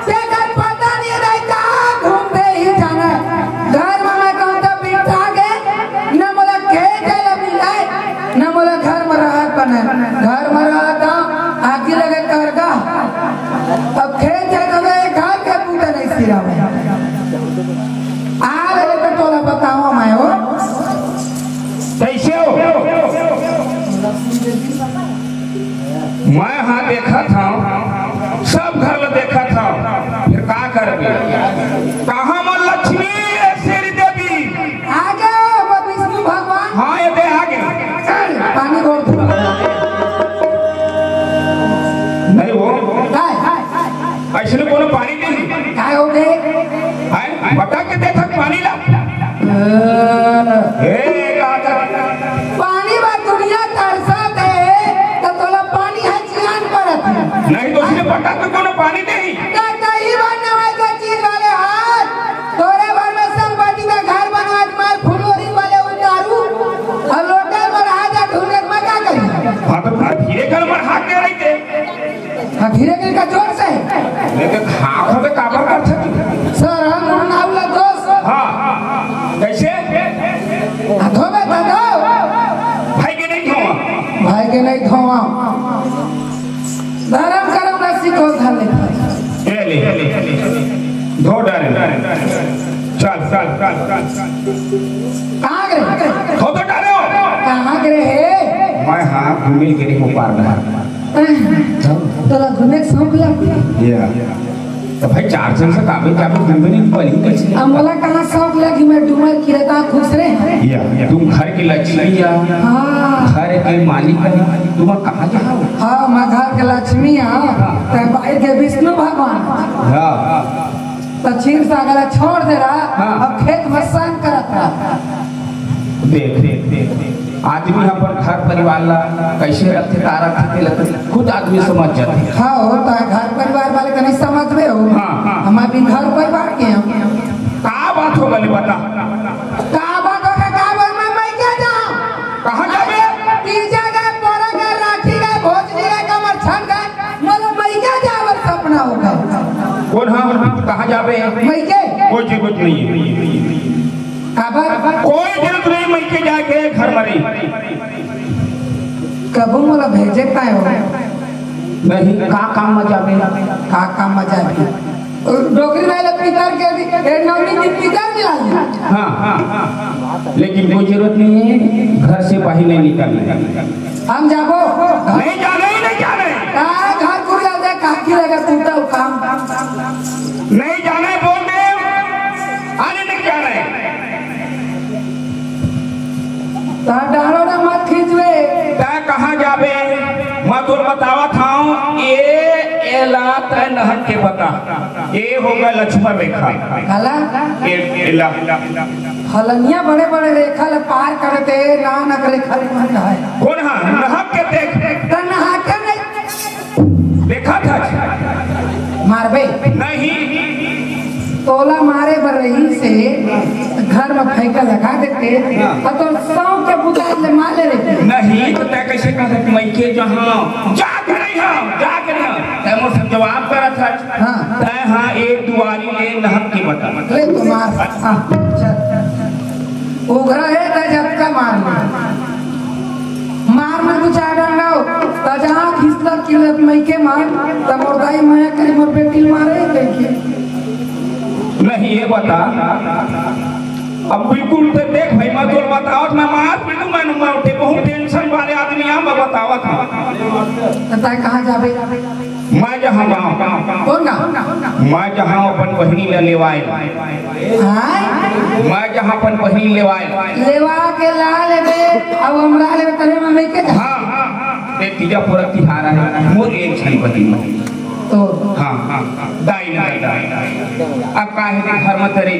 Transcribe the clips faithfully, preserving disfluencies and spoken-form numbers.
तेकर पता नहीं रही कहाँ घूमते ही जाना। घर में मैं कहूँ तो बिठा के, न मोला खेत जाए ला मिले, न मोला घर में रहत बने। घर में रहत हूँ, आगी लगे करगा। अब खेत जाए तो मैं घर के बूता नहीं सिरावे। आ रहे तो तोला बताओ मैं हो। कैसे हो? मैं हाँ देखत हूँ, सब घर ला देखत हूँ, फिर का करबे? कहाँ मन लक्ष्मी ए श्री देवी? आ गए हो विष्णु भगवान। हाँ, ये दे आ गए। चल, पानी घोल। नहीं वो। काय? ऐसे कोनो पानी नहीं। काय हो गए? हैं? बता के देखत पानी ला। ए, का कर? पानी बर दुनिया तरसत हे, त तोला पानी ह जियान परत हे। नहीं तो उसने पता तो कोनो पानी नहीं। त कई बार नवाई का चीज वाले हाथ, तोरे बर में संपत्ति का घर बनवा के मार फुलवरी वाले उतारू, और लोटे में रहा जा ढूंढे में का करी? हाँ, तो धीरे कर मर हाथ दे रही थे। हाँ, धीरे धीरे का जोर से। लेकिन हाँ, खुद काबर करथे? सर, हम नाव ला दोस्त। हाँ, कैसे? हाथों में दे दो। भाई के नहीं धोवा। भाई के नहीं धोवा। धर्म करम ना सीखो खाली। ये ले, धो डारे। चल, चल, चल, चल। कहाँ गए? धो तो डारे हो। कहाँ गए हे? मैं हाँ, घूमे के लिए मुपार रहा। तोला घूमे के शौक लग गया। या। तो भाई, चार साल से काबे, काबे घूमे नहीं, पहली कैसे? अब मोला कहाँ शौक लगी, मैं डूमर की रहता खुश रहे। या, तुम घर की लक्ष्मी या हाँ। घर के मालिक है, तुम कहाँ जाओ? हाँ, मैं घर के लक्ष्मी हाँ। हाँ। ते बाहर के विष्णु भगवान। हाँ। तो क्षीर सागर छोड़ दे रहा, हाँ। अब खेत में सान करत रहा। देख, देख, देख, देख। आदमी अपन घर परिवार ला कैसे रखथे, का रखथे, तेला तो खुद आदमी समझ जाथे। हाँ, होता है, घर परिवार वाले तो नहीं समझ रहे हो। हाँ, हाँ। हम अभी घर परिवार के हैं। का बात हो गले बता? का बात हो गले, का बात, मैं, मैं क्या जाऊँ? कहाँ जाबे? तीजा गए, पोरा गए, राखी गए, भोजली गए, कमर छन गए, मतलब मैं क्या जावर सपना होगा? कौन हाँ, कहाँ जाबे? मैं के? कोई जरूरत नहीं है। काबर? कोई जरूरत नहीं, मइके जाके घर में रही। कभू मोला भेजे ताय हो? नहीं, का काम में जाबे? का काम में जाबे? डोकरी वाले पितर के भी, ए, नवमी दिन पितर मिला ले। हाँ, हाँ, हाँ। लेकिन कोई जरूरत नहीं है, घर से बाहर नहीं निकलना। हम जाबो। नहीं जाने ही नहीं जाने। का घर कुरिया दे, काकी लगा तू तो काम। नहीं जाने बोल दे, आने नहीं जाने। ता डालो ना मत खींचवे। तै कहाँ जाबे? मैं तोर बतावत हूँ, ए, एला तै नहक के बता। ए होगा लक्ष्मण रेखा। काला? ए, एला। हलनिया बड़े बड़े रेखा ले पार करते, नानक रेखा ले कौन है? कौन है? नहक के देख। त नहा के नहीं। देखा था? मारबे। नहीं। तोला मारे बर रही से घर में फैका लगा देते, हाँ। और तो सौ के बुता ले मार ले रहते। नहीं, तो तै कैसे कह सकते? मैं के जहाँ जाग रही हूँ, जाग रही हूँ। तै मोर से जवाब करत है। हाँ। तै हाँ एक दुआरी ले नहक के बता। ले तो मार। हाँ, चल। उघरा है, तै झटका मार ले। मार में कुछ आ डंडा हो, त जहाँ खिसलत किलत मइके मार, त मोर दाई मया करी, मोर बेटी मारे कहिके। नहीं, ये बता, अब बिल्कुल तो देख भाई, मैं तोर बतावत, मैं मार पीटू, मैं, मैं उठे, बहुत टेंशन वाले आदमी आ, मैं बतावत हूँ। त तै कहाँ जाबे? मैं जहाँ गाँव। कौन गाँव? मैं जहाँ अपन बहिनी ला लेवाए। हाँ? मैं जहाँ अपन बहिनी लेवाए। लेवा के ला लेबे, अब हम ला लेबे, तले में लेके जा। हाँ, हाँ, हाँ। ते तीजा पूरा तिहार है, मोर एक छन बहिनी। तो? हाँ, हाँ, हाँ। दाई, दाई, दाई, दाई। अब काहे के घर में तरे?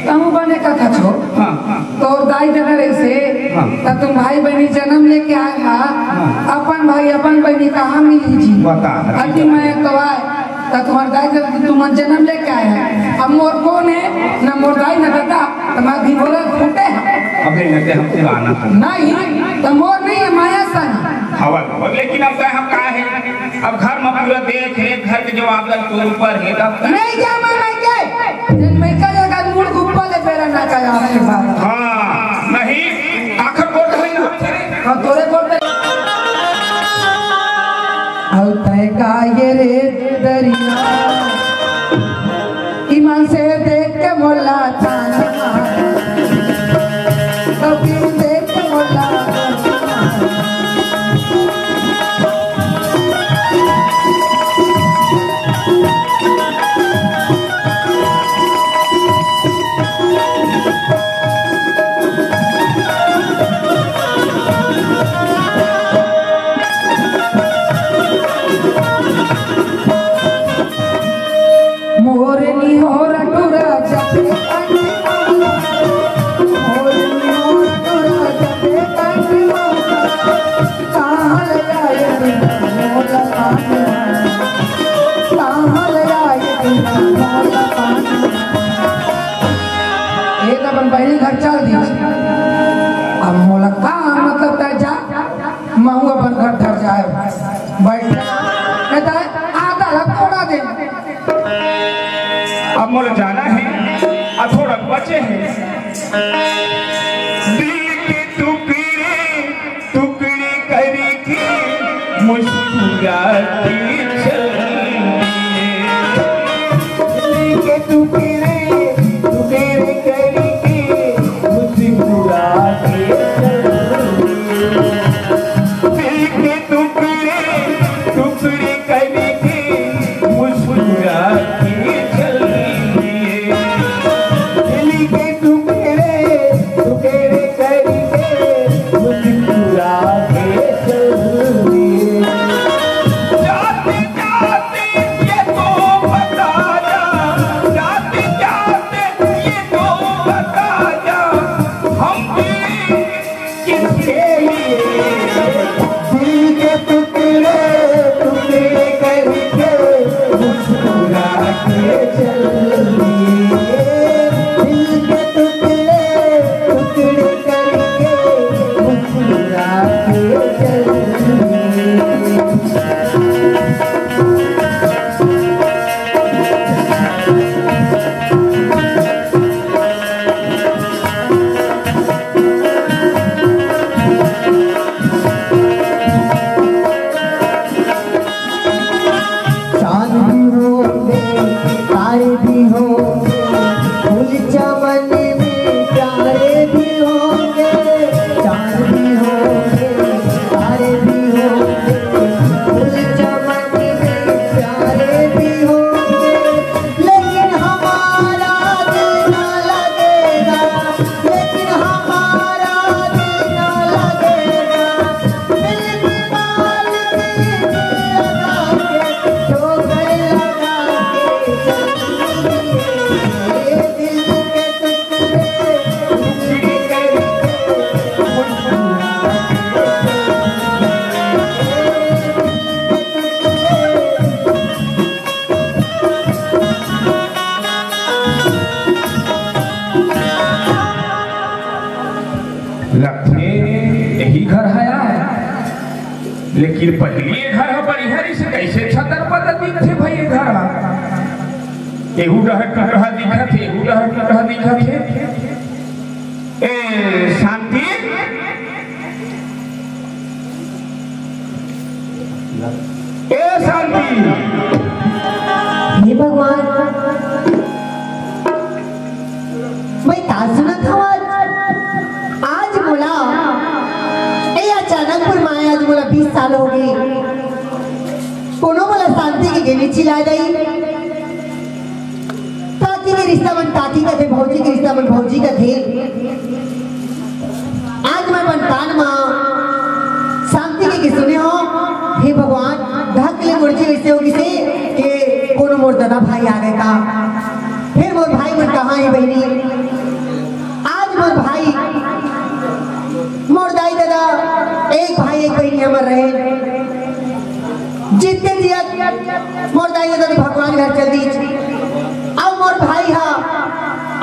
तहूँ बने कथा छो। हाँ, हाँ। तोर दाई ददा रहिसे, हाँ। त तुम भाई बहिनी जन्म लेके आए हा, हाँ। अपन भाई अपन बहिनी कहाँ मिली जी? बता। अति मैं तो आए, त तुम्हार दाई ददा तुमन जनम लेके आए हैं। अब मोर कोन हे, न मोर दाई न ददा, त मैं भी बोला फूटे हैं। अबे न ते हमको गाना सुन। नहीं, त मोर नहीं है, माया सन। हवा, हवा, लेकिन अब तैं हम का है? अब घर में पूरा देख, एक घर के जवाबदारी तोर ऊपर है, तब तैं नहीं जा, मैं नहीं गए। जन मैं का जगह मूड़ के ऊपर ले बेरा ना का जावे के बाद। हाँ, नहीं, आखिर बोल रही ना। हाँ, तोरे बोल रहे। अउ तय का ये रे दरिया, ईमान से देख के मोला ताना मार, कभी देख के मोला ताना मार। मोरनी हो रटुरा जपे कंठ, मोरनी हो रटुरा जपे कंठ, कहाँ ले आए बिना मोला पानी, कहाँ ले आए बिना मोला पानी। एक अपन बहिनी घर चल दी। अब मोला का मतलब तय जा, महू अपन घर धर जाए। बैठ। कहता है, आधा लग तोड़ा दे। अब मोला जाना है, आ थोड़ा बचे है। दिल के टुकड़े टुकड़े करके मुस्कुराते चल दिए। दिल के टुकड़े टुकड़े करके मुस्कुराते चल दिए। दिल के टुकड़े टुकड़े करके मुस्कुराते चल दिए। दिल के टुकड़े टुकड़े करके मुस्कुरा के चल दिए। जाते जाते ये तो बता जा, जाते जाते ये तो बता जा, हम भी किसके लिए? दिल के टुकड़े टुकड़े करके मुस्कुरा के चल दिए। दिल के टुकड़े टुकड़े करके मुस्कुरा के चल दिए। चांद भी होंगे, तारे भी होंगे, फूल चमन में प्यारे भी होंगे। चांद भी होंगे, तारे भी होंगे, फूल चमन में प्यारे भी होंगे। लेकिन हमारा दिल ना लगेगा, लेकिन हमारा दिल ना लगेगा। दिल की मालकिन दिल लगा के ठोकर लगा के चली गई। दिल के टुकड़े टुकड़े करके मुस्कुरा के चली गई। लगथे यही घर हे यार, लेकिन पहिली ये घर ह बढ़िया रहिस, कइसे छतर पतर दिखथे भाई ये घर ह। एहू डहर टुटहा दिखत हे, एहू डहर टुटहा दिखत हे। ए शांति, ए शांति। हे भगवान, मैं का सुनत हंव आज? आज मोला, ए अचानकपुर म आए, आज मोला बीस साल हो गे। कोनो मोला शांति के गे नइ चिल्लाय दाई। काकी के रिश्ता मन काकी कथे, भौजी के रिश्ता मन भौजी कथे। आज मैं अपन कान म शांति के, के सुने हंव, हे भगवान, धक ले मोर जी अइसे हो गिसे के कोनो मोर ददा भाई आ गे का। फेर मोर भाई मन कहाँ हे बहिनी? आज मोर भाई, मोर दाई ददा, एक भाई एक बहिनी हमर रहे। जितने जियत मोर दाई ददा भगवान घर चल दीच। अउ मोर भाई हा,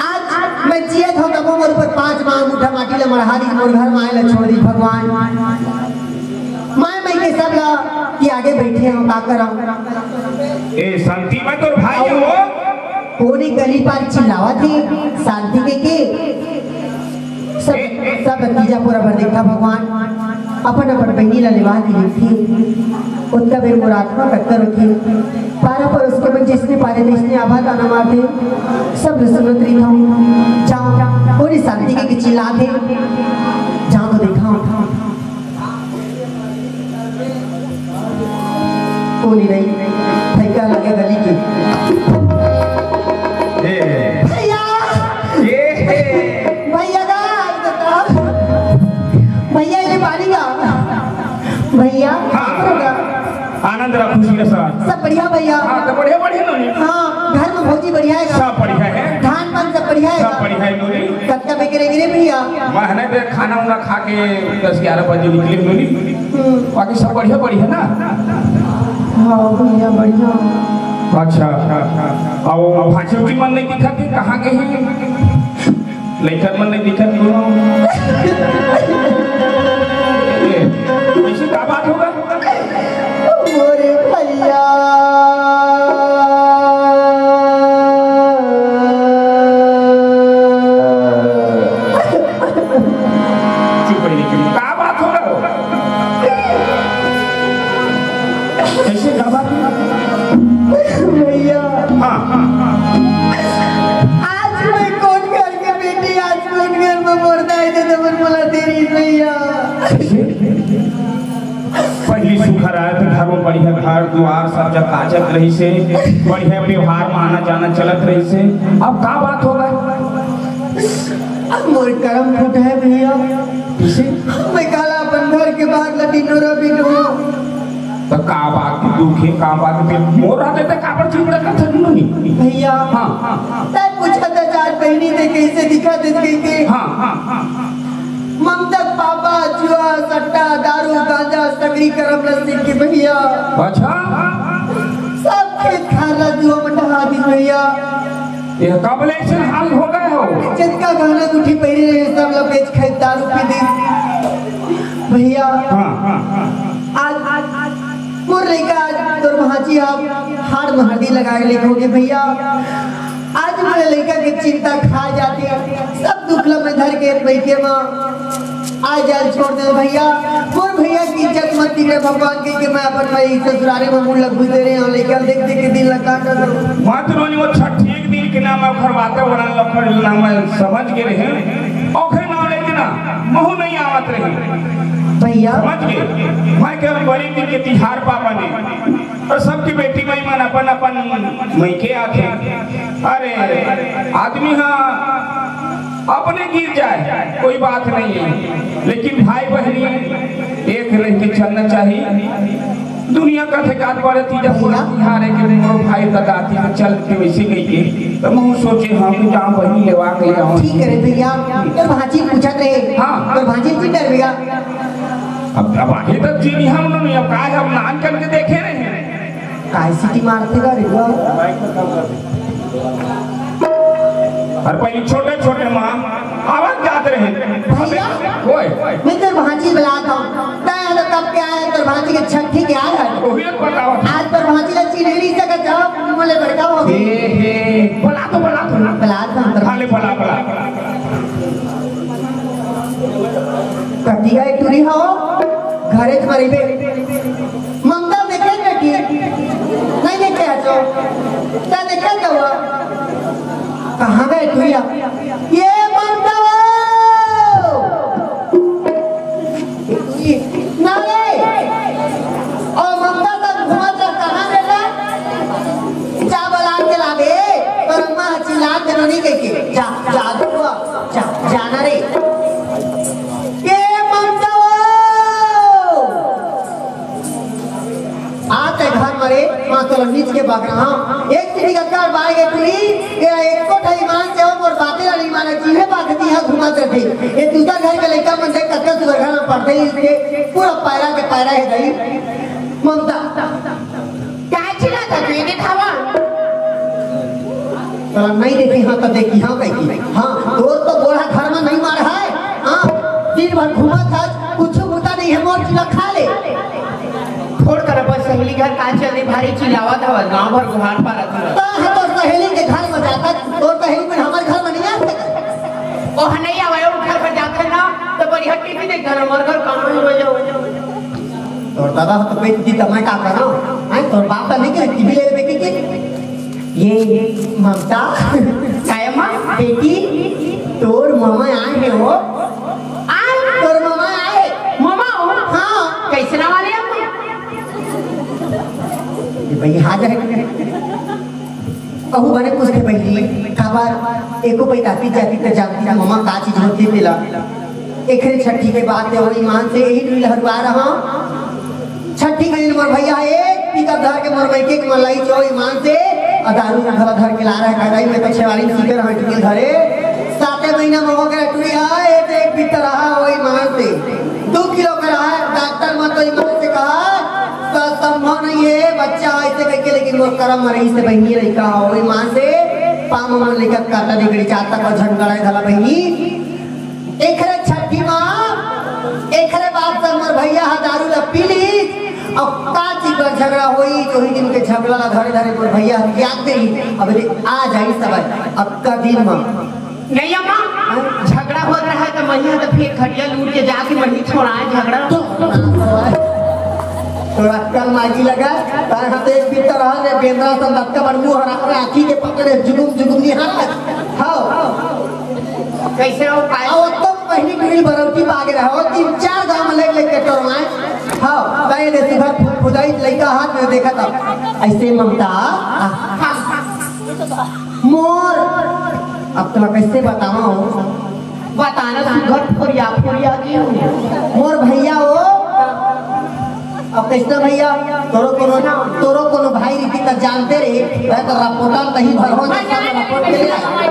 आज मैं जियत हंव तभो मोर ऊपर पांच बार मुठा माटी ला मढ़ा दीच, मोर घर मा आए ला छोड़ दीच भगवान। मैं, मैं के सब ला कि आगे बैठे हंव, का करंव? ए शांति, मैं तोर भाई हंव। कोनी गली पार चिल्लावत हे शांति के, के? सब, सब भतीजा पूरा भर देखा भगवान, अपन अपन बहिनी ला लेवा के लेथे। ओतका बेर मोर आत्मा कतका रोथे। पारा परोस के मन जइसने पारे तइसने आभा ताना मारथे। सब ल सुनत रहिथंव। जांव, कोनी शांति के, के चिल्लाथे। जांव तो देखंव। कोनी नहीं, थैका लगे गली के। ए। भैया! ए। भैया का, भैया, ये पानी का। भैया, हाँ। आनंद रहा, खुशी के साथ। सब बढ़िया भैया। हाँ, तो बढ़िया, बढ़िया नोनी। हाँ, घर में भौजी बढ़िया हे का? सब बढ़िया हे। धान पान सब बढ़िया हे सब का? बढ़िया हे नोनी। कब तक बेकरे गिरे भैया? मैं है ना, खाना उना खा के दस ग्यारह बजे निकले नोनी। हम्म। बाकी सब बढ़िया, बढ़िया ना? हाँ भैया, बढ़िया। अच्छा, अच्छा, अच्छा। अउ भांची उची मन नहीं दिखत हे, कहाँ गए हैं? लइकन मन नहीं दिखत हे। ए, ऐसी का बात होगा? मोरे भैया। चुप रही, चुप। का बात हो रहा हो? कैसे, का बात? भैया। हाँ। आज मैं कोन घर के बेटी, आज कोन घर में मोर दाई ददा मन मोला दे रहिस भैया। कैसे? पहली सुखर आए तो घर में बढ़िया घर दुआर सब जगह काचत रहिस हे, बढ़िया व्यवहार में आना जाना चलत रहिस हे। अब का बात होगा? अब मोर करम फूट हे भैया। किसे? मैं काला अपन घर के बाहर ला बिटोरा बिटोरा। तो का बात के दुख हे, का बात के मोर रहते तो काबर चिंता करत हस नोनी? भैया, हाँ। तै पूछत हस आज बहिनी ते कैसे दिखत हे कहिके। हाँ, हाँ, हाँ। ममता के पापा जुआ, सट्टा, दारू, गांजा, सगरी करम ला सीख के भैया। अच्छा। सब खेत खार ला जुआ में ढहा दिस भैया। ये कब ले ऐसे हाल हो गए हो? जितका गहना गुठी पहिरे रहे, सब ला बेच खाई, दारू पी दी भैया। हाँ, हाँ, हाँ। आज, आज, आज मोर लइका आज तोर भांची आप हाड़ में हरदी लगाए ले होगे भैया। आज मोर लइका के चिंता खा जाथे, सब दुख ला मैं धर के बइठे मा आ जाल छोड़ दे भैया। मोर भैया की इज्जत मत बिगड़े भगवान के, कि मैं अपन भाई ससुरारे में मुंह लग दे रहे हंव, लइका देख देख के दिल लगा कर। मत रोनी, वो छठी एक दिन के नाम ओखर वातावरण लखर नाम समझ के रहे, ओखर नाम लेके ना महू नहीं आवत रहे। भैया। समझ के मैं के बड़े दिन के तिहार पावन हे अउ सबके बेटी माई मन अपन अपन मइके आथे। अरे आदमी हा अपने गिर जाए कोई बात नहीं हे, लेकिन भाई बहिनी एक रह के चलना चाहिए। दुनिया कथे कात बड़े तीजा पूरा तिहार हे कि मोर भाई ददा तीजा चल के वैसे गई के, तो मैं सोचे हंव कि जांव बहिनी लेवा के आंव। ठीक करे भैया, तोर भांची पूछत रहे। हाँ। तोर भांची पूछत रहे भैया। अब, अब आही तक चीनी हम लोग नहीं, अब का हे, हम नान करके देखे रहे। काय सीटी मारथे गा रे? अरे पहले छोटे छोटे माँ आवाज जात रहे। भैया, ओए। मैं तोर भांची बुलात हंव। तैं तो कब के आए, तोर भांची के छठी के आए हे। वही एक बताओ। आज तोर भांची ला चिन्हे नहीं सकत हंव, मोले बड़का हो गई। हे, हे, बुला तो, बुला तो ना। बुलात हंव तोर खाली बुला, बुला। कति गए टूरी हो, घरे तुम्हारी बे। ममता देखे बेटी, नहीं देखे आजो। तैं देखे तो वो। कहाँ गए टूरी? ये ममता वो। ना रे। ओ ममता तक घुमा जा, कहाँ गए रे? जा बुला के ला बे। तोर अम्मा चिल्ला के नहीं गई के। जा, जा, जा, जा ना रे। ये ममता वो। आते घर मरे, माँ तोला नीच के बगरा। एक चिड़ी का कर बाय गे टूरी, तेरा एको ठा ईमान से हो, मोर बाते ला नहीं माने, जीवे बात दी, यहाँ घुमा चलते। ये दूसरा घर के लइका मन देख, कतका सुंदर घर में पढ़ते ही इसके, पूरा पैरा के पैरा है दई। ममता। काय चिल्लात हस, ये देखावा? तोला नहीं देखी, हाँ, तो देखी, हाँ, कही। हाँ, तोर तो गोड़ा घर में नहीं मार है। हाँ, दिन भर घूमत हस, कुछ मुद्दा नहीं है, मोर चूल्हा खा ले। छोड़ कर अपन सहेली घर का चल दे, भारी चिल्लावत हवस, गांव भर गुहार पारत हवस। ता है तोर सहेली के घर में जाता, तोर सहेली मन हमर घर में नहीं आ सके। ओह नहीं आवे, ओ घर पर जाथे ना, तो बढ़िया टीवी देख घर, हमर घर कहाँ है, बजाओ। तोर दादा हो तो बेच दी, तो मैं का करूँ? हैं, तोर बाप का नहीं करे, टीवी ले लेबे के, के? ये ममता, काय माँ? बेटी, तोर मामा आए हैं वो। आ? तोर मामा आए। मामा हो? हाँ। कैसे नाम वाले अम्मा? ये भाई हाथ है। अहू बने पूछथे बहिनी, काबर एको पइत आती जाती त जानती ना ममा का चीज होती तेला। एकरे छट्ठी के बात है, वो ईमान से यही डुइल हरुआ रहा। छट्ठी के दिन मोर भैया एक पिकअप धर के मोर मायके के मलाई चो ईमान से, और दारू घला धर के ला रहा है, कढ़ाई में तो छेवारी में सीखे रहा, टुरी धरे। साते महीना में हो गया टुरी, हाँ, एक, एक बित्तर रहा, वो ईमान से। दो किलो का रहा है, डॉक्टर मत तो ईमान से कहा, "स-, संभव नहीं है, बच्चा ऐसे करके", लेकिन वो करम में रही से बहिनी लइका हो, ईमान से पाम मन लइका काटा निकली चार तक और झंगड़ा है धला बहिनी। एकरे छट्ठी माँ, एकरे बाद से मोर भैया ह दारू ला पी ली, और का चीज पर झगड़ा होई, जो ही दिन के झगड़ा ला धरे धरे मोर भैया ह त्याग दे, अब रे आ जाई सब अब का दिन में। नहीं अम्मा, झगड़ा होत रहा तो मही तो फिर खटिया लूट के जाके मही छोड़ाए झगड़ा। तो तोरा कल मागी लगा, तार हाथ एक बित्तर रहा रे, बेंदरा सन लटका बड़ मुंह हरा, हरा आँखी के पकड़े जुगुम जुगुम निहार। हाँ। कैसे हो पाए? आओ तो पहली पीढ़ी बरौती बागे रहो, तीन चार गांव में लेके लेके टोरवाए। हाँ, ताए दे सुधर फुदाई लइका हाथ में देखा था। ऐसे ममता, आ, मोर, अब तोला कैसे बताओ? बताना सुघर फोरिया फोरिया के हो। मोर भैया हो। अब कैसे भैया, तोरो कोनो, तोरो कोनो भाई रीति तक जानते रहे, वह तो रपोटा तही भर हो, सब रपोट के ले आए।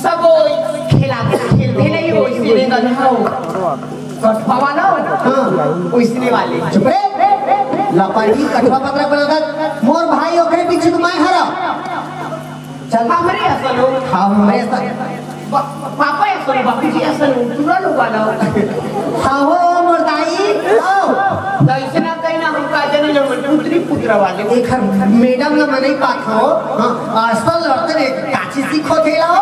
सब वो खेला, खेलते नहीं हो, इसीलिए गधा हो। कठवा वाला हो? हाँ। वैसने वाले। चुप रे। लपाटी कठवा पत्रक बना कर, मोर भाई ओकरे पीछे तो मैं हरा। चल। हमरे असन हो। हाँ, हमरे असन। बा-, पापा असन हो, बाबूजी असन हो, पूरा लोग वाला हो। हाँ हो, मोर दाई, आओ। तो ऐसे ना कहीं ना हम का जाने जो पुत्री पुत्रा वाले। एक हर मैडम ना मने पात हो, हाँ, असल लड़ते रे, काची सीखो थे लाओ,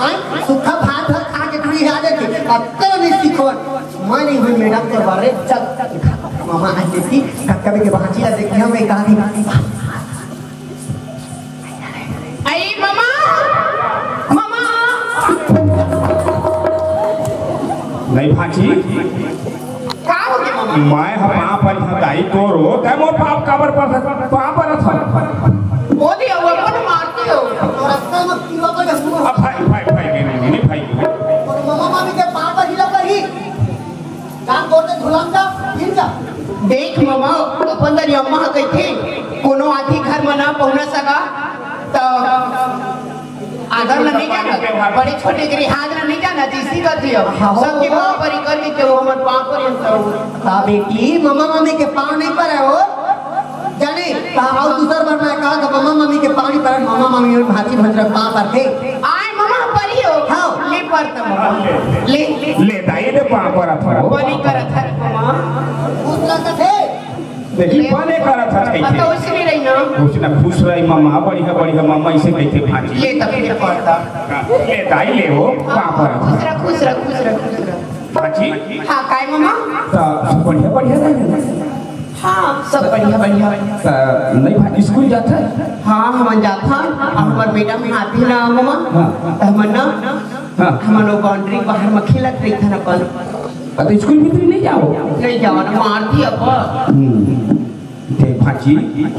हाँ, सूखा भात भात खा के टुरी आ जाती, अब तो नहीं सीखो। मैं नहीं हुई मैडम तो बारे, चल, मामा आज देखी, कब कभी के बाँची ला देखी, हम एक कहा थी। आई ममा, ममा। नहीं भांची। का हो गया ममा? मैं ह पाँव पर हूँ दाई तोर हो, तै मोर पाँव काबर पर, पाँव पर था। वो दिया, वो अपन मारती हो। और रास्ता में पीवा को जब अब भाई, भाई, भाई, नहीं, नहीं, नहीं, भाई। और ममा मामी के पाँव पर हिला पर ही। जान बोलते धुलम जा, फिर जा। देख ममा, अपन दरी अम्मा ह कहिथे, कोनो आथी घर म ना पहुना सगा, त आदर ल नहीं जाना, बड़े छोटे के लिहाज ल नहीं जाना, जिसी गति हो। हाँ, हो, सबके हो। पाँव पर ही कर के वो हमर पाँव पर ही अंतर हो। का बेटी, ममा मामी के पाँव नहीं परे हो? जाने, का आओ दूसर बार मैं कहा था, ममा मामी के पाँव नहीं परे, ममा मामी और भांची भंजरा पाँव पर थे। आय ममा परी हो। हाँ। ले पर त ममा। ले, ले। ले दाई दे पाँव पर था। बनी करत है ममा। दूसरा का थे। देखी, बने करत हस अब तो कहिथे। उसने रही ना। उसने खुश रही ममा, बढ़िया, बढ़िया ममा, इसे कहिथे भांची। ले तब फिर पड़ता। हाँ, ले दाई ले हो, पाँव पर। खुश रह, खुश रह, खुश रह, खुश रह। भांची? हाँ, काय ममा? त सब बढ़िया, बढ़िया रहे ना? हाँ, सब बढ़िया, बढ़िया। त नहीं भांची स्कूल जात है? हाँ, हमन जात हन। आ, हमर बेटा में आती ना ममा। हाँ। त हमन ना, हाँ। हमन वो बाउंड्री बाहर में खेलत रही थन अपन। आ, तो स्कूल भीतरी नहीं जाओ? नहीं जाओ ना, मारती अब। हम्म। ते भांची,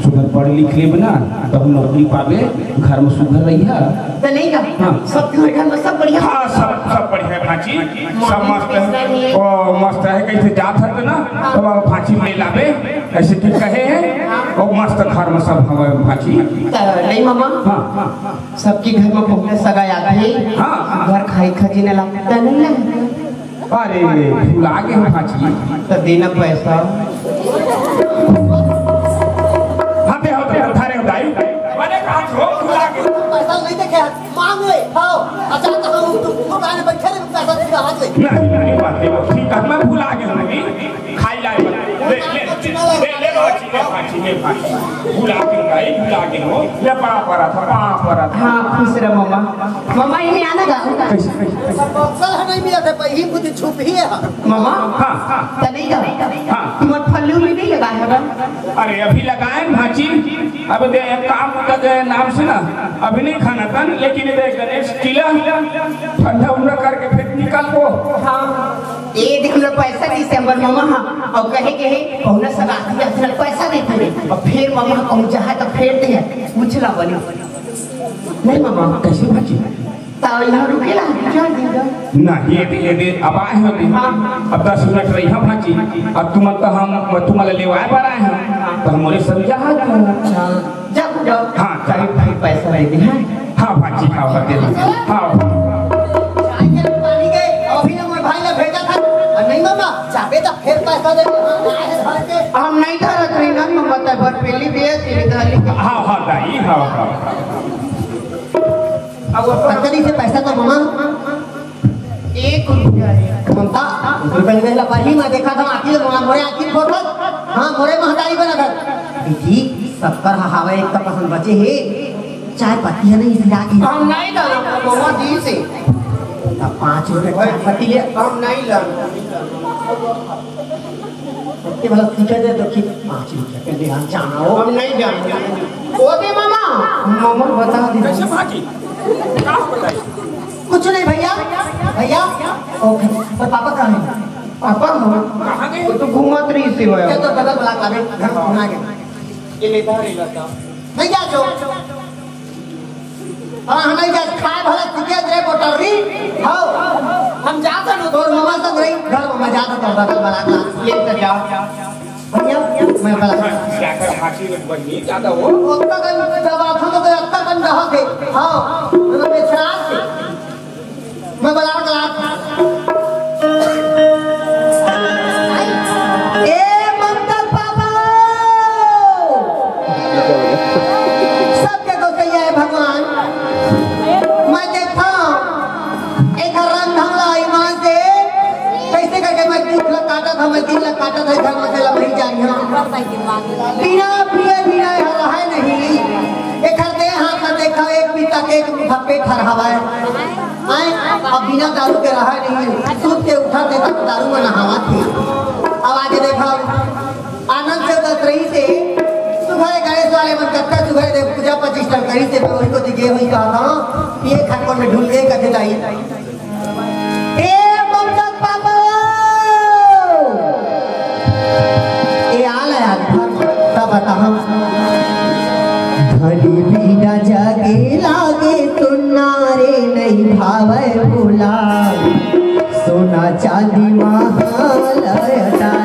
सुघर पढ़ लिख लेब ना, तब नौकरी पाबे, घर में सुघर रहिहा। तो नहीं का? हाँ। सब घर, घर में सब बढ़िया? हाँ, सब, सब बढ़िया है भांची, सब मस्त है। ओ, मस्त है, कहीं से जात है तो ना, तब अब भांची ले लाबे, ऐसे ठीक कहे है, ओ, मस्त घर में सब हवे भांची। तो नहीं ममा? हाँ, हाँ। सबके घर में पहुंचे सगा आते हैं। हाँ। घर खाई खजीने लगता नहीं है। अरे, भुला गे हो भांची। त देना पैसा। हाँ, दे हो, दे हो, थारे हो दाई। अरे, कहाँ छो, भुला गे। पैसा नहीं दे, अच्छा, तो हम तो भूखो काहे बैठे रहे, पैसा दे रहा है। नहीं, नहीं, बात नहीं, वो ठीक है, मैं भुला गया हूँ, नहीं, खाई लाए, ले, ले, ले, ले, भाजी, ले, भाजी, ले, भाजी, भुला गया हूँ, भाई, भुला गया हूँ, ले, पाँव परा था, पाँव परा था। हाँ, खुश रह, ममा। ममा, ये आना गा। कैसे, कैसे, कैसे? बक्सा है, नहीं मिला था, पर ही बुद्धि छुप ही है। ममा, हाँ, हाँ। तनी गा। हाँ। तुम्हार फल्ली उल्ली नहीं लगा है बा? अरे, अभी लगाए न भाजी, अब दे, काम होता के नाम से ना, अभी नहीं खाना था, लेकिन ये दे, गणेश टीला ठंडा उंडा करके फिर निकाल को। हाँ, ये देख, हमरा पैसा दिस हे हमर ममा, हाँ, अउ कहे के हे, पहुना सब आदमी आदमी ला पैसा देथे रे। अउ फिर ममा कहूँ जाहे त फेर दे, पूछ ला बने। नहीं ममा, कैसे भाजी? त यहाँ रुकेला, क्या दे दो? नहीं, ये दे, ये दे, अब आए हो दे। हाँ। अब दस मिनट रही हम भाजी, अब तुम तो हम, तुम ले आए पर आए हैं, तो हमारे सब जहाज में। हाँ। जा, जा। हाँ, जा। भाई, भाई, पैसा दे दे, हाँ? हाँ, भाजी, हाँ, हाँ, दे दे। हाँ। चाय के पानी के, अभी ना मोर भाई ला भेजा था। और नहीं मामा, जाबे तो फिर पैसा दे दे। हाँ, आए घर के। हम नहीं धरत रही ना, मामा, तय भर पेली दिए, तेरे धाली। हाँ, हाँ, दाई, हाँ, हाँ। अब वो पत्नी से पैसा तो मामा। एक रुपया है। ममता, एक रुपया नहीं देला, पहली मैं देखा था, आखिर मोरा, मोरे आखिर फोटो, हाँ, मोरे महतारी बना था। बेटी, शक्कर हवा एक तो पसंद बचे हे, चाय पत्ती है नहीं, सिरा की। हम नहीं लाना, ममा जी से। तब पाँच रुपए चाय पत्ती ले। हम नहीं लाना। सबके भला सीखे दे तो कि पाँच रुपए के लिए हम जाना हो। हम नहीं जाना। वो दे मामा। मामा बता दे। कैसे भाजी? क्या बताई? कुछ नहीं भैया, भैया, ओके, पर पापा कहाँ हैं? पापा, हाँ। कहाँ गए? वो तो घूमत रही से भाई। ये तो बगल वाला का भी घर घुमा गया। ये लेता है, लेता। नहीं जा जो। हाँ, हम नहीं जा, खाए भला सीखे रे मोटरी। हाँ, हम जाता ना तोर मामा संग रही, घर में जाता तो बगल वाला का। ये तो जा। भैया, मैं बला। क्या कर हाथी में बनी ज्यादा हो? ओत्ता कन दबा था तो ओत्ता कन दहा थे। हाँ, मैं बेचराज थे। मैं बला, बला। ए ममता पापा, सबके गोसैया है भगवान। मैं देखा एकर रंग ढंग ला ईमान से, कैसे करके मैं दुख ला काटत हँव, मैं दिन ला काटत हँव, घर में से ला वही जाई हँव। बिना पिए बिना यहाँ रहे नहीं। एकर देह हाथ ला देखा, एक पीता के एक मुठा पेट हर हवाए। आए, अब बिना दारू के रहा नहीं। सूत के उठा थे तब दारू में नहावा थे। अब आगे देखा, आनंद से उदास रही से, सुघरे गणेश वाले मन कत्ता सुघरे देव पूजा पचिष्ठा करी से, मैं वही को दिखे हुई कहा था, ये खटपट में ढूंढ गए कथे दाई। ए बमजत पापा, ए आल यार, तब बता हम। धनी बिना जगे लागे सुन्ना रे, नहीं भावे भोला। सोना चांदी महाल अटारी।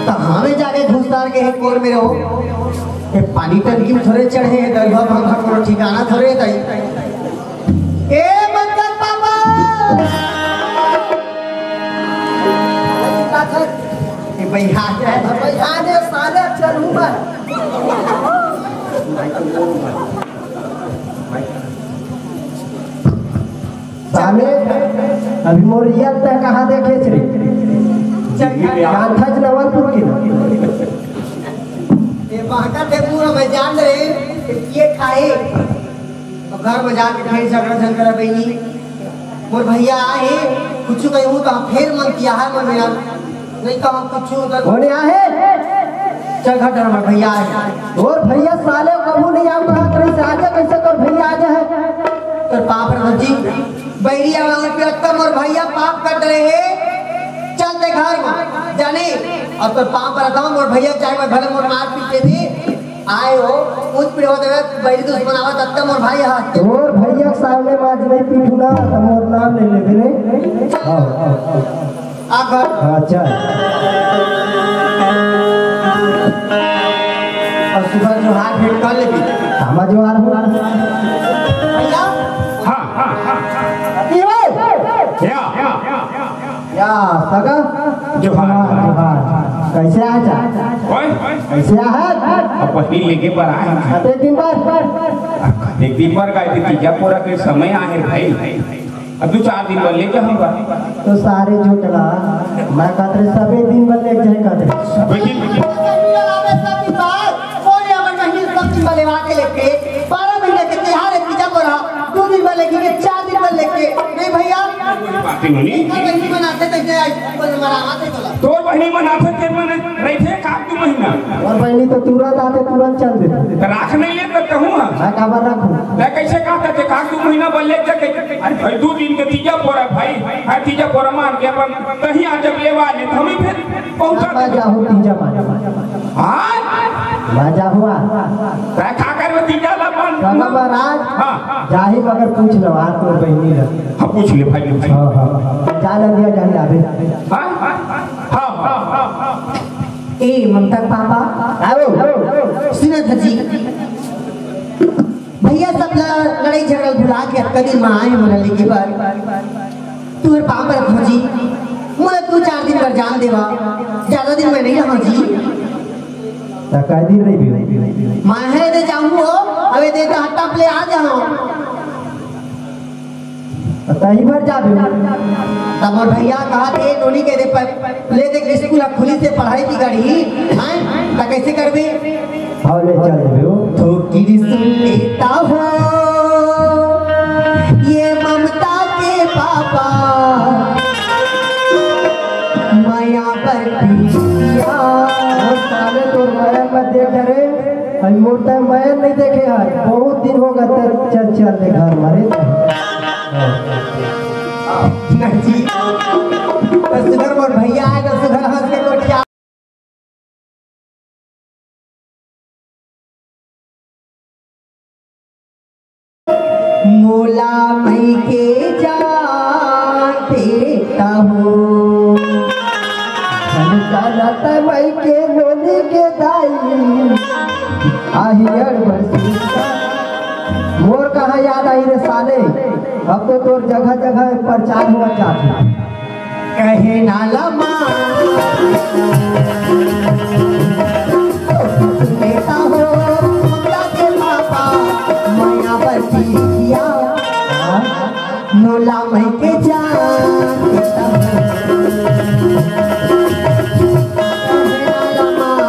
कहाँ में जाके घुसदार के हे कोर में रहो? ये पानी टंकी में थोड़े चढ़े हैं, दरुआ भांग का कोनो ठिकाना थोड़े है दाई। ए बंदर पापा! ये भाई हाथ है। भाई हाथ है, साले चलूंगा। साले, अभी मोर इज्जत तक कहाँ देखे छे? गांठा जलवलपुर के ना। ये बहका थे पूरा मैं जान रहे, ये खाए। तो घर में जाके फिर झगड़ा झंझट बनी। मोर भैया आए, कुछ कहूँ तो फेर मन किया है, मन मेरा नहीं कहूँ कुछ उधर। होने आहे? चल घर डर में भैया आए। और भैया साले कबू नहीं आ पात रही से आगे कैसे तोर भैया आ जाए? तोर पाप रह जी। बैरी आवाज पे अत्ता मोर भैया पाप कर रहे हैं। चल ते घर में जाने। अब तोर पाप रहता मोर भैया चाहे मैं भले मोर मार पीटे थे। आए हो, ऊंच पीढ़ी होते हुए बैरी दुश्मन आवत, अब तो मोर भाई हाथ। तोर भैया के सामने माज नहीं पीटू ना, तो मोर नाम ले लेबे रे। आओ, आओ, आओ। आ घर। अच्छा। और सुबह जोहार भेंट कर लेबी। कामा जोहार हो? भैया। हाँ, हाँ, हाँ। ये भाई। या, या, या, या। या, सगा? जोहार। जोहार, जोहार। कैसे आय जा? ओए? कैसे आय? अब पत्नी लेके पर आए हैं। कते दिन बाद? अब एक दिन पर गए थे, तीजा पूरा के समय आए भाई। अब दो चार दिन बाद लेके हम बा। तो सारे झूठला, मैं कहते सबे दिन बाद लेके जाए कहते। सबे दिन? बोले, अगर नहीं सब दिन बाद लेवा के लेके, बारह महीने के त्योहार है, तीजा पूरा, दो दिन बाद लेके, चार दिन बाद लेके, नहीं भैया। कोई बात नहीं होनी। तोर बहिनी मन आथे तइसे आई, बोले, मरा आथे बोला। तोर बहिनी मन आथे ते मन रहिथे का दू महीना? और बहिनी तो तुरंत आथे, तुरंत चल देथे। त राख नहीं ले त कहूँ हाँ। मैं काबर रखूँ? मैं कैसे कहता थे का दू महीना बोल ले के, अरे भाई दू दिन के तीजा पोरा भाई, हाँ तीजा पोरा मान के अपन कहीं आ जब लेवा ले, तो हमें फिर पहुँचा मैं दे। जाहूँ तीजा मान। हाँ? मैं जाहूँ आ। तै का करबे तीजा ला मान? काका महाराज, हाँ। जाही मगर पूछ लो, आ तोर बहिनी ला। हाँ, पूछ ले भाई, पूछ ले। हाँ, हाँ। जा ना दिया, जा ना अबे। हाँ, हाँ, हाँ, हाँ, हाँ, हाँ। ए, ममता के पापा। आओ। सुनो तो जी। भैया सब ल-, लड़ाई झगड़ा भुला के अतका दिन में आए हो लड़ाई के बाद। तू हर पाँव पर रखो जी। मोला दो चार दिन पर जान देवा। ज्यादा दिन में नहीं रहा जी। त काय दिन रहिबे? मैं है दे जाऊँ हो, अबे दे त हट्टा पे ले आ जाऊँ। त तही भर जाबे। तब मोर भैया कहा थे, टोली के दे पर, ले दे स्कूल अब खुली से पढ़ाई की गाड़ी, हैं? त कैसे करबे? हाँ, ले चल देबे हो। थोकिरी सुन लेता हो, ये ममता के पापा, मया बर पिया। वो साले तोर मया मत देख रे, अभी मोर तय मया नहीं देखे है, बहुत दिन हो गए, चल, चल दे घर मारे। नहीं जी, तो सुधर मोर भैया आए तो सुधर हंस के गोठिया। मोला मई के जान देता हो। चल चलत मई के नोनी के दाई। आही अड़बड़ सीता। मोर कहाँ याद आई रे साले, अब तो तोर जगह जगह प्रचार हुआ जाता। कहे नाला माँ, सुनेता हो, ममता के पापा, मया बची किया, मोला मई के जान देता हो। कहे नाला माँ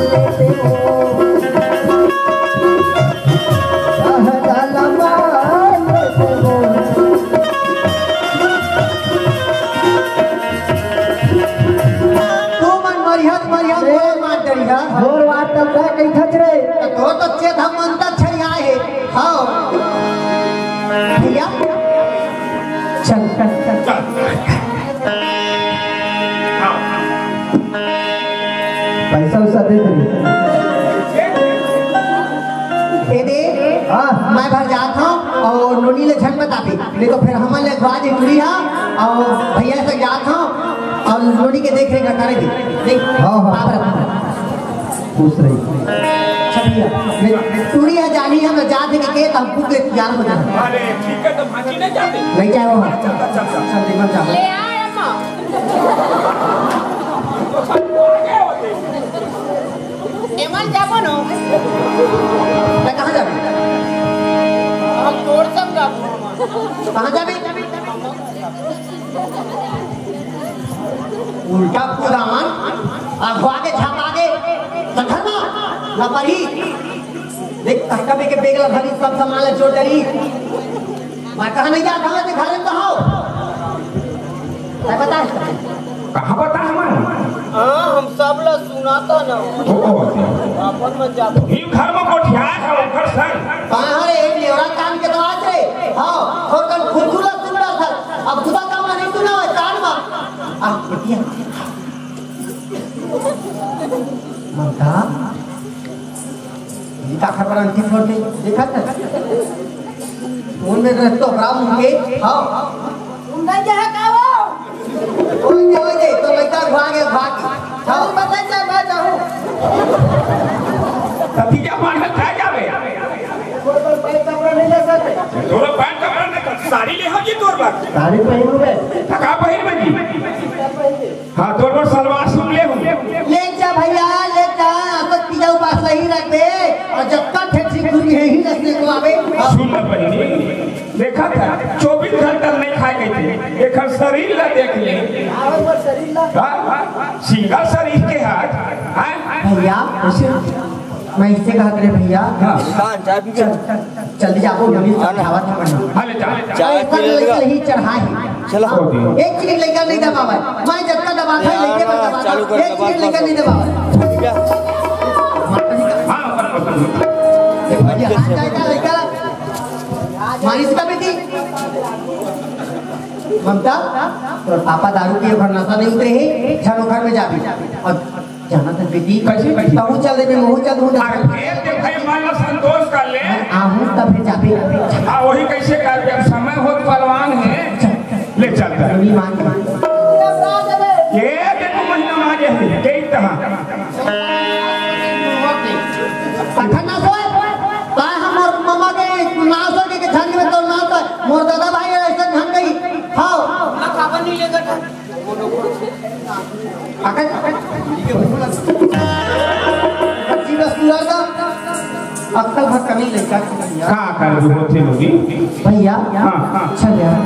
लेते हो। तू मन मरिहत, मरिहत, ए, गोर मार डरिहा। गोर मार तब का कही खच रे। तो तो चेत हम अंदर छरिया है। हाँ। भैया। चल, चल, चल। पैसा उसा दे दे। ए दे, हाँ। मैं घर जात हूँ और नोनी ले झन बता दे, नहीं तो फिर हमन ले अखवा दे टूरी हा और भैया से जात हूँ और नोनी के देख रेख करे दे। देख, हाँ, हाँ। बाप रे। खुश रही। अच्छा भैया, मैं टूरी हा जानी है, मैं जात है के, के तब कुछ ग्यारह बजे। अरे ठीक है, तो भांची नहीं जाते। नहीं जाए वो। चल, चल, चल, चल। चल, देखो, चल। ले आए अम्मा। एमन जाबो न। मैं कहाँ जाबो? हम तोर संग जाबो। कहाँ जाबे? उल्टा कुदान, अगवा के छपा के, सखर ना, ना परी। देख, तक्का बे के बेग ला धरी, सब सामान ला चोर डरी। मैं कहा नहीं जात हवं, ते घर में तो हव। तैं बता। कहाँ बता हमारे? हाँ, हम सब ला सुनाता ना। ओ, ओ। अपन मत जा। ई घर में गोठिया है, ओकर संग। कहाँ रे, ई लेवरा कान के दवा रे? हाँ, और कल खुद खुला सुन रहा था। अब खुदा का माने सुना है, कान में। आ, ये ममता। गारंटी फोड़ दे, देखा था? फोन में रह तो बड़ा मुंह के, हाँ। तुम नहीं क्या है, का वो? कोई नहीं हो जाए, तो लड़का भागे, भागे। हाँ। चल, मैं नहीं जा, मैं जाऊँ। तो ठीक है, मार है, क्या जावे? कोई पर पैर कपड़ा नहीं ले सकते। थोड़ा पैर कपड़ा नहीं, तो साड़ी ले हो जी तोर बात। साड़ी पहनू मैं। तो का पहिर में जी? हाँ, तोर पर सलवार सूट ले हूँ। ले जा भैया, ले जा, अपन पिया उपास नहीं रख दे। और जब तक ठेठी घूमी है, ही रखने को आवे। सुन न बहिनी, देखा था, चौबीस घंटा नहीं खा गई थी। एकर शरीर ला देख ले। हाँ, हाँ, सिंगल शरीर के हाथ, हाँ? भैया, मैं इससे कहा करे भैया। हाँ। चल, जल्दी जाबो, मम्मी हाँ ना। खावा था बनना। हाँ, ले जा। चाय ऐसा पी लेगा। लड़के ही चढ़ा है। चलो। हाँ, एक चीज लड़का नहीं दबावा है। मैं जब का दबाता है, यार, लड़के पर दबाता चालू कर, एक दबा, चीज लड़का दबा। नहीं दबावा है। ठीक है। हाँ, ये हाथ जाएगा लड़का। मालिश का बेटी। ममता, तोर पापा दारू पिए भर नशा नहीं उतरे है, झन घर में जाबे। और जाना था बेटी, कैसे, कैसे? तहूँ चल देबे, महूँ चल दूँ। अरे फेर दे भाई, मन ला संतोष कर ले। मैं आहूँ तभे जाबे। हाँ, वही कैसे कर दे, अब समय होत पहलवान है। चल। ले चल कर। सुनी मान। ये देखो महीना में आ गया है, कई तहाँ। अखन ना सोए, ताय हमर ममा के ना सोए के झंग में तो ना सोए। मोर दादा भाई ऐसे झंग गई। हाँ। ना काबर नहीं लेकर था। अकल, अकल, बच्ची बस पूरा सा अक्कल भर कमी लइका के भैया। का कर दू होथे लोगी? भैया, हाँ, हाँ। चल यार।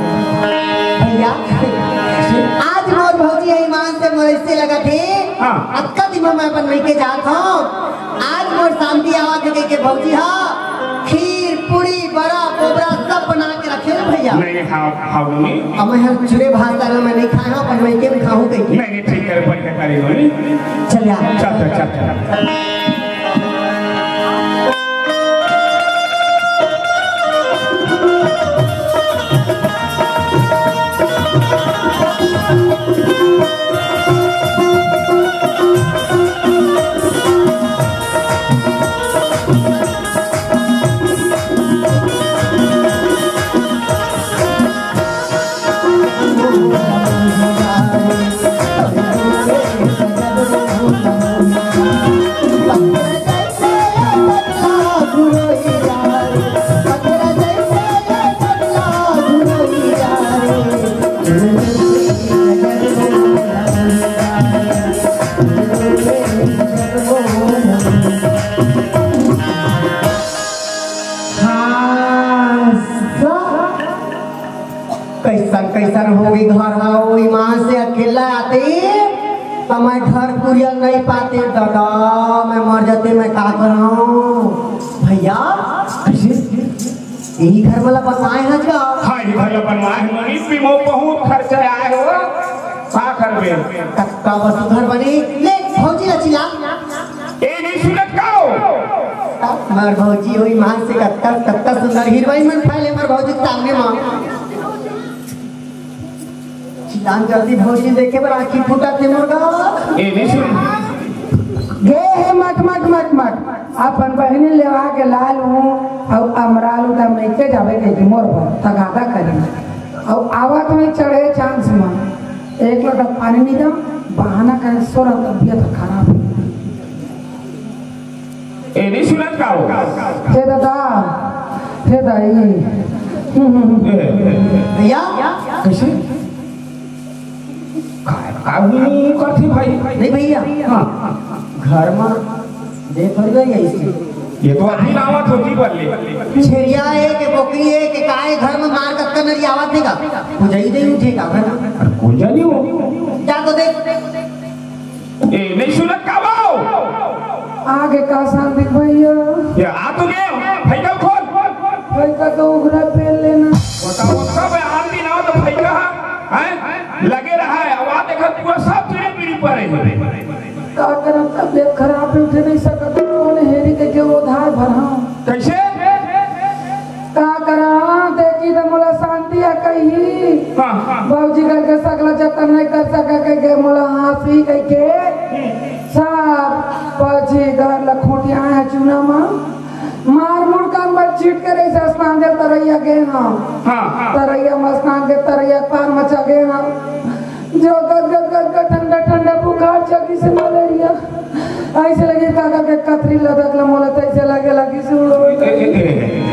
भैया, आज मोर भौजी ह ईमान से मोर ऐसे लगत हे। हाँ। अतका दिन में मैं अपन मइके जात हूँ। आज मोर शांति आवत हे के भौजी ह खीर, पूड़ी, बड़ा, पोबरा सब बना के रखे हो भैया। नहीं, नहीं, हाँ, हाँ, मम्मी। अब मैं हर चूरे भात दाल में नहीं खाए हूँ, अपन मइके में खाऊँ कहीं। नहीं, नहीं, ठीक करे, बढ़िया करे, मम्मी। चल यार। चल, चल, चल, चल। हाँ, सा-, कैसन कैसन होगे घर हा, ओ ईमान से अकेला आते, त मैं घर कुरिया नहीं पाते, दादा, मैं मर जाते, मैं का कराऊं? भैया, कैसे? यही घर वाला बनवाए हैं का? हाँ, यही घर वाला बनवाए हैं, मनीष भी मो बहुत खर्चा आए हो, का करबे? तब का बस घर बनी, ले, भौजी ला चिल्ला। ए, नहीं सुनत का हो? मर भौजी होई मान से कत्ता, कत्ता सुंदर हीरोइन मन फैले मर भौजी के सामने मां। चिल्लान जल्दी भौजी देखे बर आँखी फूटत हे मोर गा। ए, नहीं सुन। गे हे मट, मट, मट, मट। अपन बहिनी लेवा के लाल हूँ, अउ अमराल उधर नइके जाबे कहि के मोर बर तगादा करे। अउ आवत में चढ़े चांस में एक लोटा पानी नहीं दम, बहाना करे सोरा तबियत खराब है। ए, नहीं सुनत का हो? हे दादा, हे दाई। ए, भैया। कैसे? का, का हूँ करथे भाई? नहीं भैया। हाँ। घर में देख और गई है इसकी। ये तो अभी नावत होती बल्ले। छेरिया है के बोकरी है के काय घर में मार कत्ता नरी आवत देगा। कुजई दे उठेगा घर में। अरे कुजा नहीं हो। जा तो देख। ए, नहीं सुनत का बाऊ? आगे का शांति भैया? ये आ तो गए, फैका खोल। फैका तो उघरा पेल लेना। बताओ, सब आदमी ना तो फैका, हैं? लगे रहा है, अब आ देखा पूरा सब पीढ़ी पीढ़ी पर है। का करब, तबियत खराब है, उठे नहीं सकत, कौन हेरी के, के उधार भरा? कैसे? का करा, देखी त मोला शांति आ कही। हाँ, हाँ। बाबूजी करके सकला जतन नहीं कर सका कह के मोला हाँसी कह के सब बाबूजी घर ला खोटिया है चूना मा। कांदे तरैया गे हंव। हाँ, हाँ। तरैया म स्नान के तरैया पार म चघे हंव। जो गद गद गद गद ठंडा ठंडा बुखार चढ़िस हे मलेरिया। अइसे लगे काका के कथरी लदक ल मोला तइसे लगे लगिस हे। ए, ए, ए, ए।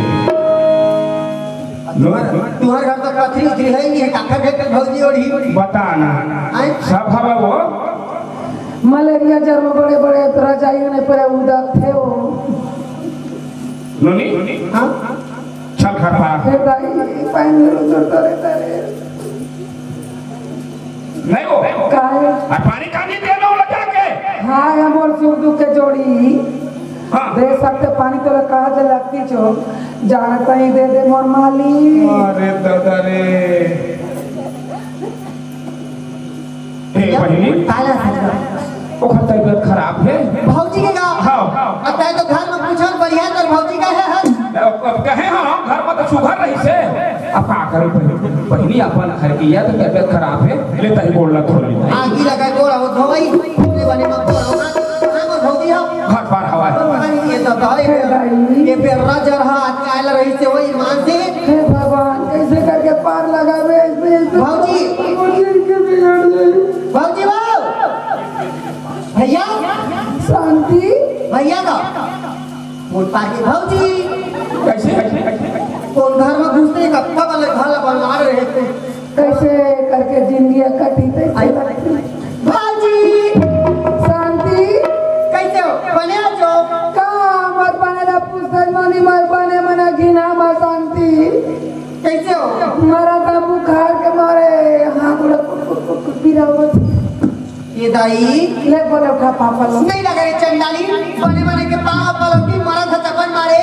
तुंहर, तुंहर घर तो कथरी उथरी हे ही नहीं, काकर के भौजी ओढ़ी। बता ना। आय? सब हवा वो। मलेरिया जर म बड़े बड़े रजाई होने पर उदक थे वो। नोनी? हाँ? चल घर पर। हे दाई, पानी में उतरता रहता रे। नहीं वो। काहे? अउ पानी कानी दे लो लगा के। हाँ, हम और सुख दुख के जोड़ी। हाँ। दे सकते पानी तो कहा जे लगती छो। जानता ही दे दे मोर माली। अरे दादा रे। हे बहिनी, काला सजवा। ओकर तबीयत खराब हे। भौजी के का? हाँ। अब तैं तो घर में पूछल बढ़िया, तोर भौजी का हे, हे? अब, अब कहे हम, घर में तो सुघर रहिस हे। अब का करे बहिनी? बहिनी अपन घर की या तो तबीयत खराब हे, ले तही गोड़ ला धो ले। आगी लगा गोड़ हो धोवई, पूरे बने में गोड़ हो, हाँ, हाँ, वो धोती हो। घर पर हवा हे। अरे ये तो भाई, ये बेर्रा जर हाथ कायल रहिस हे, वो ईमान से। हे भगवान, कैसे करके पार लगावे इसमें, इसमें भौजी। भौजी के बिगड़ जाए। भौजी बाबू। भैया। शांति। भैया का। मोर पाके भौजी। कैसे? कोन घर में घुसते, कब तक ले घर बनवा रहे थे। कैसे करके जिंदगी कटी, कैसे आई। लगती? भौजी। शांति। कैसे हो? बने हो जो? का मत बने ला, पुस्तक मानी मत बने, मना घिना मत शांति। कैसे हो? मरा था बुखार के मारे, हाँ, बोला, कुट, कुट, कुट, कुट, पीरा होत। ये दाई। ले बोले उठा पापा लो। नहीं लगा रे चंडाली, बने बने के पाँव पलटी मरा था चपन मारे,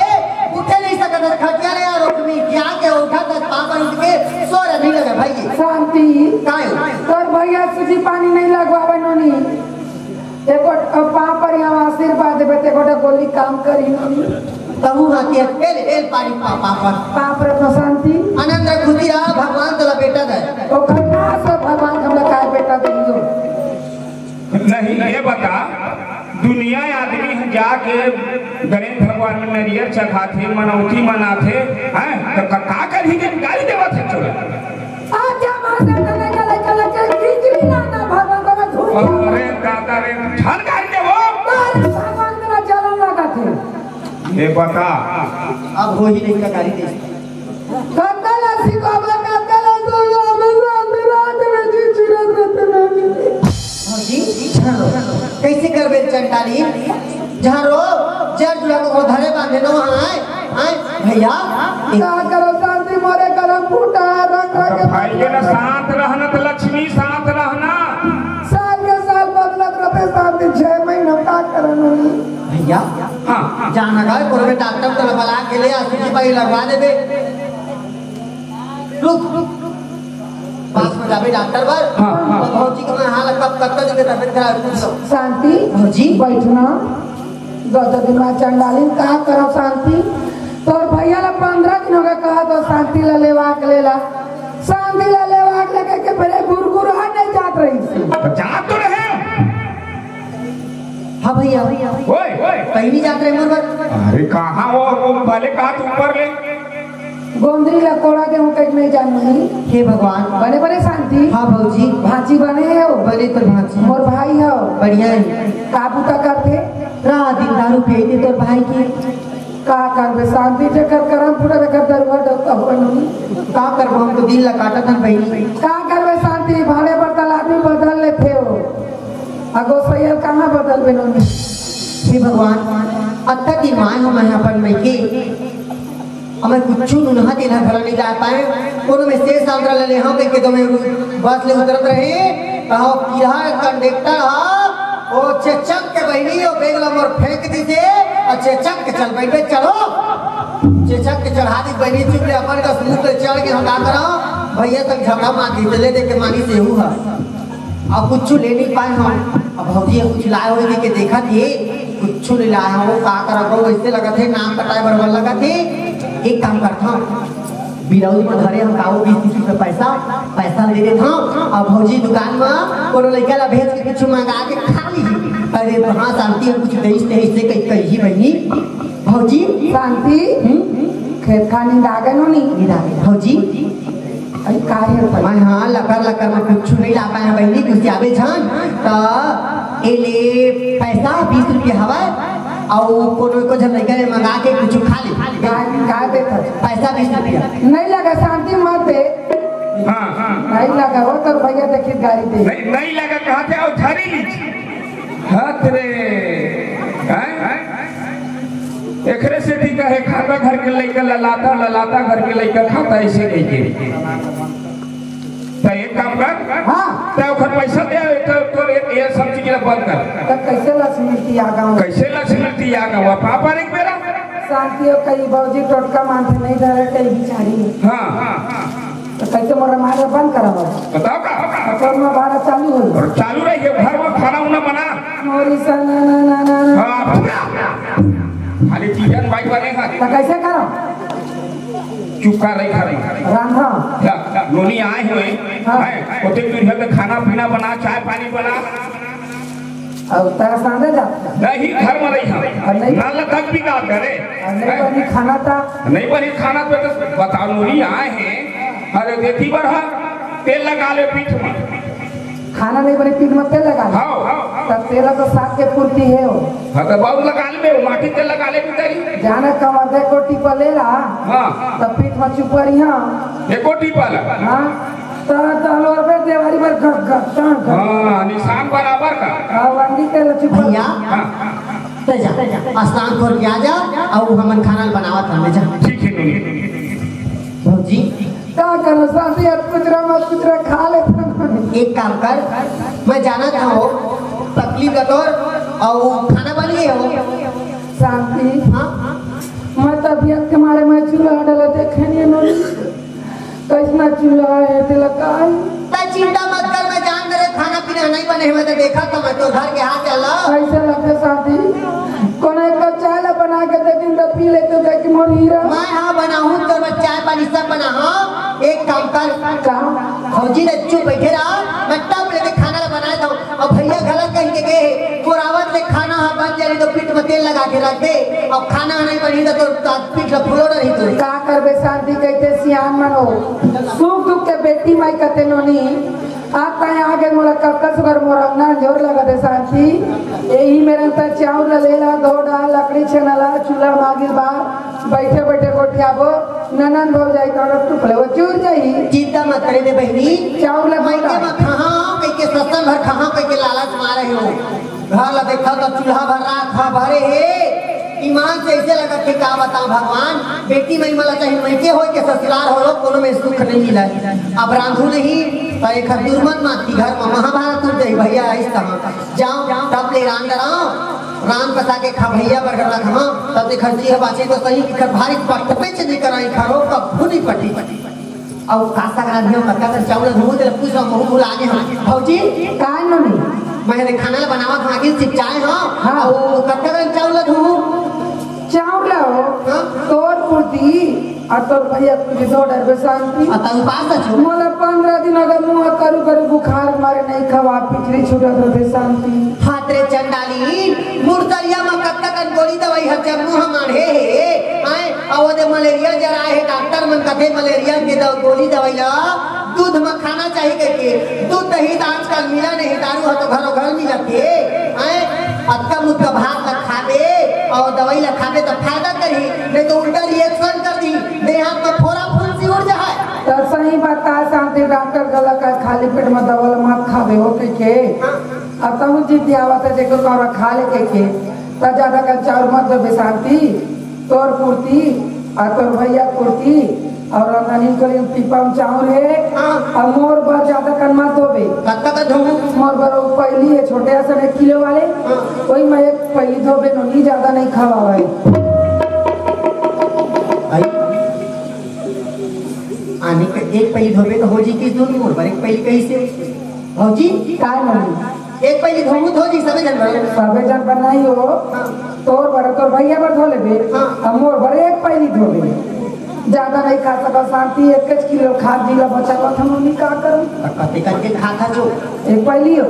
उठे नहीं सकत हे, खटिया ले यार उठमी, क्या के उठा था पाँव पर उठ के सो रहे, नहीं लगा भाई। शांति। काय? तोर भैया सूजी पानी नहीं लगवावे नोनी। एको पाँव पर यहाँ आशीर्वाद देवे, ते गोटा गोली काम करी नोनी। तहु हाथी है, एल, एल पानी पा, पा, पा। पाप रखो शांति। आनंद रख, खुशी रहा, भगवान तोला बेटा दे। ओकर नाश हो भगवान, हमरा काय बेटा दे दियो। नहीं, ये बता, दुनिया आदमी ह जाके गणेश भगवान में नरियर चढ़ाथे, मनौती मनाथे, हैं? तो क-, का करही के गाली देवत हे चोर? आजा माता का लगा, लगा, लगा, खिचड़ी लाना भगवान का धूप। अरे दादा रे, झन गाली देवो। अरे भगवान का जलन लगा थे। ये बता। अब हो ही नहीं का गाली दे। कत्ता ला सिखाबे, कत्ता ला दुर्गा, दुर्गा, दुर्गा, दुर्गा जी, चिरत रतन। भौजी, झारो, कैसे करबे चंडाली? झारो, जर जुड़ा को धरे बांधे नो, हाँ, हाँ, भैया। का करो शांति, मोरे करम फूटा, रंग रंग तो भाई के ना शांत रहना, तो लक्ष्मी शांत रहना। साल के साल बदलत रहते शांति, छह महीना का करना नहीं। भैया, हाँ। जाना का है, कोई डॉक्टर तो बला के ले आ, सूजी पानी लगवा देबे। रुक, रुक, रुक। पास में जाबे डॉक्टर बर। हाँ, हाँ। तो भौजी के मैं हाल कब, कब तक के तबियत खराब है, पूछ लो। शांति, भौजी। बैठना। दो, दो दिन में चंडालिन का करो शांति। तोर भैया ला पन्द्रह दिन हो गए, कहा तो शांति ला लेवा के लेला। शांति ला लेवा के लेके के फिर गुरगुर हाथ नहीं जात रही। तो जात तो रहे। हाँ भैया, ओए, ओए। कहीं नहीं जात रहे मोर बर। अरे कहाँ वो, वो भले का तू ऊपर ले। गोंदरी ला कोड़ा दे हूँ कहीं नहीं जान नहीं। हे भगवान। बने बने शांति। हाँ भौजी। भांची बने हो। बने तो भांची। मोर भाई हो। बढ़िया है। का बुता करते? रात दिन दारू पिए थे तोर भाई के। का करबे शांति, जेकर करम फूटे तेकर दरुआ डोका हुआ नहीं। का करबो, हम तो दिन ला काटत हन बहिनी। का करबे शांति, भाड़े पर तलाबी बदल लेथे हो। अगो सैयल कहाँ बदलबे नोनी? हे भगवान, अत्ता दिन माय हो मैं अपन मइके। हमें कुछ नुनहा तेलहा घला नहीं ला पाए। कोनो में से साल ले हो के, के दो में बस ले उतरत रहे। कहो किहा कंडक्टर हा, ओ चेचक के बहिनी, ओ बेग ला मोर फेंक दी दे, और चेचक के चल बैठे, चलो। चेचक के चढ़ा दी बहिनी, चुप ले अपन का सूत ले चढ़ के हम का करा, भैया तक झगड़ा मार दी, ले दे के मानी से हुआ। अब कुछ ले नहीं पाए हम। अब भौजी कुछ लाए होई के देखा थे, कुछ नहीं लाए हो, का करा को वैसे लगा थे, नाम कटाए बरबर लगा थे। एक काम करता हूँ, बिलाउज में धरे हम काऊ बीस तीस रुपये पैसा, पैसा दे देत हंव। अब भौजी दुकान में कोनो लइका ला भेज के कुछ मंगा के खा ली। अरे हाँ शांति, हम कुछ देइस तेइस से कही, कही बहिनी। भौजी। शांति। हम्म? देखा नींद आ गए नोनी। नींद आ गए। भौजी, अरे का हे पर? मैं हाँ, लकर लकर में कुछ नहीं ला पाए हैं बहिनी, कुछ आवे झन। त ए ले पैसा बीस रुपया हवय, अउ कोनो को झन लइका ले मंगा के कुछ खा ले। का, का देत हस? पैसा बीस रुपया। नहीं लगा, शांति मत दे। हाँ, हाँ। नहीं लगा हो, तोर भैया देखी गाड़ी दे। नहीं, नहीं लगा, कहा थे, और झरी लीजिए। हाथ रे, हैं? एकरे सेती कहे, खाता घर के लइका ललाता, ललाता घर के लइका खाता, ऐसे कहिके। त एक काम कर, हाँ। त ओकर पैसा दे, एक तो, तो ये, ये सब चीज ला बंद कर। त कैसे लक्ष्मी तियागव? कैसे लक्ष्मी तियागव? पापा रे मेरा। शांति हो कही, भौजी टोटका मानथे नहीं धरे, कही बिचारी। हाँ, हाँ, हाँ। त कैसे मोर रामायण बंद करावव? बताओ का? अपन में बारह चालू हो। और चालू रहिए, घर में खाना उना बना। मोरी सा ना, ना, ना, ना, ना। हाँ, पूरा। खाली चिकन भाई बने हैं। त कैसे करो? चुप कर रही, खा रही। रांधा। या, या, नोनी आए हुए हाँ। हैं, ओते दूर है तो खाना पीना बना, चाय पानी बना। अउ तारा सांझे जात का? नहीं, घर में रही हम। अउ नहीं? नाला तक भी का करे? अउ नहीं बनी खाना था? नहीं बनी खाना तो, तो बताओ, नोनी आए हैं। अरे, देखी बर हा, तेल लगा ले पीठ में। खाना नहीं बने, पीठ में तेल लगा ले। हाँ, हाँ, हाँ। तब तेल तो साग के पूर्ति हे हो। हाँ, तो बहुत लगा ले, माटी तेल लगा ले भीतरी। जाना कमर दे को टीपा ले ला। हाँ। तब पीठ में चुपरिया। एको टीपा ला। हाँ। त, त हलोर पे देवारी पर घ, घ, घ, घ। हाँ, निशान बराबर का। हाँ, वंडी के लचुपा। भैया, हाँ। ते जा, स्नान करके आ जा, अउ हमन खाना बनावत हन, ले जा। ठीक है, नोनी। भौजी। का करो, साथी, अब कुछ रहा, मत कुछ रहा, खा लेथन। एक काम कर, मैं जानत हँव, तकलीफ बतोर, अउ खाना बन गए हो। शांति। हाँ? मैं तबियत के मारे मैं चूल्हा डला देखे नहीं, नोनी। कैसना चूल्हा हे, तेला काय? तै चिंता मत कर, मैं जान डरे खाना पीना नहीं बने हुए तो देखा तो मैं तो घर के हाथ चल। कैसे लगथे शांति? कोनो एक कप चाय ला बना के दे दिन तो पी लेते, कह कि मोर हीरा। मैं हाँ बनाहूँ, तोर बर चाय पानी सब बनाहूँ। एक काम कर। का? भौजी ले चुप बैठे रहा, मैं टप लेके खाना ला बना देता हूँ। अउ भैया घला कहि के गे हे, तोर आवत ले खाना ह बन जाही त पीठ म तेल लगा के रख दे, अउ खाना ह नइ बनही त तोर पीठ ल फुलो डरही तोर। का करबे शांति, कहिथे सियान मन हो, सुख दुख के बेटी माई कथे नोनी। आज तैं आगे मोला कतका सुग्घर मोर अंगना अंजोर लगत हे शांति। एही मेर अंतर चाउर ल ले ला, धो डाल, लकड़ी छेना ला, चूल्हा मागिल बार, बइठे बइठे गोठियाबो, ननन भौजाई तोर टुकले वो चूर जाही। चिंता मत करे दे बहिनी, चाउर ल मइके धो डाल। म खाहूँ कहिके सस्ता भर खाहूँ कहिके लालच मारे हो। घर ल देखा त चूल्हा भर राख ह भरे हे। ईमान से अइसे लगत हे का बताओ भगवान, बेटी माई मन ल चाही मइके होय के ससुरार होय कोनो में सुख नइ मिलय। अब रांधहूँ नहीं त एखर दुरमन माती घर म महाभारत टूट जाही भइया। अइस तहाँ जाओ टप ले रांध डराओ। रांध पसा के खा भइया बरगर रख हम, तब एखर जी ह बाचे तो सही, एखर भारी पटपे च नइ कराई खरो, कभू नइ पटी। अउ का साग रांधे हो, कतका कन चाउर धोहूँ, तेला पूछ रहा, महूँ भुला गे हँव। भौजी, काय नोनी? मैं रे खाना ला बनावत हँव, आगे सिपचाए हँव। हाँ। अउ कतका कन चाउर धोहूँ? चाउर ला हो, हाँ? तोर पुरती, अउ तोर भइया पुरती धो डरबे शांति। अउ तैं उपास अछू? मोला पंद्रह दिन अगर मुँह करू करू बुखार मारे नइ खवा, पिचरी छूटत रथे शांति। हाथ रे चंडाली, मुरतरिया म कतका कन गोली दवाई ह जम्मो ह माढ़े हे, आय, अउ ओदे मलेरिया जराए हे, डॉक्टर मन कथे मलेरिया के दव-, गोली दवाई ल दूध म खाना चाही कहिके। दूध दही त आजकल मिला नहीं, दारू ह तो घरो घर मिलत हे, आय, अतका मुतका भात ल खाबे अउ दवाई ल खाबे त फायदा करही, नहीं तो उल्टा रिएक्शन कर दी, देह हाथ म फोरा फुंसी उड़ जाए। त सही बता शांति, डॉक्टर घला का खाली पेट म दवा ल मत खाबे हो कहिके। हाँ। अब तहूँ जिद आवत हे, जेको कौरा खा ले कहिके, त जादा कन चाउर मत देबे शांति। तोर पुरती, अउ तोर भइया पुरती, अउ रंधनी कोली पीपा म चाउर हे, हाँ। अउ मोर बर जादा कन मत धोबे। कतका कन धोबे? मोर बर वो पइली हे, छोटे असन एक किलो वाले, हाँ। वही म एक पइली धोबे नोनी, जादा नइ खवावय। आई। आने के एक पइली धोबे त हो जी किस दून मोर बर एक पइली कइसे? भौजी, काय नोनी? एक पइली धोबू त हो जी, सबे झन बर। सबे झन बर नहीं हो। हाँ। तोर बर, तोर भइया बर धो लेबे। हाँ। अउ मोर बर एक पइली धोबे। जादा नइ खा सकव शांति, एकेच किलो खात जी ला बचावत हँव नोनी, का करँव? त कते करके खात हस ओ? एक पइली हो।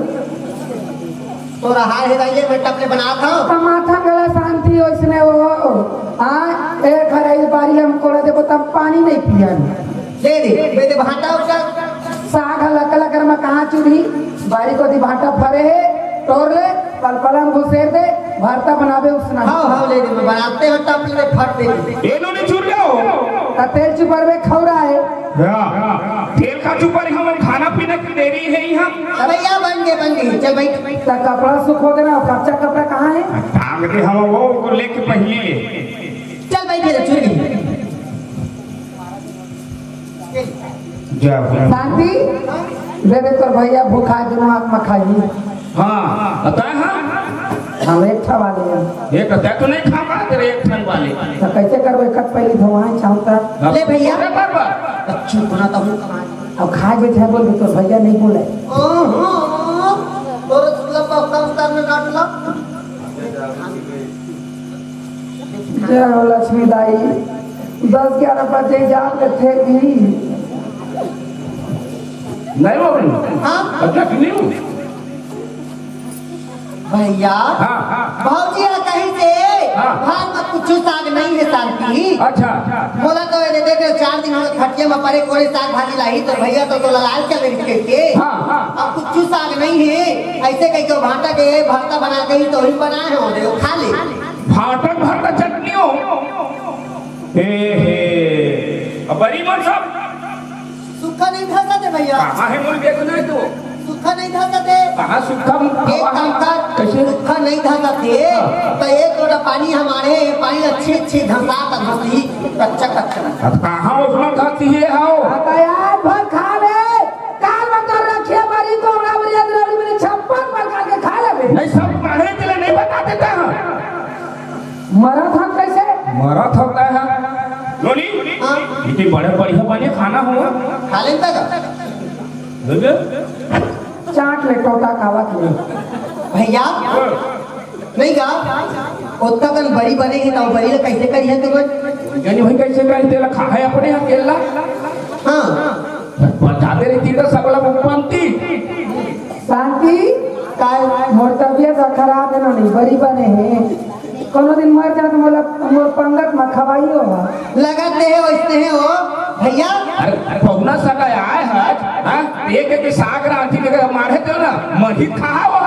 तोर हार हे दाई ले, मैं टप ले बनात हँव। त माथा गला शांति ओइसने हो। हाँ, एक हरई बारी हम कोड़ा देबो, तब पानी नहीं पियन। दे दे, दे दे भाटा उटा। साग ह लकला कर में कहाँ चुरही? बारी कोती भाटा फरे हे, टोर ले, पलपला में घुसेर दे, भरता बनाबे उसना। हाँ, हाँ, ले दे, मैं बनाते हो, टप ले, फट दे। ए नोनी चुर गयो। त तेल चुपरबे खौरा हे। हाँ, तेल का चुपर, हम खाना पीना की देरी हे यहाँ। अबे या बन गए, बन गए, चल भाई। त कपड़ा सुखो देना, कच्चा कपड़ा कहाँ हे? टांग दे हम वो, वो लेके पहले ले। चल भाई, चल, चुर गई। जय हो। शांति, दे दे तोर भैया भूखा, दोनों हाथ में खाई। हाँ, बताए हाँ। हम एक ठा वाले हैं। एक बताए तो नहीं खा पा तेरे एक ठन वाले। तो कैसे करबे? कट पहली धोवाएं चाहता। ले भैया। अरे बाबा। चुप ना तो हूँ। अब खाए बैठे बोल, तो भैया नहीं बोले। ओहो, तोरे सुलभ का कम करने काटला। जय हो लक्ष्मी दाई, दस ग्यारह बजे जान ले थे भी। नहीं हो गई? हाँ? अच्छा, नहीं हो? भैया, हाँ, हाँ। भौजी ह कहीं से हाँ। भात में कुछ साग नहीं है शांति। अच्छा। मोला तो ये दे दे, चार दिन हम खटिया में परे कोने साग भाजी लाई, तो भैया तो, तो ललाल चल रही के। हाँ, हाँ। अब कुछ साग नहीं है, ऐसे कह के भाटा के भरता बना के ही तो ही बनाए हो, दे खा ले। भाटा भरता चटनी हो। ए हे, अब बड़ी मन सब। सुखा नहीं धरता दे भैया। कहाँ है मोर बेग नहीं तो? सुखा नहीं धरता दे। कहाँ सुखा मुखा एक वहाँ? काम कर, कैसे? सुखा नहीं धरता दे। हाँ। तो एक लोटा पानी हमारे, पानी अच्छी अच्छी धरता था, धरती, कच्चा कच्चा। अब कहाँ उसमें धरती है, हाओ? हाँ, तो यार, भर खा ले। काल बता रखिए, बड़ी तो हमरा बड़ी अदरौली में छप्पन प्रकार के खा लेबे। नहीं, सब पढ़े के लिए नहीं बता देता है। मरा था कैसे? मरा था क्या है? नोनी, हाँ। इतनी बड़े बढ़िया बने खाना हो। खा लेता का? बुझे? चाट ले, टोटा कावत ले। भैया, हाँ। नहीं गा, ओतका कन बरी बने हे, त बरी ला कैसे करिहे तुमन? यानी भाई कैसे करी, तेला खा है अपने अकेला? हाँ। बता दे रही थी तो सब लोग बनती। शांति, काय? मोर तबियत ह खराब है, नोनी, बरी बने हे। कोनो दिन मर जात, मोला, मोर पंगत म खवाई हो। लगत नहीं है, वैसने है हो, भैया। अरे, पहुना सगा आए है, हाँ? एक, एक साग रांधी के मारे दे ना, मरही खा हो।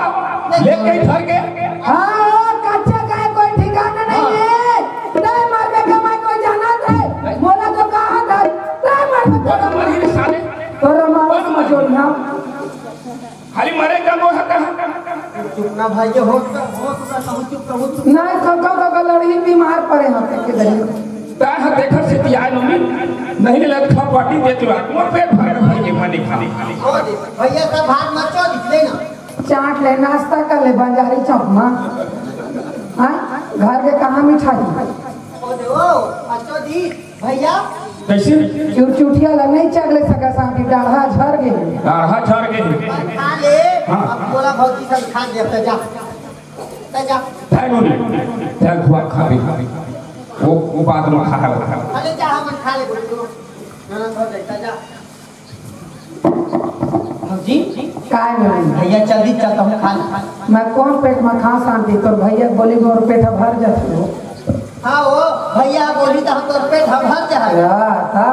ले के धर के। हाँ, कच्चा का कोई ठिकाना नहीं हाँ। है। नहीं मर के कमाई कोई जाना है। मोला तो कहा था, नहीं मर के तोरा मरही रे साले। तोरा मार कौन मरही? जो ना। खाली मरे का मोह का। चुप ना भाई, ये हो, हो, हो, हो, चुप, हो, चुप। नहीं, कब, कब, कब लड़ही बीमार पड़े हैं, के दही। ता ह देखर से तिया नोनी, नहीं लग खा पाटी दे तू, मोर पेट भर भर के माने खाली। हो दे, भैया सब भात मत चो दिखले ना। चाट ले, नाश्ता कर ले, बंजारी चौक में। हाँ? घर के कहाँ मिठाई? हो दे, ओ, अच्छो दी। भैया। कैसे? चुरचुटिया ला नहीं चगले सका शांति, डाढ़ा झर गे। डाढ़ा झर गे। खा ले। हाँ। अब बोला भौजी सब खा ले, अब जा। जा, जा। तै नो ले। तै खुआ खा भी। वो, वो बाद में खा ले। अरे जा, हम खा ले, बोल दो। ना, ना, थोड़ा देखता जा। भौजी। काय में? भैया, जल्दी चल, तो हम खा ले। मैं कौन पेट में खा शांति, तोर भैया बोली मोर पेट भर जाती हो। हाँ, वो भैया बोली तो हम तोर पेट भर जाए। या, था,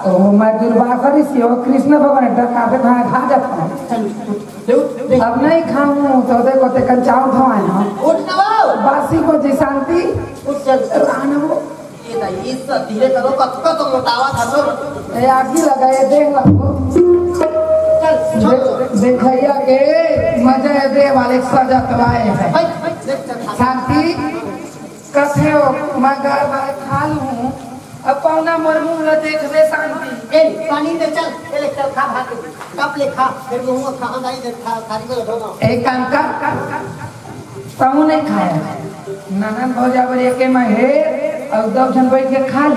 तो वो मैं दुर्वासा ऋषि हो, कृष्ण भगवान डर काफे था, खा जाता हूँ। चल, उठ, उठ, उठ, उठ। अब नहीं खाऊं, तो देखो, ते कंचाऊ खवाए हम। उठ ना बाबू। बासी को जी शांति। उठ, चल। रान वो। ये ना, ये सब धीरे करो, कब का तो मोटावा था तो। ए, आगी लगाए, देख लो। चल, छोड़ दो। दे-, देखैया के मजा है, दे वाले सजा तवाए है। भाई, भाई, देख, चल, खा। शांति, कथे हो, मैं घर बार खा लूं, अब पौना मोर मुंह ला देखबे शांति। ए, पानी दे, चल, ए ले, चल, खा, खा के। कप ले, खा, फिर मुंह खा, हम आई, खा, थारी में धो दो। एक काम कर, तहूँ नहीं खाया। ननद भौजा बर एके में हे, अउ दस झन बैठ के खा ली।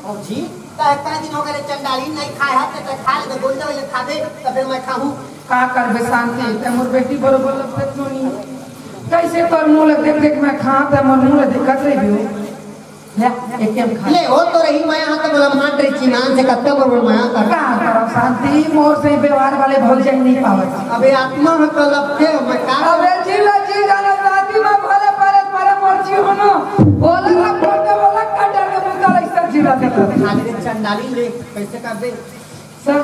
भौजी, त इतना दिन हो गए चंडाली नहीं खाए हस, त खा ले, गोंडा वाले खा दे, त फिर मैं खाहूँ। का करबे शांति, ते मोर बेटी बरोबर लगत नोनी। कैसे तोर मुंह ले देख देख मैं खा, ते मोर मुंह ले दिक्कत रही भी हो। ले, एके में खा। ले, हो तो रही माया, हाँ, तो बोला मार रही चिनान से कत्ता बरोबर माया कर। का करब शांति, मोर से व्यवहार वाले भौजाई नहीं पावत। अबे आत्मा ह कलपथे, मैं का अबे जी ला जी जाना शांति में भले परे परे मर्जी हो ना। बोला ना, बोल के बोला। खाली रे चंडाली ले, कैसे कर दे? सब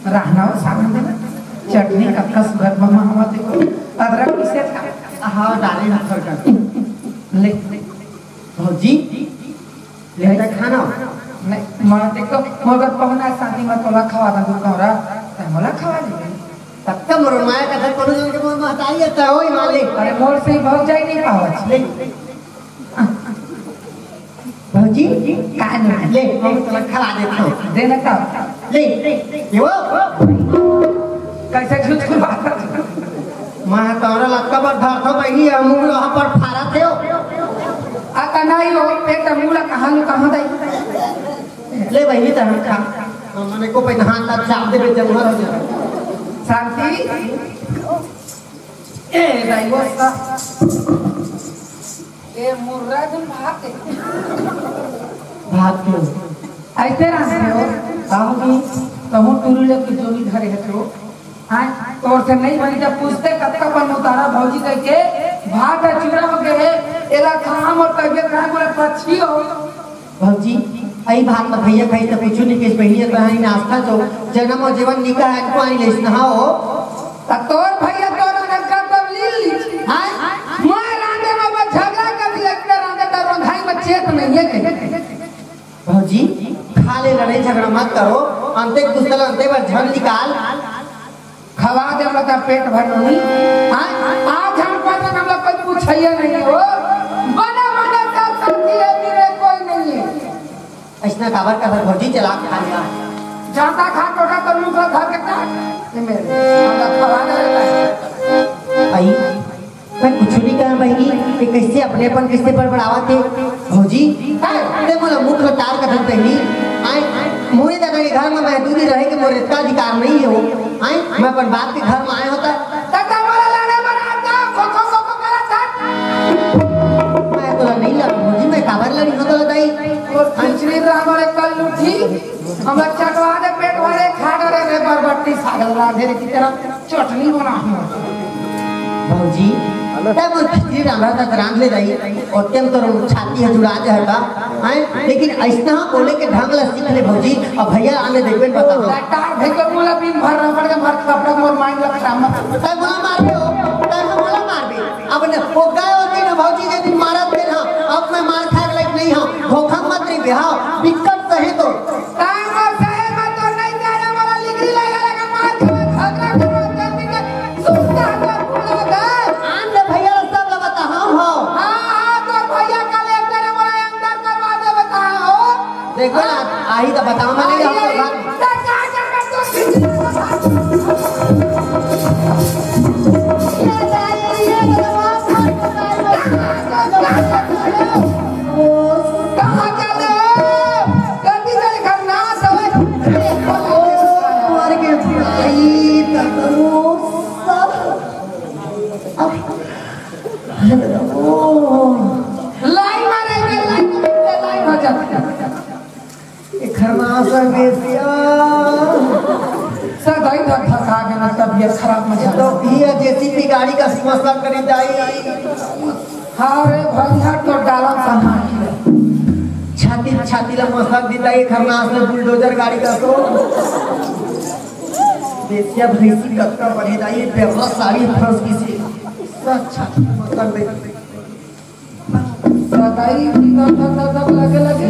रहना हो सामने में। चटनी का कस घर बना हुआ देखो। अदरक पीसे था। हाँ, डाले ना थोड़ा। ले। भौजी, ले तो खाना। नहीं, मैं देखो, मगर पहुना शादी में तोला खवा दा तू कौरा, ते मोला खवा दे। तब तो मोर माया का घर कोनो जन के मोर महतारी है, तो होई माले। अरे मोर से ही भौजाई नहीं पावत। ले। भौजी, का नाम? ले, हम तोला खवा देत हूँ। दे ना का? ले, ये वो। कैसे झूठ की बात है? मैं तोरा लक्का पर धरता बहिनी, हम लोहा पर फारा थे हो। आता नहीं हो, पेट मूला कहाँ लो, कहाँ दई? ले बहिनी, तो हम खा। हम मने को पे धान का चाप दे, जमहर हो जाए। शांति। ए, दाई, वो सा-, ए, मुर्रा जन भात है। भात क्यों? ऐसे रहते हो, कहो कि कहूँ टूरी लेके जोनी घरे है तो, हाँ, तोर से नहीं बनी, जब पूछते कब का बन उतारा भौजी कह के, भात है चूरा हो गए, एला खाम और तबियत खराब, बोले पक्षी हो। भौजी, अई भात ल भैया खाई त कुछु नहीं कहिस, बहिनी त ही नाश्ता जो जन्म और जीवन निका है, इनको आई लेस नहा हो। त तोर भैया तोर ननका तब ली ली। हाय, मैं रांधे में बस झगड़ा कर दिया, इतना रांधे त रंधाई में चेत नहीं है कहीं। भौजी, खा ले, लड़ाई झगड़ा मत करो, अंते गुस्सा अंते बर झन निकाल। खवा दे, मतलब पेट भर नहीं। हाँ? आज हम पर हम लोग कोई पूछैया नहीं हो। बने बने सब साथी है, मेरे कोई नहीं है। ऐसना काबर का भौजी चला खा लिया। जाता खा टोटा तो मुंह का धर के काट। ये मेरे, हम लोग खवा दे रहता है। आई, मैं कुछ नहीं कहा बहिनी, ये कैसे अपने अपन कैसे बड़बड़ावत हे? भौजी, ते मोला मुख ल टार कथन बहिनी। आय, मोरे दादा के घर में मैं दूरी रहे के मोरे इतना अधिकार नहीं है हो। आय, मैं अपन बाप के घर में आए होता। दादा मोला लड़े बर आता, खो खो खो खो करत था। मैं तोला नहीं लड़ा भौजी, मैं काबर लड़ी हो तोला दाई? और खिचड़ी राम रे कल उठी, हमरा चटवा दे पेट भरे, खा डरे रे बरबट्टी सागल रांधे रे की तरह। चटनी बना हूँ। भौजी, तब वो खिचड़ी रांधा तक रांध ले रही, और तब तो छाती है जुड़ा दे हटा, हैं? लेकिन ऐसना बोले के ढंग ला सीख ले भौजी, अब भैया आने देखबे बता। लटार भैया बोला बिन भर रबड़ के भर कपड़ा मोर माइन ला खटाम। तब बोला मार दे हो, तब बोला मार दे। अब ने, वो गए होते ना भौजी जे दिन मारत थे ना, अब मैं मार खाए लायक नहीं हूँ, धोखा मत नहीं बिहाव, दिक्कत सहे तो। काम और सहे में तो नहीं जाने वाला लिगड़ी लगा लगा मार खावा झगड़ा करवा जल्दी के सुस्ता का फूला दे। आन दे भैया सब ला बता, हम हो। हाँ, हाँ, तो भैया कलेक्टर है, बोला अंदर करवा दे, बता हो। देखो ना, आई तो बताओ, मैंने भी हमको बात सरकार का तो कहाँ चल रहे हो? गलती से खन्ना सवे। ओ, मर के भाई, तंदुरुस्त। ओ। लाइन मारे, लाइन, लाइन हो जाती है। ए खरनास बेसिया। सदाई धक धका के ना तबियत खराब में तो जाता। ये जेसीबी गाड़ी का समस्या करी दाई। हाँ रे भैया, तो डाला सामान। छाती, छाती ला मसक दी दाई, खरनास में बुलडोजर गाड़ी का तो। बेसिया भैंसी कत्ता बने दाई, बेवा साड़ी फंस गई सी। सब छाती मसक दे। सदाई धक धक धक धक लगे लगे।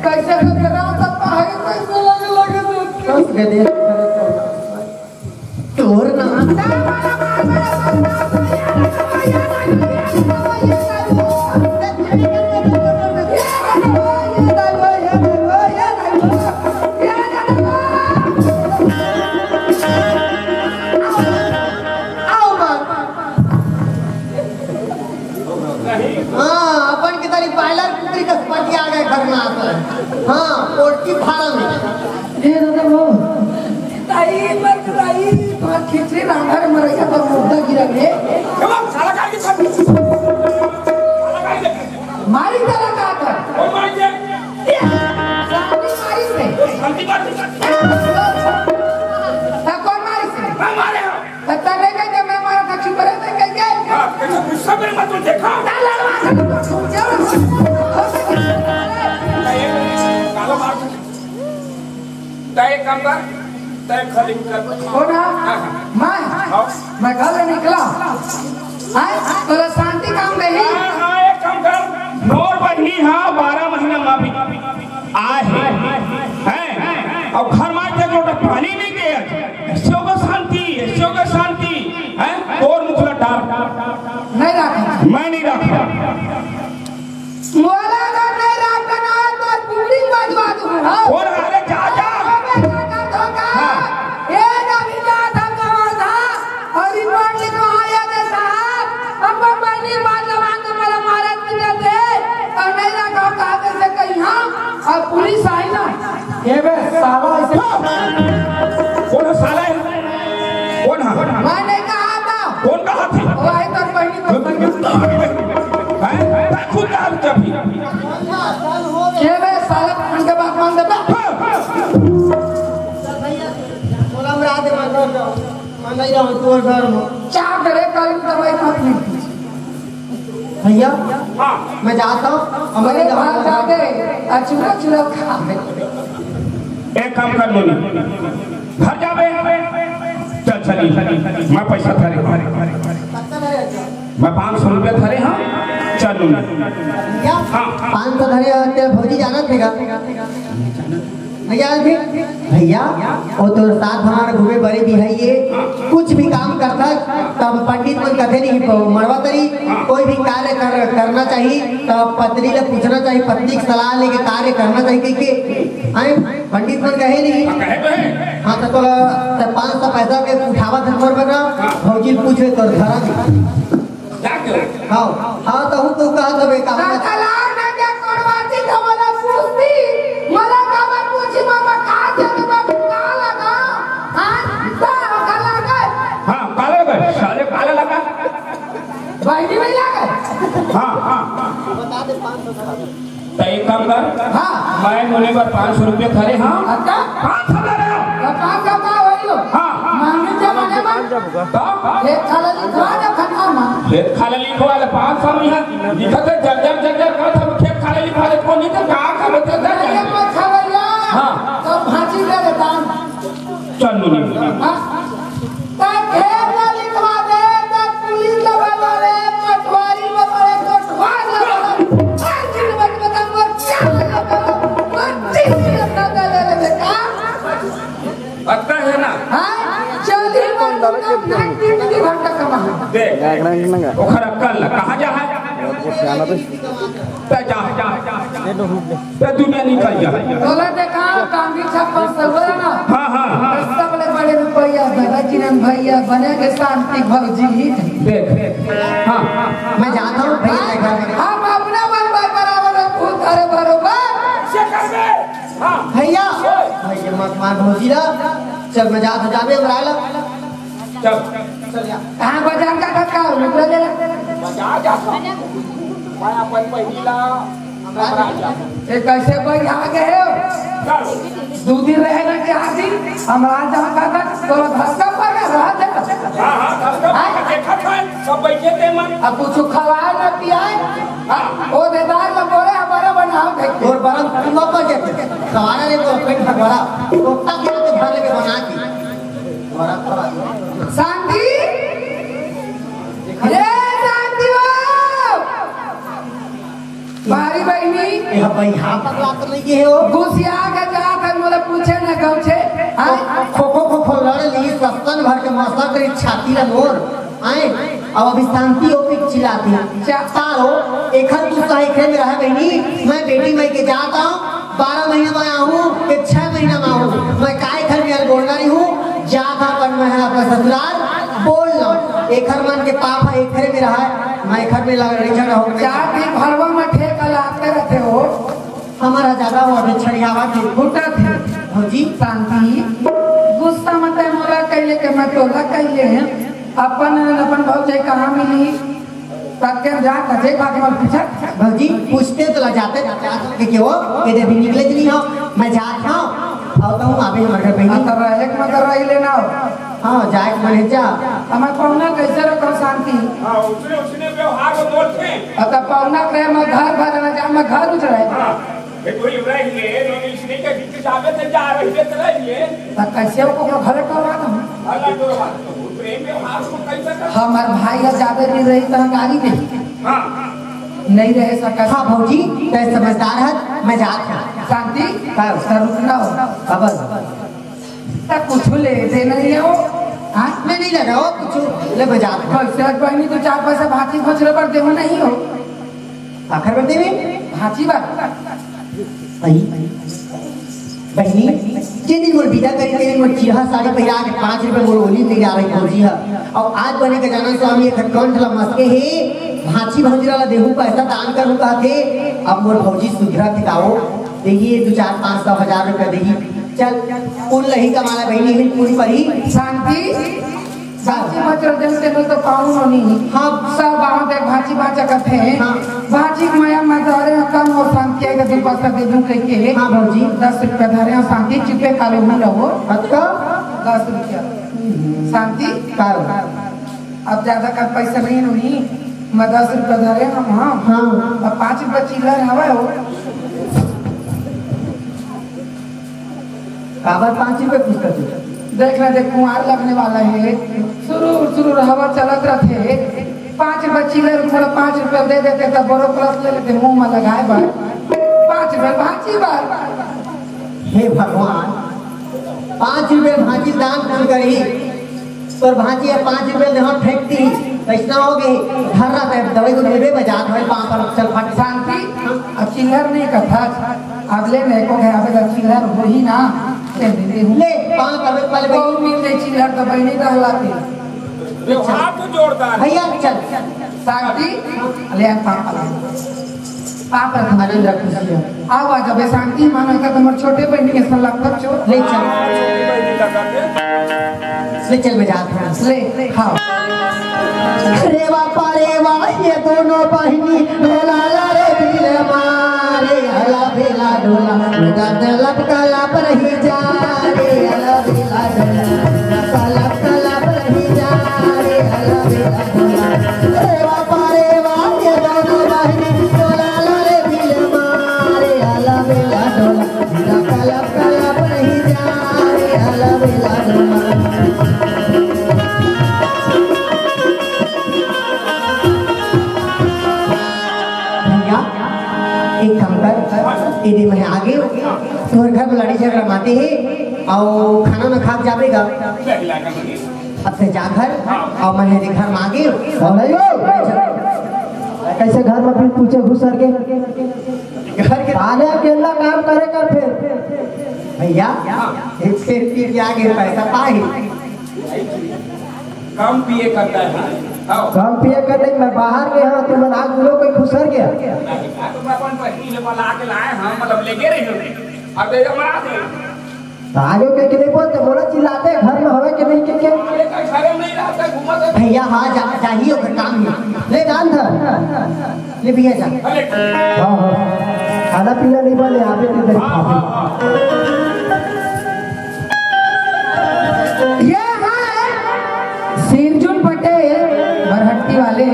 कैसे लगे रात अब पहाड़ी कैसे लगे लगे देख के। बस गदे। तोर ना। आओ बात। हाँ, अपन के तारी बॉयलर कुकरी कस पटिया गए खरनास। हाँ, पोल्ट्री फार्म। ए दादा वो, ताई मर गई, तोर खिचड़ी रांधर मरैया पर मुर्दा गिरा गे। ए बाप, साला गाड़ी छाड़। साला गाड़ी दे। मारी साला का कर। कौन मारी दे? ए, साली मारी से। गलती बात नहीं। ता कौन मारी से? मैं मारे हूँ। त तने कह के मैं मारा था, चुप रहे, तने कह के। बाप, कैसे गुस्सा मेरे मत तो देखा। ना लड़वा से तो छूट जाओ। एक काम कर, तय खाली कर। कौन है? हाँ, हाँ। मैं? हाँ। मैं घर ले निकला। हैं? तोला शांति काम देही? हाँ, हाँ, एक काम कर। मोर बहिनी हा बारह महीना मा भी आए हे। हैं? अउ घर मा एक लोटा पानी नइ दे। ऐसे होगा शांति, ऐसे होगा शांति। हैं? तोर मुखला डार। नइ राखा। मैं नइ राखा। मोला अगर नइ राखना हे, तो पूरी बजवा दूँ, हाँ। कौन? अरे, जा, जा। अबे, धोखा, धोखा। हाँ। ए, रविदास हम गंवार था, अउ रिपोर्ट लिखवा आया दे साहब, अब बनी बात जवान तो मोला मारत पीटत हे, अउ नइ राखा, कहा कैसे कहीं, हाँ, अउ पुलिस आई ना, ए बे, साला ऐसे कौन है साला है? कौन है? मैं नहीं कहा था। कौन कहा थी? वो आई तो बहनी तो बहनी। हैं? मैं खुद कहा था अभी। ये बे साला उनके बाप मान देता। बोला हमरा आते मैं घर जाऊँ। मैं नहीं रहूँ तोर घर में। चाप दे रे, कल की दवाई मत ली। भैया, हाँ। मैं जाता हूँ, हमारे अरे घर भाग जाते, आ चूरा चूरा खा। एक काम कर लोनी, घर जाबे, चल चली, मैं पैसा धरे हूँ, मैं पाँच सौ रुपया धरे हूँ, चल लोनी। भैया, हाँ। पाँच सौ धरे हो, तेरे भौजी जानत हे का? भैया, भैया, वो तो साथ हमारे घूमे बड़े भी है ये, कुछ भी काम करता तब पंडित मन कथे नहीं, मड़वा तरी कोई भी कार्य कर, करना चाहिए, तब पत्नी ले पूछना चाहिए, पत्नी की सलाह लेके कार्य करना चाहिए, कह के आए पंडित मन कहे नहीं। हाँ, कहे तो है। हाँ, तो तोला, तो पाँच सौ पैसा के उठावा धन पर बना, भौजी पूछे तो धरा दे। क्या क्यों? हाँ, हाँ, तो हूँ तो कहा था बे, कहा था। काका लाल ना क्या कोड़वाती तो मोला पूछती, मोला काबर पूछी, मामा कहा थे तो मैं कहा लगा? हाँ, तो काला लगा। हाँ, काला लगा, साले काला लगा। बहनी नहीं लगा। हाँ, हाँ। तो एक काम कर। हाँ। मैं नोनी बर पाँच सौ रुपया धरे, हाँ। अच्छा। पाँच सौ धरे हो। तो पाँच सौ का वही हो। हाँ। मांगे जमाने में। तो? खेत खाला लिखवा दे खतवा मा। खेत खाला लिखवा दे पाँच सौ में है। लिखत है जर्जर, जर्जर, कहत हम खेत खाला लिखवा दे, कौन नहीं तो कहा का बता दे। अरे, कोई खबरिया। हाँ। तो फांसी दे देता। चल नोनी। हाँ। त खेत ला लिखवा दे, त पुलिस ला बता दे, पटवारी बता दे, कोटवार ला बता दे, हर चीज बता दे, मोर चाल ला बता दे, मोर चीज ला बता दे, ले ले बेटा। पक्का है ना? हाँ? चल ही मत, नाइट ड्यूटी घंटा कमा। देख, ओखर अक्कल ला, कहाँ जा है? तै जा, तै दुनिया निकल जा। तोला देखा, कांदी छप्पन सौ ना। हाँ, हाँ। सबले बड़े रुपया दादा किरण भैया बने के शांति भौजी। देख, हाँ। मैं जाता हूँ भैया के घर में। हम अपना मन भाई बराबर है, खुद करे बरोबर। हाँ। भैया, भैया मत मार भौजी ला। चल मैं जात हूँ, जाबे हमरा ला। चल, चल जा। कहाँ बाजार का खटका हो? निकल ले। बाजार जाता हूँ। मैं अपन पहिला हमरा जा। ये कैसे कोई आ गए हो? चल। दो दिन रहे ना, चार दिन। हमरा जहाँ का था, तो घर का पर रहा था। हाँ, हाँ, घर का पर देखा था, सब बैठे थे मन। अब कुछ खवाए ना पियाए। हाँ, वो देदार में बोले, हमारा बनाओ देख। और बरम तुम लोग को देते। सवारा ने तो पेट भर भरा। तो तक यहाँ के भर लेके बना के। शांति। हे शांति हो। बारी बहिनी। ए भाई, यहाँ पर रात नहीं गए हो। गुसिया के जात है, मोला पूछे न गौछे। हाँ? खो, खो, खो, खो लड़ ली, सस्तन भर के मसा करी छाती ला मोर। आए, अब अभी शांति हो के चिल्लाती। चा- तारो, एखन तू सही खेल में रहा बहिनी, मैं बेटी माई के जाता हूँ। बारह महीना में आऊँ कि छह महीना में आऊँ, मैं काय घर में बोलना नहीं हूँ, जा था पर मैं है अपना ससुराल बोल लो। एखर मन के पाप है, एखरे में रहा है, मैं एखर में लग रही झगड़ा हो गई। चार दिन भरवा में ठेका लागते रहते हो। हमारा ज्यादा हो अभी छड़ियावा के फुटत है। भौजी। शांति, गुस्सा मत है मोला कैले के मैं तोला कैले हैं। अपन, अपन भौजाई कहाँ मिली? तब के जा, कजे भागे मत पीछे। भौजी, पूछते तो ला जाते, जाते के, के हो, के दे भी निकले नहीं हो, मैं जात हूँ, आओ तो हूँ, अभी हमारे घर पे ही। हाँ, तब एक मत रही लेना हो। हाँ, जाए के मने जा। हमारे पहुना कैसे रखो शांति? हाँ, उसने, उसने व्यवहार में बोलते हैं। अब तब पहुना करे, मैं घर भर ना जा, मैं घर उजड़े। हाँ। अरे कोई रह ले, नोनी इसने के बीच जावे तो जा रही है, तो रह ले। त कैसे ओकर घरे टोरवा दहूँ? अल्लाह टोरवा तो प्रेम व्यवहार को कैसे कर? हमर भाई ह जाबे नहीं रही, त गारी नहीं। हाँ। नहीं रहे सका। हाँ भौजी, तैं समझदार हस, मैं जात हँव। शांति, का? त रुकना हो। अब त कुछ ले दे नहीं हो। हाँ? मैं नहीं लगा हो कुछ, ले बजा। कैसे आज बहिनी तो चार पैसा भांची भचरा बर देहूँ नहीं हो। आखिर में देवी? भांची बर। आई। बहिनी, जे दिन मोर बिदा करे, ते दिन मोर चिरहा साड़ी पहिरा के पाँच रुपया मोर ओली ले जा रही भौजी ह। अउ आज बने के जाना स्वामी एक कंठ ला मसके हे, भांची भचरा ला देहूँ, पैसा दान करूँ कहत हे। अब मोर भौजी सुधरत हे का ओ, देही दू चार पाँच सौ हजार रुपया देही। चल, पुन लही कमाला बहिनी, हिन पुन परी। शांति, भांची भचरा जन ते तो पाऊँ नोनी। हाँ। सब गाँव देख भांची भांचा करथे। हाँ। भांची के मया में तो अरे कम और शांति आएगा, दू पैसा दे दूँ कह के। हाँ भौजी। दस रुपया धरे हँव शांति, चुपे कालो हूँ रहो। अच्छा। दस रुपया। शांति। का? अब ज्यादा का पैसा नहीं नोनी, मैं दस रुपया धरे हँव। हाँ। हाँ। अब पाँच रुपया चिल्लर हवे हो। काबर पाँच रुपया पूछत हे? देख ना, देख, कुंवार लगने वाला हे, सुरूर सुरूर हवा चलत रथे। पाँच रुपया चिल्लर, मोला पाँच रुपया दे देते, त बोरो प्लस ले लेते मुँह में लगाए बर। पाँच रुपया भांची बर। हे भगवान, पाँच रुपया भांची दान कुछ करही, तोर भांची ह पाँच रुपया देहा फेंक दी, अइसना हो गे। धर रहा है, दवाई को लेबे बजा, थोड़े पाँव पर चल फट। शांति, अब चिल्लर नहीं कथा, अब ले मैं को गया, अब चिल्लर हो ही ना, ले दे दे हूँ। ले, पाँव पर पल वो मिल दे चिल्लर तो बहनी दहलाती। व्यवहार तो जोरदार है। भैया, चल। शांति, ले आ पाँव पर। पाँव पर आनंद रख, खुशी है। आओ, आ जाओ, शांति मानो, एक तुम्हारे छोटे बहनी के साथ लगभग चो। ले चल। ले चल, मैं जात हँव। ले, हाँ। रे बापा रे वाह, ये दोनों बहिनी डोला ला रे बिल मारे, अला बेला डोला, डोला लपका लप रही जा रे, अला बेला डोला, लपका लपका लप रही जा रे, अला बेला डोला। रे बापा रे वाह, ये दोनों बहिनी डोला ला रे बिल मारे, अला बेला डोला। भैया, एक काम कर, एदे मैं आगे, तोर घर में लड़ाई झगड़ा माते हे, अउ खाना ना खा के जाबे गा। अब तैं जा घर, अउ मैं एदे घर में आगे। हाँ भाई, ओ। कैसे घर में फिर पूछे घुसर के? घर के साले अकेला काम करे कर फिर। भैया, एक से एक के आगे पैसा पाही। कम पिए करता है। हाँ। कम पिए कर नहीं, मैं बाहर गया हूँ, तुम आज लोग कोई घुसर गया। तो मैं अपन पत्नी से बना के लाए हैं, मतलब लेके रही हूँ। अब ये हमारा तो आगे के, के नहीं बोलते, बोला चिल्लाते, घर में हवे के नहीं के, के? अरे, कोई शर्म नहीं रहता, घूमत है। भैया, हाँ, जा, जाही ओकर काम है। ले, जान धर। ले भैया, जा। अरे। हाँ, हाँ। खाना पीना नहीं बने, आवे के इधर हाँ, खा। हाँ, हाँ। ये है सिरजुन पटेल, बरहट्टी वाले,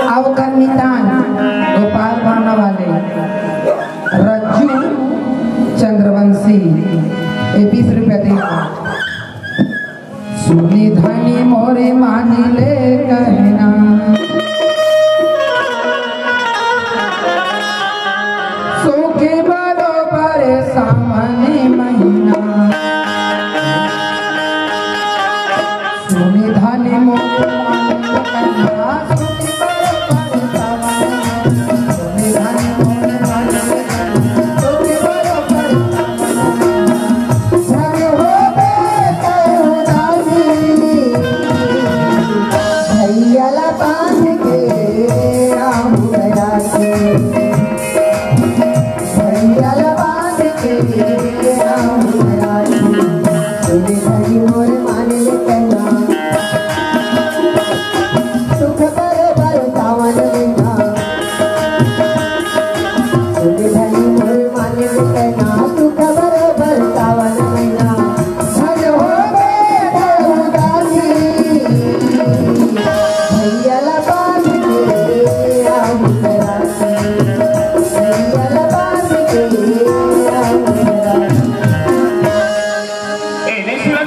अवकर मितान, गोपाल भावना वाले। रज्जू चंद्रवंशी, ये बीस रुपया दे। सुनी धनी मोरे मानी ले कहना, सूखे बरोबर सावनी महीना। सुनी धनी मोरे मानी ले कहना,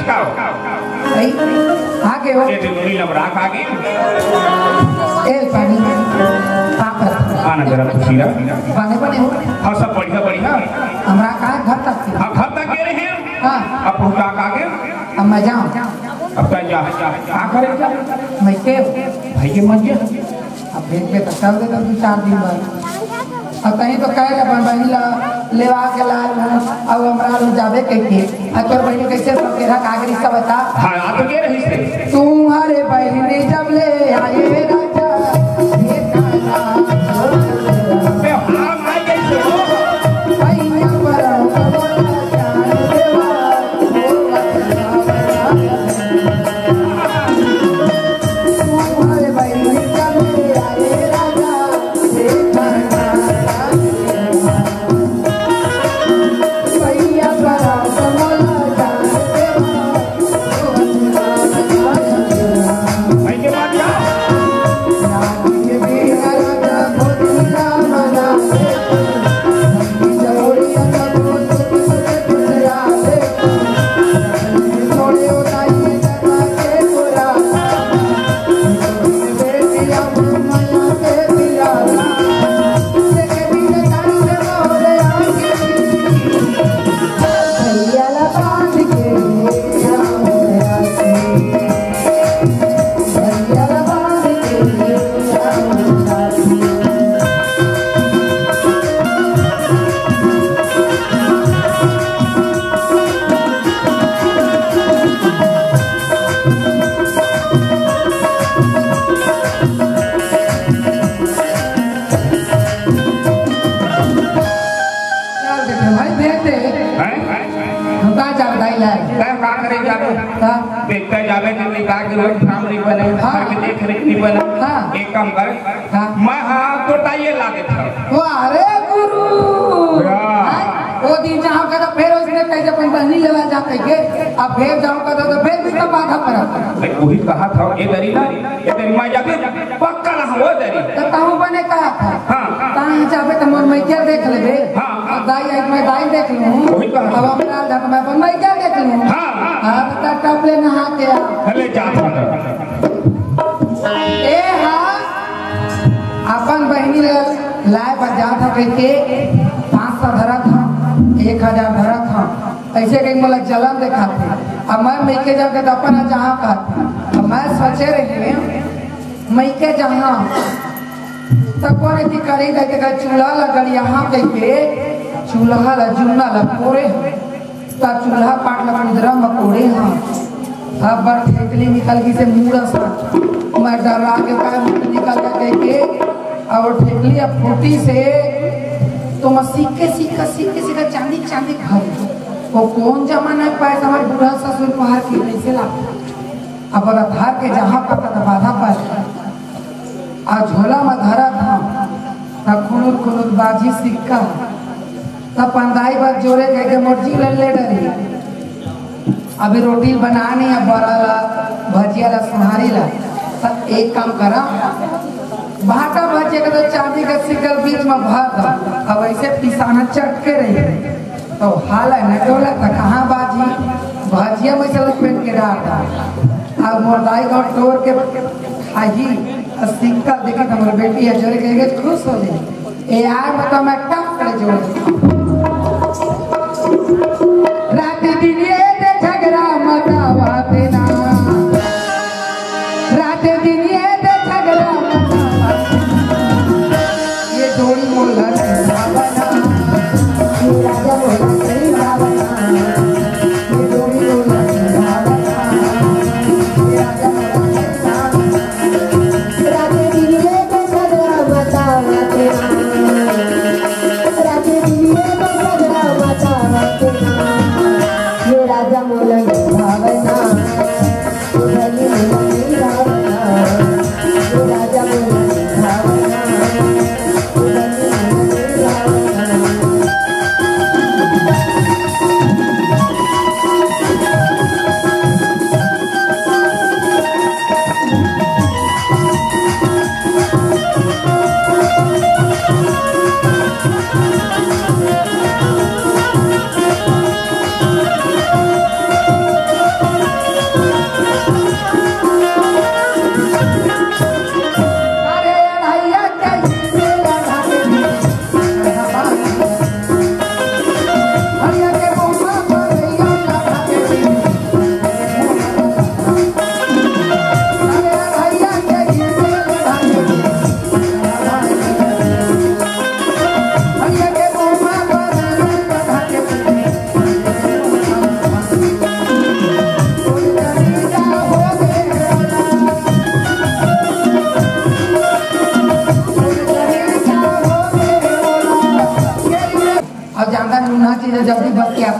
का हो? भाई, आ गए हो? ए, ते नोनी लबड़ा का आगे? ए, पानी। पापड़। आना जरा खुशी रहा। बने, बने हो? हाँ, सब बढ़िया, बढ़िया। हमरा का घर तक के? हाँ, घर तक के रहे। हाँ। अब पहुँचा का आगे? अब मैं जाऊँ। अब का जा? का करे जा? मैं के? भाई के मर गया। अब भेज के तो चल देता दू चार दिन बाद। अब कहीं तो कह रहे अपन बहिनी ला लेवा के लाल हूँ, अब हमरा लोग जाबे कह के। अब तोर बहिनी कैसे सब के रहा कागरी सब बता। हाँ, आप तो के रही से। तुम्हारे बहिनी जब ले आए राजा, ये गाना। बे, हाँ, माई कैसे हो? भैया पर चल देखे भाई, देख दे। हैं? हम का जाब दाई लाए? तैं का करे जाबे? का? देखते जाबे कि नहीं, का के रोड फार्म नहीं बने, हाँ। घर के देख रेख नहीं बने। हाँ। एक काम कर, हाँ। मैं हाँ तो टाइए ला देता हूँ। वाह रे गुरु। वाह। हैं? वो दिन जहाँ का तो फिर उसने कह दे अपन बहनी लेवा जा कह के, अब फिर जाऊँ का तो, तो फिर भी तो बाधा पड़ा। नहीं, वही कहा था, ये दरी ना, ये दरी माँ जाके पक्का ना हो दरी। तो कहूँ बने कहा था। हाँ। कहाँ जाबे तो मोर मैं क्या देख लेबे? हाँ। अब दाई आई, मैं दाई देख लूँ। वही कहा। अब हमरा जाके मैं अपन मैं क्या देख लूँ? हाँ। हाँ, तो टप ले नहा के आ। भले जा था। ए हाँ, अपन बहिनी ला लाए बर जात हव कहिके पाँच सौ धरत हव, एक हजार धरत हव, ऐसे कहीं मोला जलन देखाथे। अब मैं मइके जाके दपन जहाँ कहत, अब मैं सोचे रहे मइके जहाँ तब कोने की करी दे के चूल्हा लगल यहाँ कहिके चूल्हा ला जुन्ना ला कोरे हव। त चूल्हा पाट ल कुदरा म कोड़े हव। अब बर ठेकली निकल गिस हे मुड़ा सा। मैं डर्रा के काय मुड़ निकल गे कहिके, अब वो ठेकली अब फूटिस हे। तो मैं सिक्का, सिक्का, सिक्का, सिक्का, चांदी, चांदी घर। वो कोन जमाना के पैसा हमारे बूढ़ा ससुर पहार के कैसे ला? अब अगर धर के जहाँ पता त बाधा पर अउ झोला म धरत हव, त खुनुर खुनुर बाजही सिक्का। त पंदाई बर जोरे कहिके मोर जीव ल ले डरे। अभी रोटी बनानी हे, बरा ला, भजिया ला, सोहारी ला। त एक काम करव, भाटा भजिया के तो चांदी के सिक्का ल बीच म भर दव, अब ऐसे पिसाना चटके रही। तो हाला न टोला त कहाँ बाजही, भजिया में से लपेट के डार दव। अब मोर दाई गाँव टोर के खाही, अउ सिक्का देखही त मोर बेटी ह जोरे कहिके खुश हो जाही। ए आय म तो मैं टप ले जोर देथव। रात दिन ये दे झगड़ा मचावा देना। रात दिन ये दे झगड़ा मचावा। ये जोड़ी मोला निभावना। ये राजा मोला निभावना। ये जोड़ी मोला निभावना। ये राजा मोला निभावना। रात दिन ये दे झगड़ा मचावा देना। रात दिन ये दे झगड़ा मचावा देना। ये राजा मोला निभावना।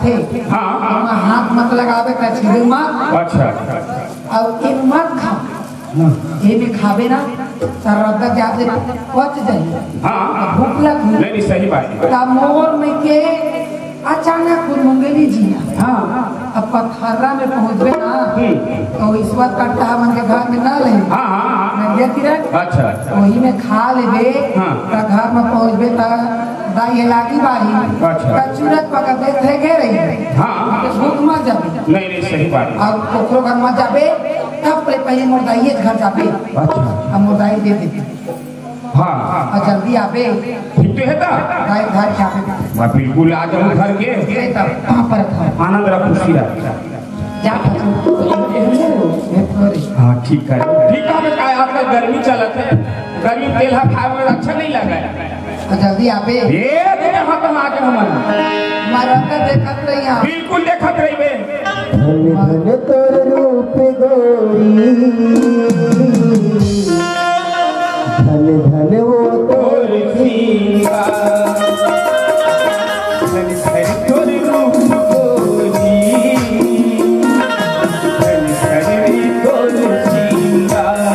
हे, हाँ। ओमा हाथ मत लगावे, कचरी मत। अच्छा। अउ ए मत खा। हाँ। ए में खाबे ना, त रद्दा जादे पच जाही। हाँ। भूख लगही। नहीं, नहीं, सही बात है। त मोर में के अचानक वो मुंगेली जी ना। हाँ। अब पथर्रा में पहुँचबे ना, हम्म। तो ईश्वर कट्टा मन के घर में ना ले। हाँ, हाँ, हाँ। मैं देख रहे। अच्छा। वही में खा लेबे, हाँ। त घर में पहुँचबे त दाई लागी बारी। अच्छा। त चूरत पकड़बे थे गे रही। हाँ। भूख मर जाबे। नहीं, नहीं, सही बात है। अब ओकरो घर मत जाबे, तब ले पहले मोर दाई घर जाबे। अच्छा। अब मोर दाई दे देबे। हाँ। और जल्दी आबे। ठीक तो है ता? दाई घर जाबे। मैं बिल्कुल आ जाऊँ घर के। ए तब, वहाँ पर था। आनंद रह, खुशी रह। जा, जा। हाँ, ठीक है। ठीक है, मैं कहा, आजकल गर्मी चलत है। गर्मी में तेलहा खाए में अच्छा नहीं लगा है। जल्दी आबे। ए, दे हाथ में आके हमन। मरत देखत रहिया। बिल्कुल देखत रहिबे। धन धन तोर रूप गोरी, धन धन वो तोर सींगार। धन धन तोर रूप गोरी, धन धन रे तोर सींगार।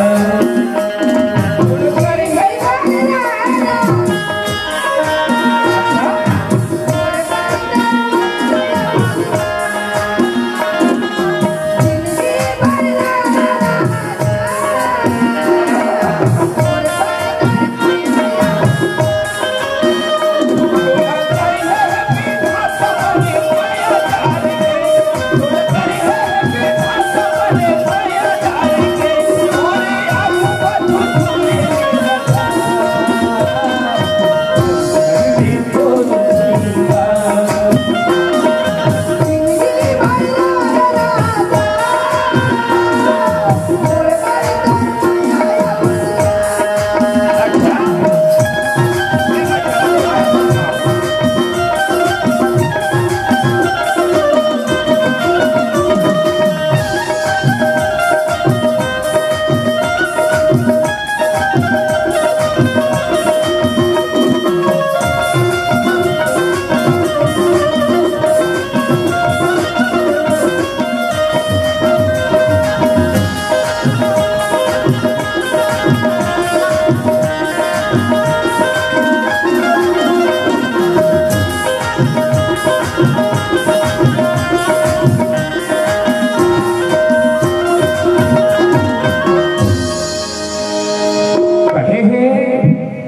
कहे हे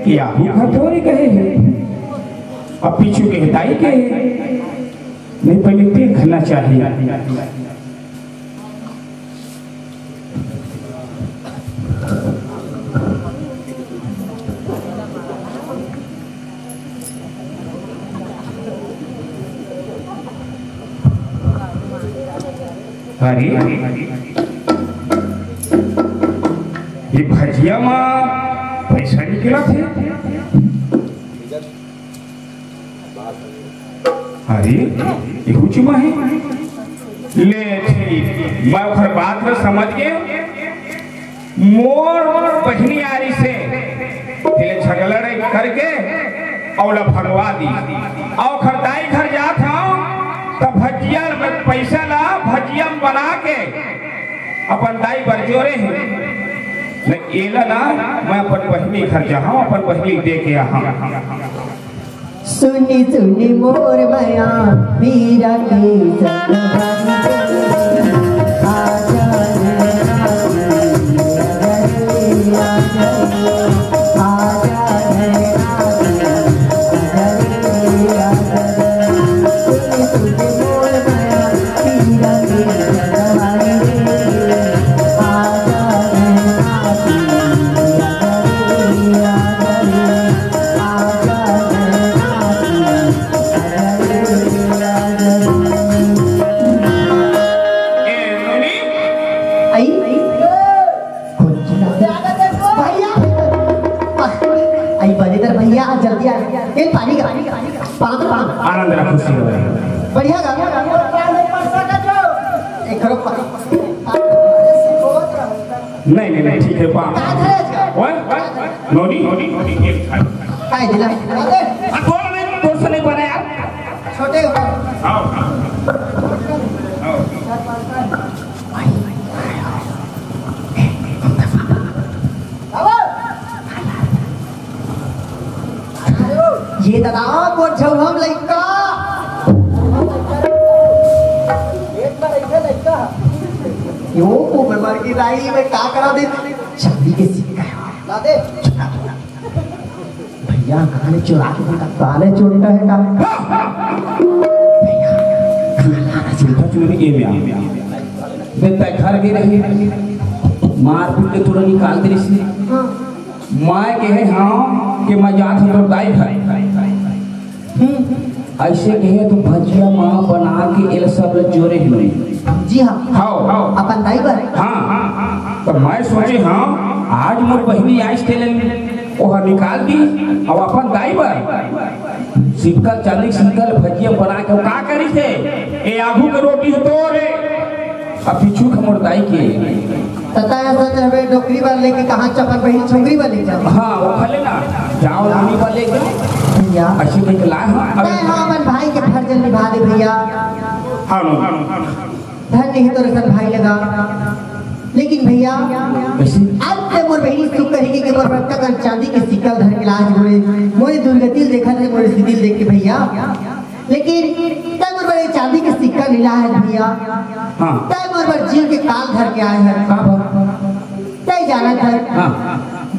कि आहू घर थोड़ी कहे हे, अब पीछू के दाई के हे, नहीं पहले देखना चाहिए। अरे, ये भजिया मा पैसा निकलत हे। अरे, एहू च मा हे। ले ठीक, मैं ओकर बात ल समझ गे। मोर बहिनी आरी से तेला झगड़ा करके अउ ला भगवा दी। अउ ओकर दाई घर जात हव, त भजिया म पैसा ला भजिया म बना के अपन दाई बर जोरे हे। न एला ना, मैं अपन बहिनी घर जाहूं, अपन बहिनी दे के आहा। सुनी सुनी मोर मया पीरा के संग भंग। आजा रे आजा रे आजा रे आजा रे आजा रे। सुनी सुनी मोर मया पीरा के संग भंग। आजा रे आजा रे आजा रे। ए, नोनी। आई? भैया। आई बने तर भैया, आ जल्दी आ। ए, पानी का। पान, पान। आनंद रहा, खुशी रहा। बढ़िया गा। एक करो पान। नहीं, नहीं, नहीं, ठीक है, पान। कहाँ धरे इसका? ओए, ओए, नोनी, नोनी, नोनी, ये खा। काय दिला? आ, कौन नहीं, कौन सा नहीं बना यार? छोटे हो। आओ। ये दादा, वो झौहम लइका। क्यों, वो मर की दाई में का करा दे? चांदी के सिक्का है। ला दे। भैया, कहाँ ले चुरा के बोलता? काले चोरटा है का? भैया, चोरटा चोरी के में आ। बे, तै घर गए रही, मार पीट के तोला निकाल दे रही। हाँ। मैं कहे हाँ कि मैं जात हूँ तोर दाई घर। हम्म। ऐसे कहे तो भजिया माँ बना के एल सब ल जोरे हुए। जी हाँ। हाँ, हाँ। अपन दाई बर। हाँ, हाँ, हाँ। तो मैं सोचे हाँ, आज मोर बहिनी आइस तेल ओह निकाल दी, अब अपन दाई बर सिक्कल, चांदी सिक्कल भजिया बना के का करी थे? ए आगू के रोटी है तो रे, अब पीछू के मोर दाई के। तता ऐसा चाहे डोकरी वाले लेके कहाँ चपन बहिनी छोकरी वाले जाओ। हाँ, वो खले ना, जाओ नानी वाले के। भैया। अच्छी देख ला, हाँ, अब तय हाँ अपन भाई के फर्ज निभा दे भैया। हाँ, हाँ। धन्य है तोरे सन भाई लगा। लेकिन भैया, कैसे? आज ते मोर बहिनी सुख करेगी कि मोर बड़का कन चांदी के सिक्का धर के लाज मोरे, मोरे दुर्गति देखत है, मोरे सिदिल देख के भैया। लेकिन तय मोर बड़े चांदी के सिक्का मिला है भैया। हाँ। तय मोर बर जीव के काल धर के आए हैं। का बात? तय जाना था। हाँ।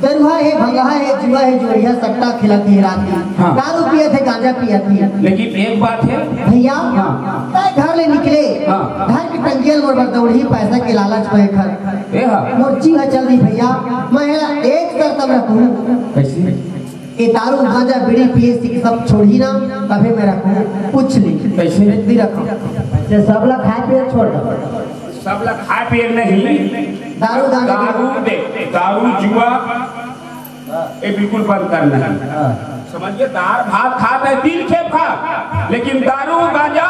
दरुहा है, भंगहा है, जुआ है, जोड़िया, सट्टा खेलत है राती। हाँ। दारू पियत है, गांजा पियत है। लेकिन एक बात है। भैया, हाँ। तय घर ले निकले। हाँ। घर के टंगियल मोर बर दौड़ी, पैसा के लालच में खर। ए हाँ। मोर जी ह चल दी भैया, मैं एक शर्त में रखूँ। कैसे? ये दारू, गांजा, बीड़ी पिए से सब छोड़ी ना, तभी मैं रखूँ। पूछ ली। कैसे? भी रखो। ऐसे सब ला खाए पिए छोड़ दो। सब ला खाए पिए नहीं। दारू, गांजा, दारू दे, दारू, जुआ, ये बिल्कुल बंद करना है। हाँ। समझिए, दार भात खात है, दिन खेप खा, लेकिन दारू, गांजा,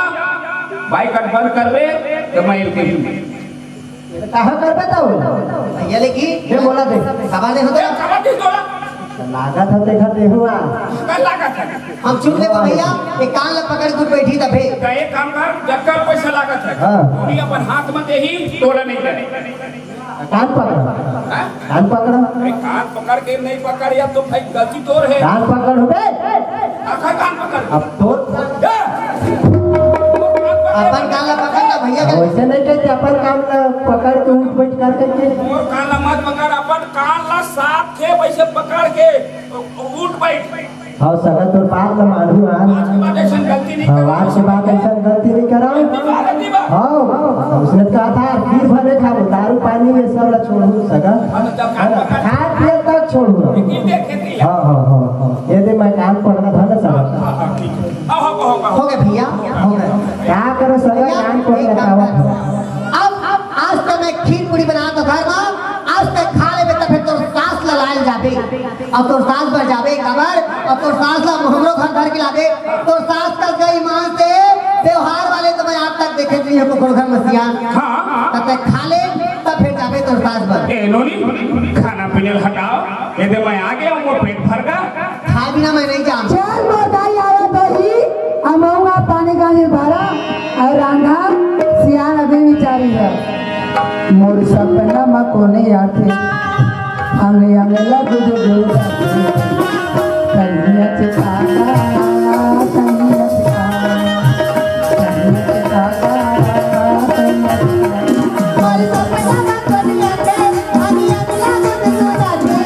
भाई, कट बंद करबे, तो मैं इनके ही। कहाँ करबे तो? भैया, लेकिन ये बोला दे। सवाल नहीं होता। ए, सवाल नहीं होता। लागत है, देखा दे हुआ। का लागत है? हम छूट लेबो भैया, एक कान ला पकड़ के बैठी तबे। तो एक काम कर, जब का पैसा लागत है, हाँ। पूरी अपन हाथ में दे ही, तोला नहीं करे। कान पकड़। हाँ? कान पकड़। अरे कान पकड़ के नहीं पकड़ या तो भाई गलती तोर है। कान पकड़ हो बे। आखा कान पकड़। अब तो ए! अपन कान ला पकड़ ना भैया। वैसे नहीं कहते, अपन कान ला पकड़ के उठ बैठ कर के। और कान ला मत पकड़, अपन कान ला साफ थे वैसे पकड़ के उठ बैठ। हाँ, सगा तोर बात ल मानहूँ आज। आज के बाद ऐसन गलती नहीं हाँ, करब। आज के बाद ऐसन गलती नहीं करब। गलती बात, गलती बात। हाँ, उसने कहा था, खीर भले खाबो, दारू पानी ये सब ला छोड़हूँ सगा। हाँ, तो जब है ना? खाए पिए तक छोड़हूँ। लेकिन देखे थी। हाँ, हाँ, हाँ, हाँ। ये दे मैं कान पकड़ा था ना सगा। हाँ, हाँ, ठीक है। हाँ, हाँ, हाँ, हाँ। हो गए भैया, हो गए। क्या करो सगा, भैया, कान पकड़ा एक काम था। कर। अब, अब आज तो मैं खीर पूरी बना तो घर में, आज तक खा लेबे, तब फिर तोर सास ला लायल जाबे। अब तोर सास बर जाबे काबर, अब तोर सास ला हमरो घर धर के लाबे। तोर सास का गई ईमान से व्यवहार वाले तो मैं आज तक देखे नहीं है, कुकुर घर मसिया। हाँ, हाँ। तब तक खा ले, तब फिर जाबे तोर सास बर। ए नोनी, खाना पीने हटाओ, ये दे मैं आ गया, वो पेट भर गया। खाए बिना मैं नहीं जाम। चल मोर दाई आवत होही, अमउआ पानी गानी भरा, अउ रांधा सियान अभी विचारी है। मोर सपना म कोने आथे, अंग अंग लग दे दे। कहिया चितारा, कहिया चितारा, कहिया चितारा, कहिया चितारा। मोर सपना म कोने आथे, अंग अंग लग दे दे।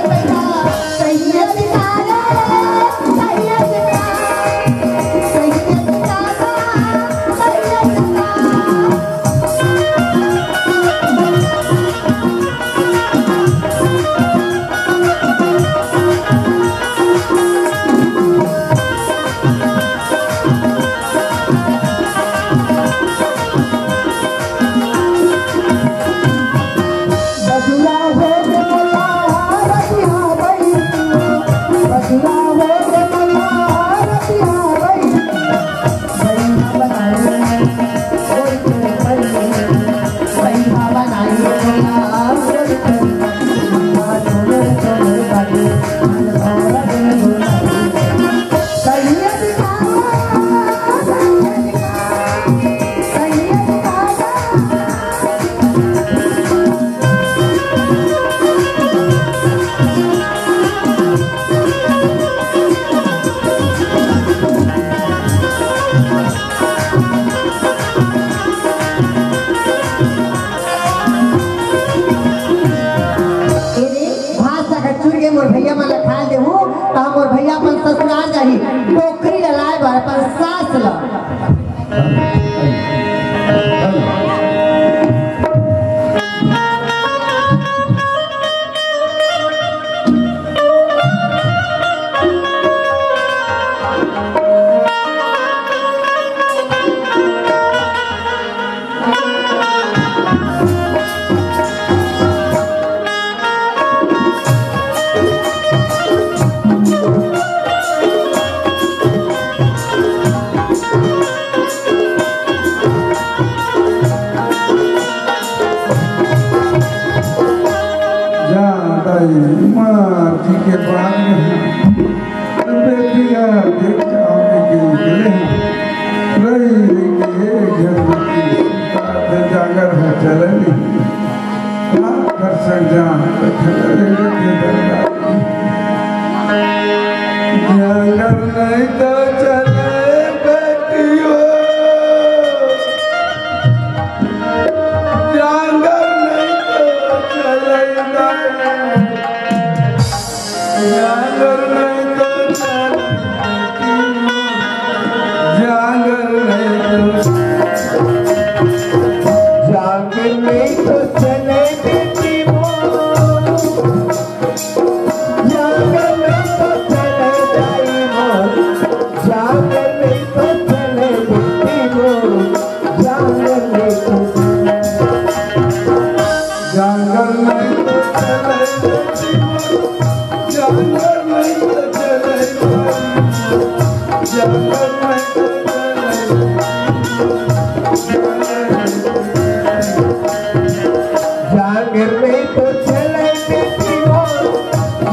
माँ जी के बाद में बेटिया देख आवे के निकले हैं। रही रही के एक घर बेटी सुनता है, जांगर है चले नहीं। का कर सक जान, तो खड़े रह के दरबार। जांगर नहीं तो चले बेटियों। जांगर नहीं तो चले जांगर नहीं तो चले, जांगर नहीं तो, जांगर नहीं तो चले बेटी मोर। जांगर नहीं तो चले दाई मोर। जांगर नहीं तो चले बेटी मोर। जांगर नहीं तो, जांगर नहीं तो चले बेटी मोर। जांगर नहीं तो चले, जांगर नहीं तो चले। जांगर नहीं तो चले बेटी मोर,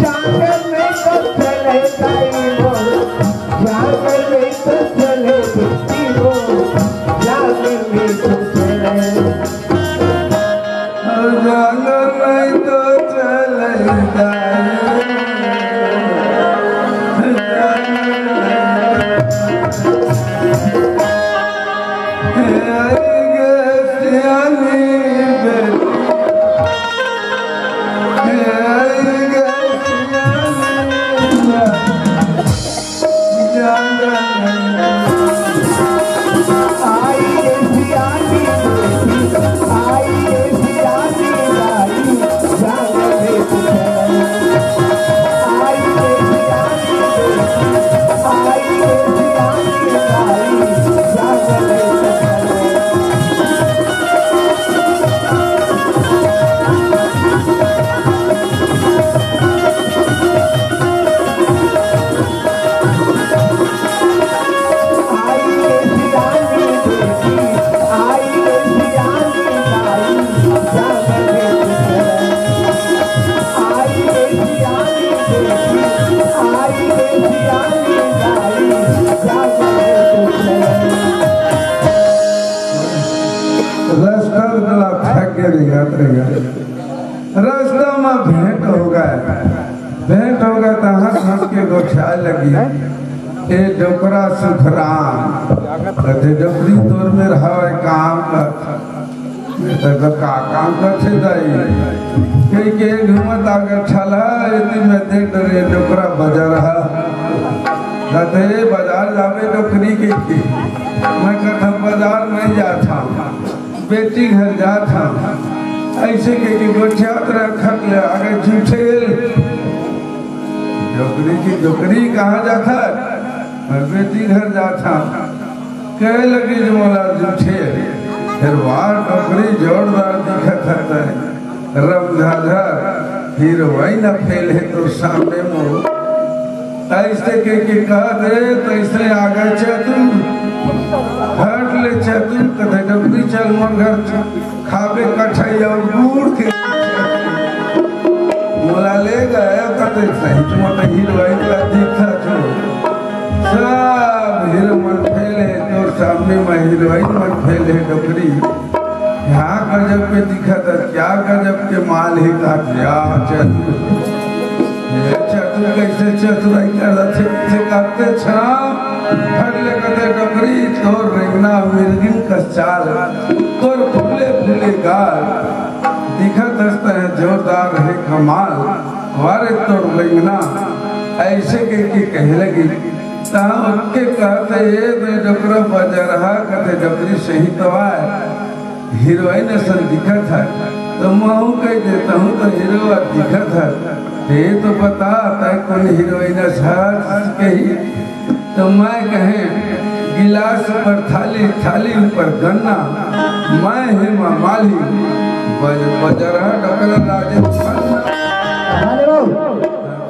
जांगर नहीं तो चले दाई मोर, जांगर नहीं तो चले बेटी मोर, जांगर नहीं तो चले। जांगर नहीं तो चले दाई। रस्ता ला थक गे रेंगत रेंगत। रस्ता म भेंट हो गए। भेंट हो गए त हंस हंस के गोठियाए लगी, "ए डोकरा सुखराम।" कथे, "डोकरी तोर मेर हवय काम कर।" मैं तो का काम करथे दाई? कही के घूमत आगे ठला, यदि मैं देख डरे डोकरा बाजार हा। कथे, "बाजार जाबे डोकरी के, के?" मैं कथा, "बाजार नहीं जात हा, बेटी घर जात हा।" ऐसे के, के गोठियात रहा, खट ले आगे झूठेल। डोकरी की डोकरी कहाँ जात हा? मैं बेटी घर जात हा। कहे लगी जो मोला जूठे, फिर वाह डोकरी जोरदार दिखत हतय। रमझाझर हीरोइन फेल है तो सामने मो। ऐसे के, के कहत हे, तैसे आ गए चतुर। हट ले चतुर, कथे डोकरी चल मोर घर। खाबे कठई अउ गुड़ के। मोला ले गए कते सही, तुम तो हीरोइन का दिखा छो। सब हीरो मन फेल हे, तोर सामने में हीरोइन मन फेल हे डोकरी। क्या गजब के दिखत हे, क्या गजब के माल हे का, क्या चतुर। ये चतुर कैसे चतुराई करत हे, से करते छा, फट ले कते डोकरी, तोर रेंगना मिर्गिन कस चाल, तोर फूले फूले गाल, दिखत हस तैं जोरदार हे कमाल, वारे तोर रेंगना, ऐसे के, के कहे लगी, तहाँ उठ के कहते, "ए दे डोकरा बजरहा," कते डोकरी सही तवाय। हीरोइन असन दिखत हे, तो महूँ कह देता हूँ तो हीरो दिखत हे। ते तो बता, तैं कौन हीरोइन अस कही? तो मैं कहें, गिलास पर थाली, थाली ऊपर गन्ना, मैं हेमा मालिनी, बज-, बजरहा डोकरा राजेश खन्ना। हेलो।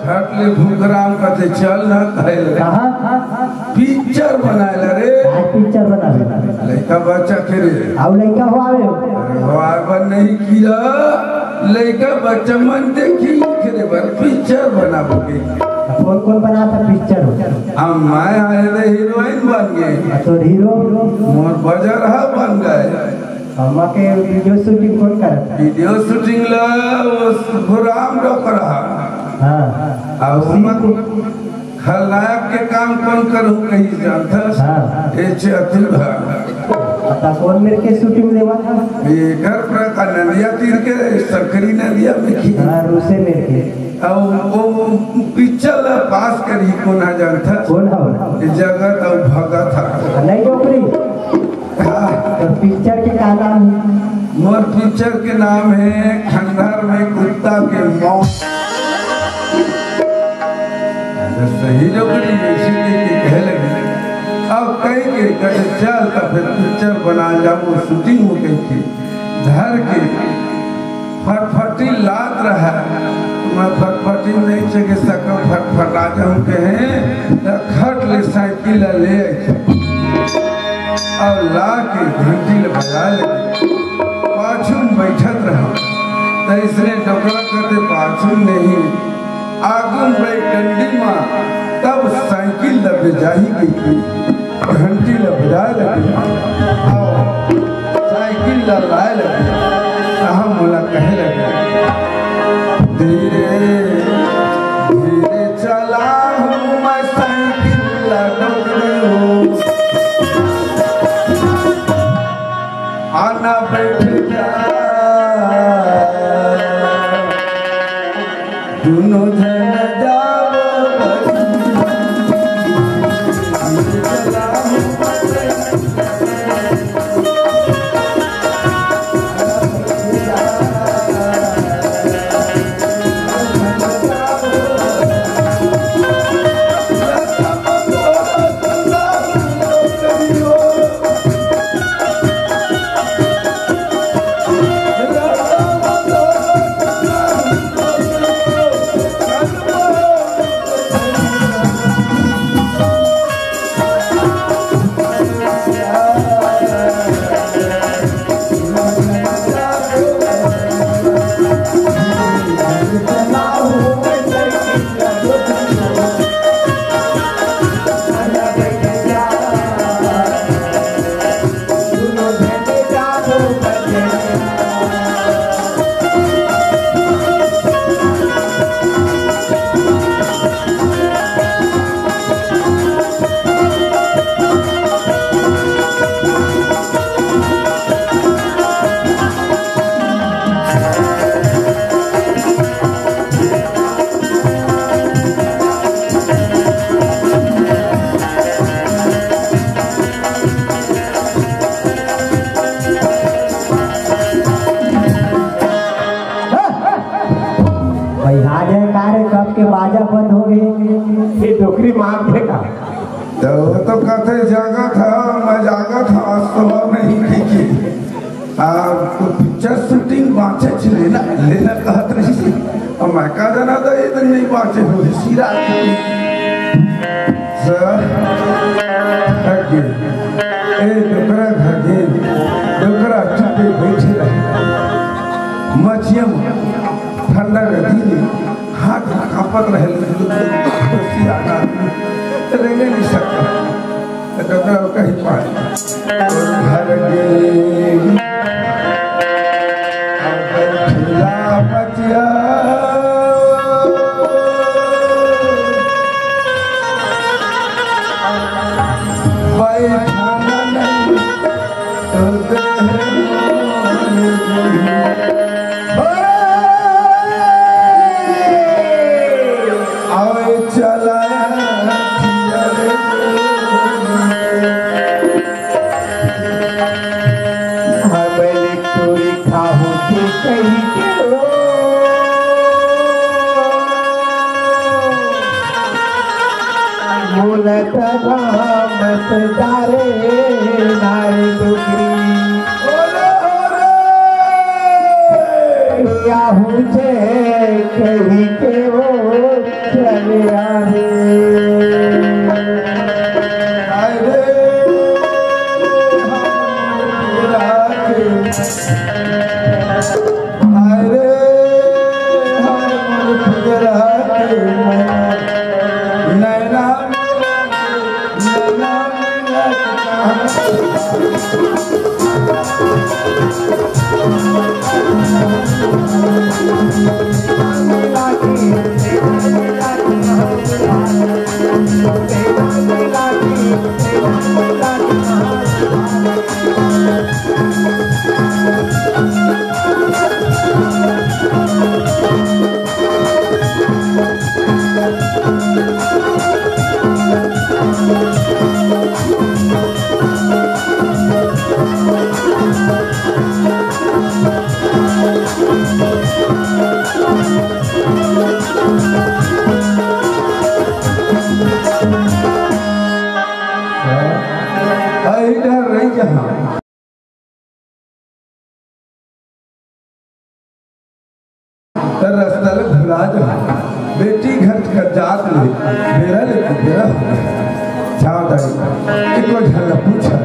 खट ले भूखराम कथे चल ना, कहे ले। कहाँ? पिक्चर बनाए ला रे। आज पिक्चर बनावे। लइका बच्चा के रे। आउ लइका हो आवे। अरे हो आवे नहीं किया। लइका बच्चा मन देखही, ओकरे बर पिक्चर बनाबो कहिके। कोन कोन बनात हे पिक्चर? हम, मैं आए रहे हीरोइन बन गे। अउ तोर हीरो? मोर बजरहा बन गे। अउ ओमा के वीडियो शूटिंग कोन करत हे? वीडियो शूटिंग ला वो घुराम डोकरा। हाँ। अउ ओमा खलनायक के काम कोन करहूँ कहिके जानथस? हाँ। ए चतुर ह। अता कोन मेर के शूटिंग लेवत हे? एकर प्रकार नदिया तीर के, सकरी नदिया में की। हाँ, रूसे मेर के। अउ वो पिक्चर ला पास करही कोन ह जानथस? कोन ह? ए जगत अउ भगत ह। नहीं डोकरी। हाँ। तो पिक्चर के का नाम हे? मोर पिक्चर के नाम हे खंडहर में कुत्ता के मौत। तो सही डोकरी वइसे कहिके कहे लगे। अब कहिके कहे, "चल, त फेर पिक्चर बना जाबो, शूटिंग हो गई थी।" धर के फटफटी लात रहा, मैं फटफटी नहीं चघे सकव, फटफटा जाहूँ कहे, त खट ले साइकिल ला ले आई अउ ला के घंटी ला बजा ले। पाछू में बैठत रहा, त इसने डोकरा करते पाछू में नहीं, आगू में बैठ डंडी मा, तब साइकिल ला बजाही कहिके घंटी ला बजाए लगे, अउ साइकिल ला लाए लगे, तहाँ मोला कहे लगे, "धीरे, धीरे चलाहूँ मैं साइकिल ला डोकरी, आना बैठ जा।" दुनो झन जाबो बस। भाई, आ जाए का रे, कब के बाजा बंद हो गए, ये डोकरी मार देगा। तो वो तो कहते, "जागत है, मैं जागत हूँ, आज तो और नहीं पीके।" आ, तो पिक्चर शूटिंग बाँचे च लेना, लेना कहत रहिस। अब मैं का जाना था, ये तो नहीं बाँचे हो, सिरा। सर, हट गए। ए, डोकरा घर गए, डोकरा चुप्पे बैठे रहे। मछिया में ठंडा नदी में हाथ कांपत रहे, सियाना रेंगे नहीं सकता। तो डोकरा कहीं पाए। घर गए, अब ठिला मचिया। बैठना नहीं तो देह मोर गई। आवे चला हमन टूरी खाहू के कही के हो। मोला तरा मत डारे नारे डोकरी। याहू जे कही के वो चले आवे। हाय रे, हाय रे। त रस्ता ल भुला जाहूं। बेटी घर कर जात ले बेरा ले कुबेरा हो गे। जाव दाई, एको झन ल पूछत,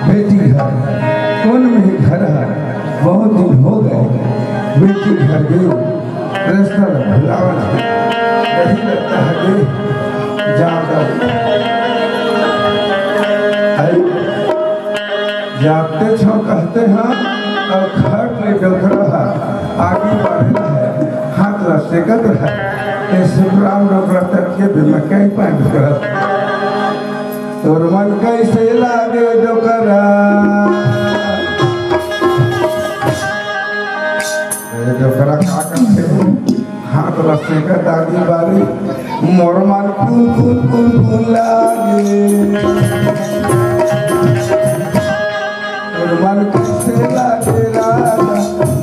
बेटी घर कोन में घर हे, बहुत दिन हो गे, बेटी घर गेंव, रस्ता ल भुलावत हे, नहीं लगता है गे, जाव दाई। आई, जाते छो कहते हैं, अउ खट ले डोकरा ह आगी बारे रहय, हाथ ला सेकत रहय। ए सुखराम डोकरा तक के भी मैं कहीं पाए डोकरा। तोर मन कैसे लागे डोकरा? ए डोकरा का करथे? हाथ ला सेकत आगी बारी, मोर मन कुन कुन कुन कुन लागे। मोर मन कैसे लागे राजा,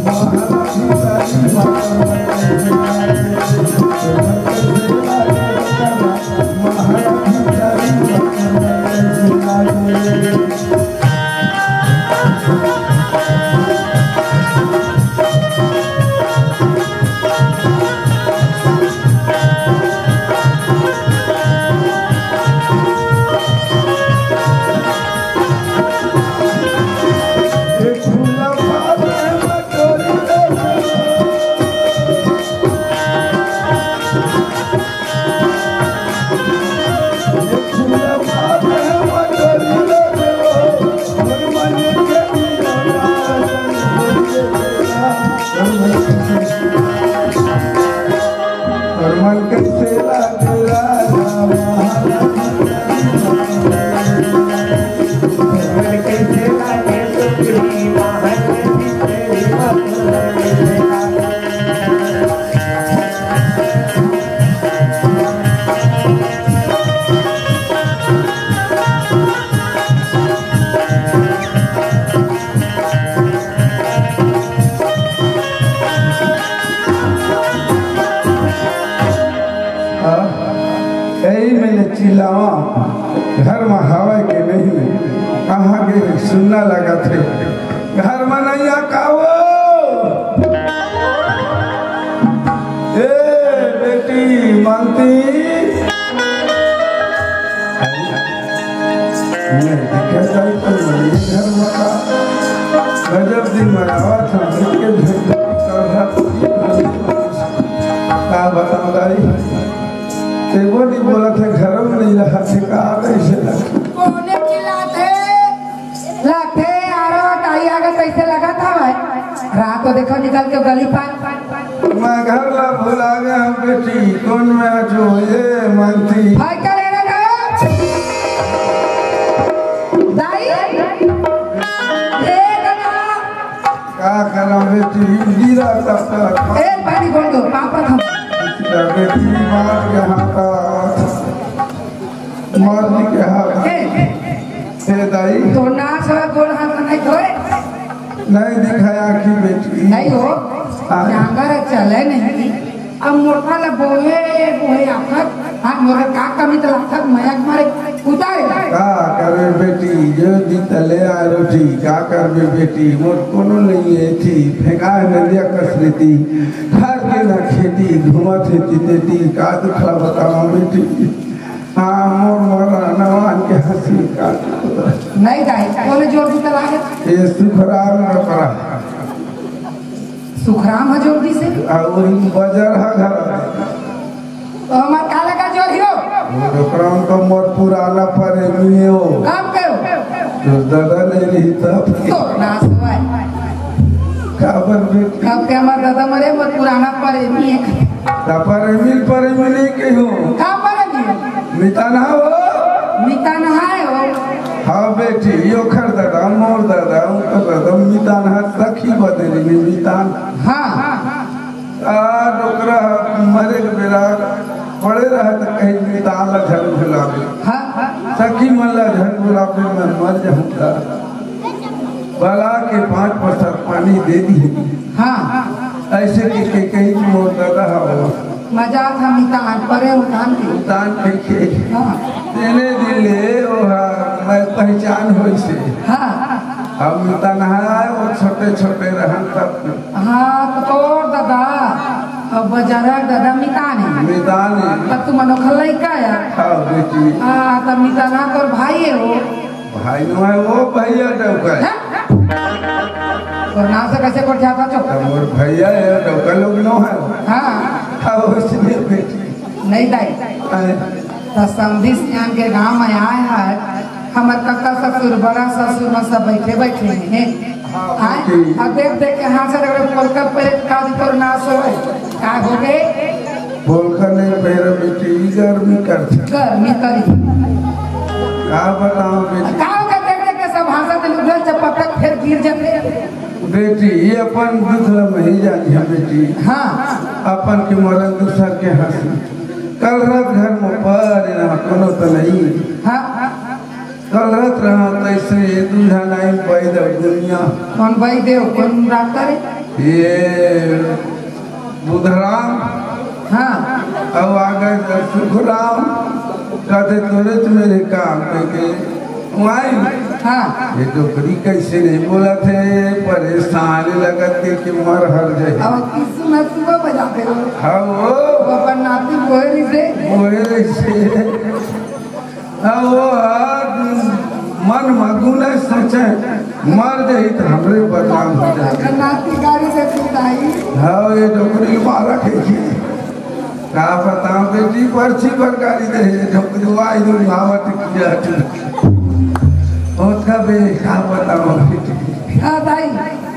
महारानी तारी माता। मोर मन कैसे लागे राजा, महारानी तारी माता। हाँ, यही मैंने चिल्लावा, घर में हवा के नहीं, कहाँ के सुनना लगा थे। घर में नहीं आ का वो? ए बेटी मानती, मैं दिखे जाई तो नहीं घर में का। गजब दिन मनावा था, के झंडा का था। का बताऊं दाई, ते वो नहीं बोला था, घर में नहीं रहा थे, का कैसे लगा? कोने चिल्लात हे? लगथे आरो ताई आगे कैसे लगत हवय? रात को देखो निकल के गली पार। मैं घर ला भुला गया हूँ बेटी, कौन में आज हो ये मानती? भाई का लेना का? दाई? ए दादा। का करा बेटी, गिरा तब तक। ए पानी बोल दो, पापा हम। बेटी मार के हाथ। मर्जी के हाल। हे, हे दाई। तो नाच वाला गोड़ हाथ नहीं धोए? नहीं दिखाया कि बेटी। नहीं हो। हाँ। जांगर चले नहीं। अब मोटका ला बोहे, बोहे आखत, हाथ मोर का कमी तो लागत, मया के मारे उतारे। का करे बेटी, जो दी तले आ रोटी, का करबे बेटी, मोर कोनो नहीं है थी, फेंका है नदिया कसरी थी, घर के ना खेती, घूमत है चिते थी, का दुखला बतावा बेटी। हाँ, मोर मरा नवान के हंसी का। नहीं दाई, कोने जोर दी तलाक? ये सुखराम न पड़ा। सुखराम ह जोर दी से? आ, वही बजर ह घर। तो हमार काला का जोर हियो? सुखराम तो मोर पुराना प्रेमी हो। कब कहो? तो दादा नहीं रही तब। तो नासवाय। काबर बेटी? कब के हमार दादा मरे, मोर पुराना प्रेमी है। ता प्रेमी, प्रेमी नहीं कहो। का प्रेमी? मितानहा हो। मितानहा हो। हाँ बेटी, यो खर दादा, मोर दादा, उनकर दादा, मितानहा सखी बदली में मितान। हाँ। आ, डोकरा मरे के बेरा पड़े रहे त कहीं मितान ला झन भुलावे। हाँ। सखी मन ला झन भुलावे, मैं मर जाऊंगा। बला के पाँच परसाद पानी दे दी। हाँ। ऐसे के, के कही कि मोर दादा हवा। मजाक हम मितान, परे उतान के। उतान कही के। हाँ। तेने दिन ले वो हा, मैं पहचान होई से। हाँ। हम मितान है, वो छोटे छोटे रहन तब। हाँ, तो तोर दादा। बजारा दादा मितान हे। मितान हे। तब तू मन ओखर लइका आय। हाँ बेटी। हाँ, तब मितान हा तोर भाई हे वो। भाई नो हे वो, भैया डौका हे। हाँ? तोर नाम से कइसे गोठियाथस ओ? तब मोर भैया हे, डौका लोग नो हे। हाँ। हाँ, वइसने बेटी। नहीं दाई। हाँ। त समधी सियान के गांव में आय हे, हमर कका ससुर, बड़ा ससुर में सब बइठे बइठे हे। हाँ, आय, बेटी। अब देख देख के हाँसथे, पोलकर पर एक काज पर नाश होय। का होगे? पोलकर नहीं पहिरा बेटी, गर्मी करथे। गर्मी करी। का बतावं बेटी? का होगे? देख देख के सब हाँसथे, लुगरा चपकत फेर गिर जाथे। बेटी, ये अपन दुख ल मही जानी हे बेटी। हाँ। अपन के मरन दूसर के हाँसी। कल रात घर में परे रहा, कोनो त नहीं। हाँ। कल रात रहा तइसे दू झन आइन बइद दुनिया। कोन बइद हे, कोन डॉक्टर हे? ये बुधराम। हाँ। अउ आगे सुखराम। कथे तोरेच मेर काम हे के। वहीं। हाँ। ये डोकरी कइसे नहीं बोलथे, परेशान लगत हे कि मर हर जाही। अब किसु न सुबह बजाथे हो। हाँ वो। वो अपन नाती बोहे रहिसे। बोहे रहिसे। हाँ वो, हाँ, मन मगुन हे सोचे, मर जाही त हमरे बदनाम हो जाही। अपन नाती गारी देथे दाई। हाँ, ये डोकरी मारा के। का बतावं बेटी, परछी बर गारी दे हे, डोकरी वाई दू आवत किया तू। ओतका बे, का बतावं बेटी। हाँ दाई।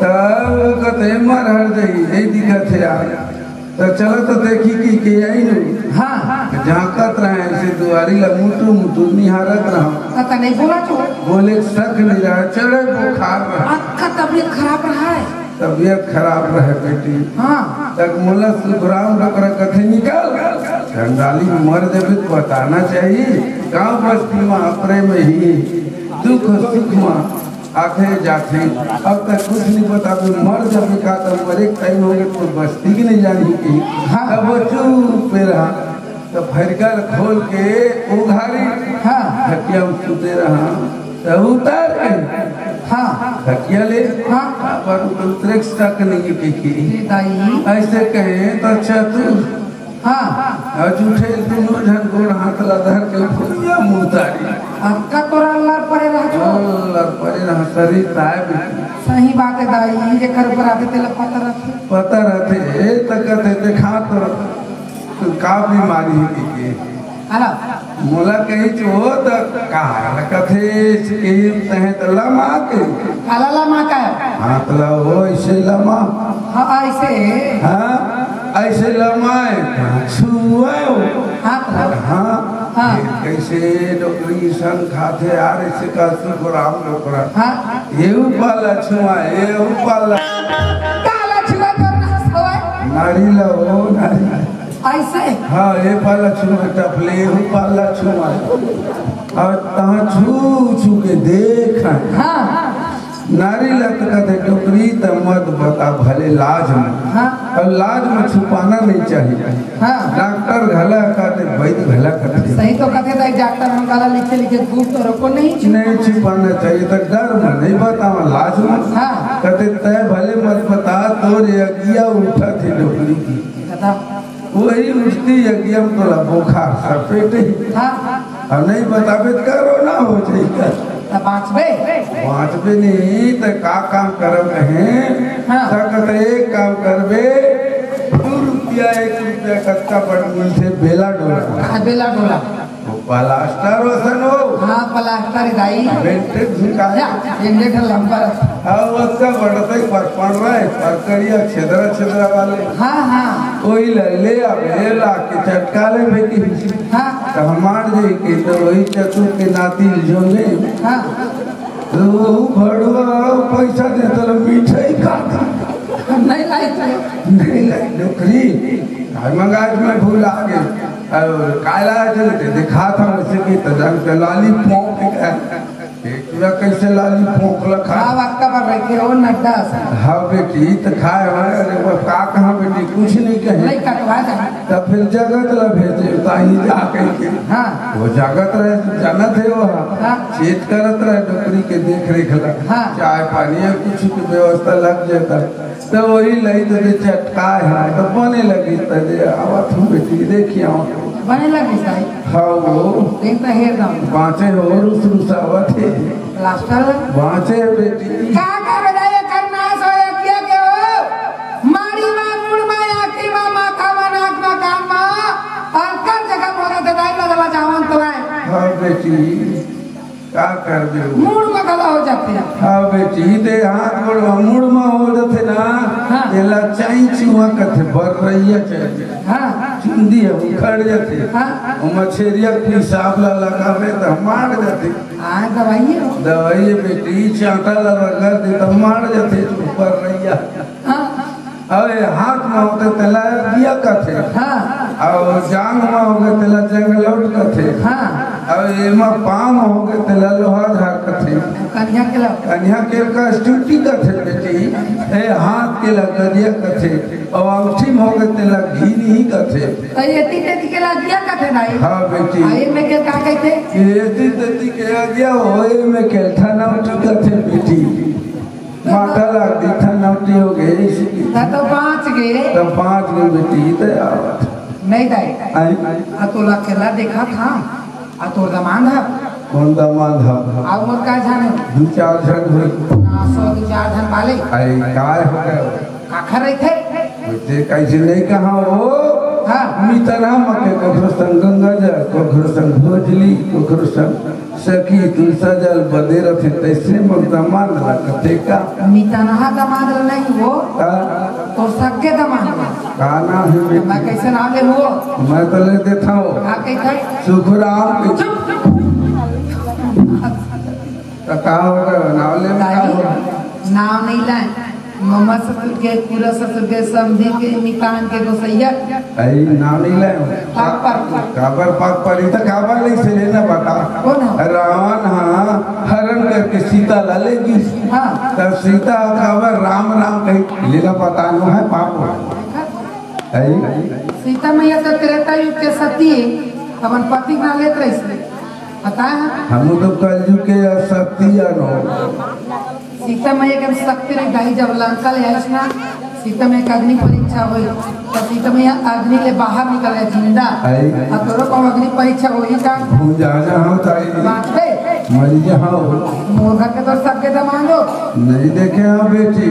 तब कथे मर हर जाही, नहीं दिखत हे यार। त चलो त देखी कि के आइन। हाँ। झांकत रहे अइसे दुआरी ला, मुटुर मुटुर निहारत रहा। हाँ, त नहीं बोला तो। बोले शक नहीं रहा, चढ़े बुखार रहा। अतका तबीयत खराब रहा हे। तबीयत खराब रहे बेटी। हाँ। तक मोला सुखराम डोकरा कथे निकल। चंडाली मर जाबे त बताना चाहिए। गांव बस्ती में अपने में ही दुख सुख में आथे जाथे। अब तक कुछ नहीं बताबे, मर जाबे का, त मरे के टाइम होगे त बस्ती के नहीं जानी कि। हाँ। तब वो चुप रहा। त फरका ल खोल के उघारी। हाँ। खटिया में सुते रहा। त उतार के। हाँ। खटिया ले। हाँ। अब उतरे के शक नहीं हे कि। ए दाई। अइसे कहे त अच्छा तू। हाँ। अउ उठे दुनों झन गोड़ हाथ ला धर के भुइयां मुंह तारी। अतका तोर अल्लर परे रहा तो? अल्लर परे रहा, शरीर ताय बेटी। सही बात हे दाई, जेकर ऊपर आथे तेला पता रहिथे। पता रहिथे, ए त कथे देखा तो। तू का बीमारी हे कि के? अला। मोला कही जो त का कथे कि तहे त लमा के। अला लमा का हे? हाँ, त ला वो अइसे लमा। हाँ, अइसे। हाँ, अइसे लमा हे, छुआ हो। हाँ, त ला। हाँ, हाँ। ये कइसे डोकरी सन खाथे यार, अइसे का सुखराम डोकरा। हाँ। ये ऊपर ला छुआ, ये ऊपर ला। काला छुआ तो ना सोए। नारी ला वो, नारी। अइसे? हाँ, ये पाला छुआ टपले, ये पाला छुआ। अउ तहाँ छू छू के देख। हाँ। नारी ला त कथे डोकरी त मत बता भले लाज में। हाँ। अउ लाज में छुपाना नहीं चाहिए। हाँ। डॉक्टर घला कथे, वैद घला कथे। सही तो कथे दाई, डॉक्टर मन काला लिखे लिखे भूत तो रोको नहीं छुपा। नहीं छुपाना चाहिए, त डर में नहीं बतावा, लाज में। हाँ। कथे तय भले मत बता, तोर यगिया उठत हे डोकरी के। बता। वही उठती यगिया में तोला बोखार सपेटे। हाँ। अउ नहीं बताबे त कोरोना हो जाही। त बाँचबे? बाँचबे नहीं त का काम करब कहे? हाँ। त कथे एक काम करबे, दू रुपया, एक रुपया कतका बड़ मिलथे बेला डोला। हाँ, बेला डोला। वो प्लास्टर वसन हो। हाँ, प्लास्टर दाई। बेंटे झुका। या, बेंटे लंबा रहा। हाँ, वो सब बढ़ते पर पड़ रहा है, पर करिया छेदरा छेदरा वाले। हाँ, हाँ। वही ले, ले आवे, ये ला के चटका ले बेटी। हाँ। त हमार जे के त वही चतुर के नाती जोने। हाँ। त वो भड़ुआ पैसा दे त मिठाई खा। नहीं लाई तो। नहीं लाई, डोकरी। काय मंगाए त मैं भुला गे। अउ काय लाए त दिखात हँव वइसे कि त जान के लॉलीपॉप का। ए, तोला कइसे लॉलीपॉप ला खा? हाँ, वक्का पर रखे हो नड्डा से। हाँ बेटी, त खाए हँव। अरे वो का कहाँ बेटी? कुछ नहीं कहे। नहीं कटवा दे। तब फिर जगत ला भेजे, ताही जा कह के। हाँ। वो जगत रहे, जानत हे वो। हाँ। चेत करत रहे डोकरी के देख रेख ला। हाँ। चाय पानी या कुछ के व्यवस्था लग जाता। तो वही लई तो दे चटका है, तो बने लगी तो दे आवत हूँ बेटी, देखिए आवत हूँ। बने लगी सही। हाँ वो। दिन तो हेर दम। बाँचे हो, रुस रुस आवत है। प्लास्टर। बाँचे बेटी। का कर बताइए, करना सो यज्ञ के हो। माड़ी मा, मुड़ मा, आँखी मा, माथा मा, नाक मा, कान मा, और कर जगह मोरे ददाई बदला जावन तो है। हाँ बेटी, का कर दे? मूड़ मा गला हो जाते हैं। हाँ बेटी, ते हाथ गोड़ मा मूड़ मा हो जाते ना, हाँ। तेला चाई चुआ कथे, बर रहिया चाहिए। हाँ। चुंदी है, उखड़ जाते। हाँ। वो मछेरिया के हिसाब ला लगावे तो मार जाते। हाँ, दवाई है। दवाई है बेटी, चांटा ला रगड़ दे तो मार जाते, बर रहिया। हाँ। अबे हाथ मा होते तेला दिया कथे। हाँ। और जांग मा होगे तेला जंगलौट कथे। हाँ। और एमा पाँव मा होगे तेला लोहा झार कथे। कन्या के ला। कन्या के का स्टूटी कथे बेटी। ए हाथ के ला गरिया कथे। और अंगठी मा होगे तेला घी नहीं कथे। तो ये तीते के ला दिया कथे भाई। हाँ बेटी। हाँ, ये में के का कहते? ये तीते के आ गया, वो ये में के ठनौटी कथे बेटी। माता लागती, ठंडौती हो गई। ता तो बाँच गए। तो बाँच गए बेटी, तो आवत। नहीं दाई। आई। आ तो ला खेला देखा था। आ तोर दमांद है। कौन दमांद है? आओ मोर का जाने। दो चार झन हुई। ना सौ दो चार झन वाले। आई, काय हो गए? काखर रही थे? जे कैसे नहीं कहा हो। हाँ। मितना मके कखरो संग गंगा जल, कखरो संग भोजली, कखरो संग सखी तुलसा जल बदे रथे, तैसे मोर दमांद ला कथे का? मितनहा दमांद ला नहीं वो, हाँ। तो सगे दमांद ला। का नाम है बेटी? मैं कैसे नाम ले हुओ? मैं तो ले देता हूँ। हाँ, कैसे? सुखराम के। चुप। तो का हो गया? नाम ले में का हो? नाम नहीं लाए। ममा ससुर के, पूरा ससुर के, समधी के, मितान के, गोसैया। आई नाम नहीं ले। पाक पर। काबर पाक पर? ई तो काबर नहीं से लेना बता। कौन है? रावण हाँ हरण करके सीता ला ले गई। हाँ। तब सीता काबर राम राम कही, लेना पता नो है पाप। आई। सीता मैया तो त्रेता युग के सती है, अपन पति ना लेत रही से। पता है? हम तो कलयुग के सती अनो। सीता मैया के शक्ति नहीं दाई, जब लंका ले आइस ना, सीता मैया के अग्नि परीक्षा हुई, तो सीता मैया अग्नि ले बाहर निकल गए जिंदा। आई। अब तोरो को अग्नि परीक्षा हुई का? भूल जा, जा, हाँ, ताई। बाँचबे? मरी जा, हाँ। मोर घर के तो सबके दमांद हो। नहीं देखे, हाँ, बेटी।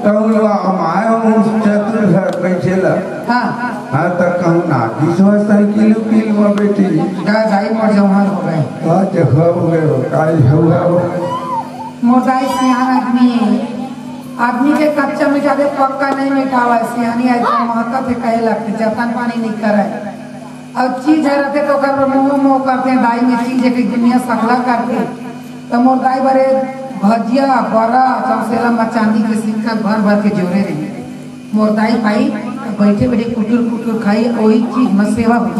कहूँ लो, हम आए हो, उस चतुर घर बैठे ला। हाँ। हाँ, तो कहूँ ना, किस साइकिल उकिल में बेटी। गा, गाई मोर जौहर हो गए। हाँ, देखो, हो गए हो, काई हुआ हो। मोर दाई सियान आदमी हे। आदमी के कच्चा में जादे पक्का नहीं मिठावा हे। सियानी आदमी महकत हे, कहे लगथे, जतन पानी नहीं करे। अउ चीज ह रथे तो ओकर बर मोह मोह करथे, दाई में चीज हे कि दुनिया सकला करथे। तो मोर दाई बरे भजिया, बरा, चौसेला में चांदी के सिक्का भर भर के जोरे रही। मोर दाई पाई, बैठे बैठे कुटुर कुटुर खाई, वही चीज में सेवा होई।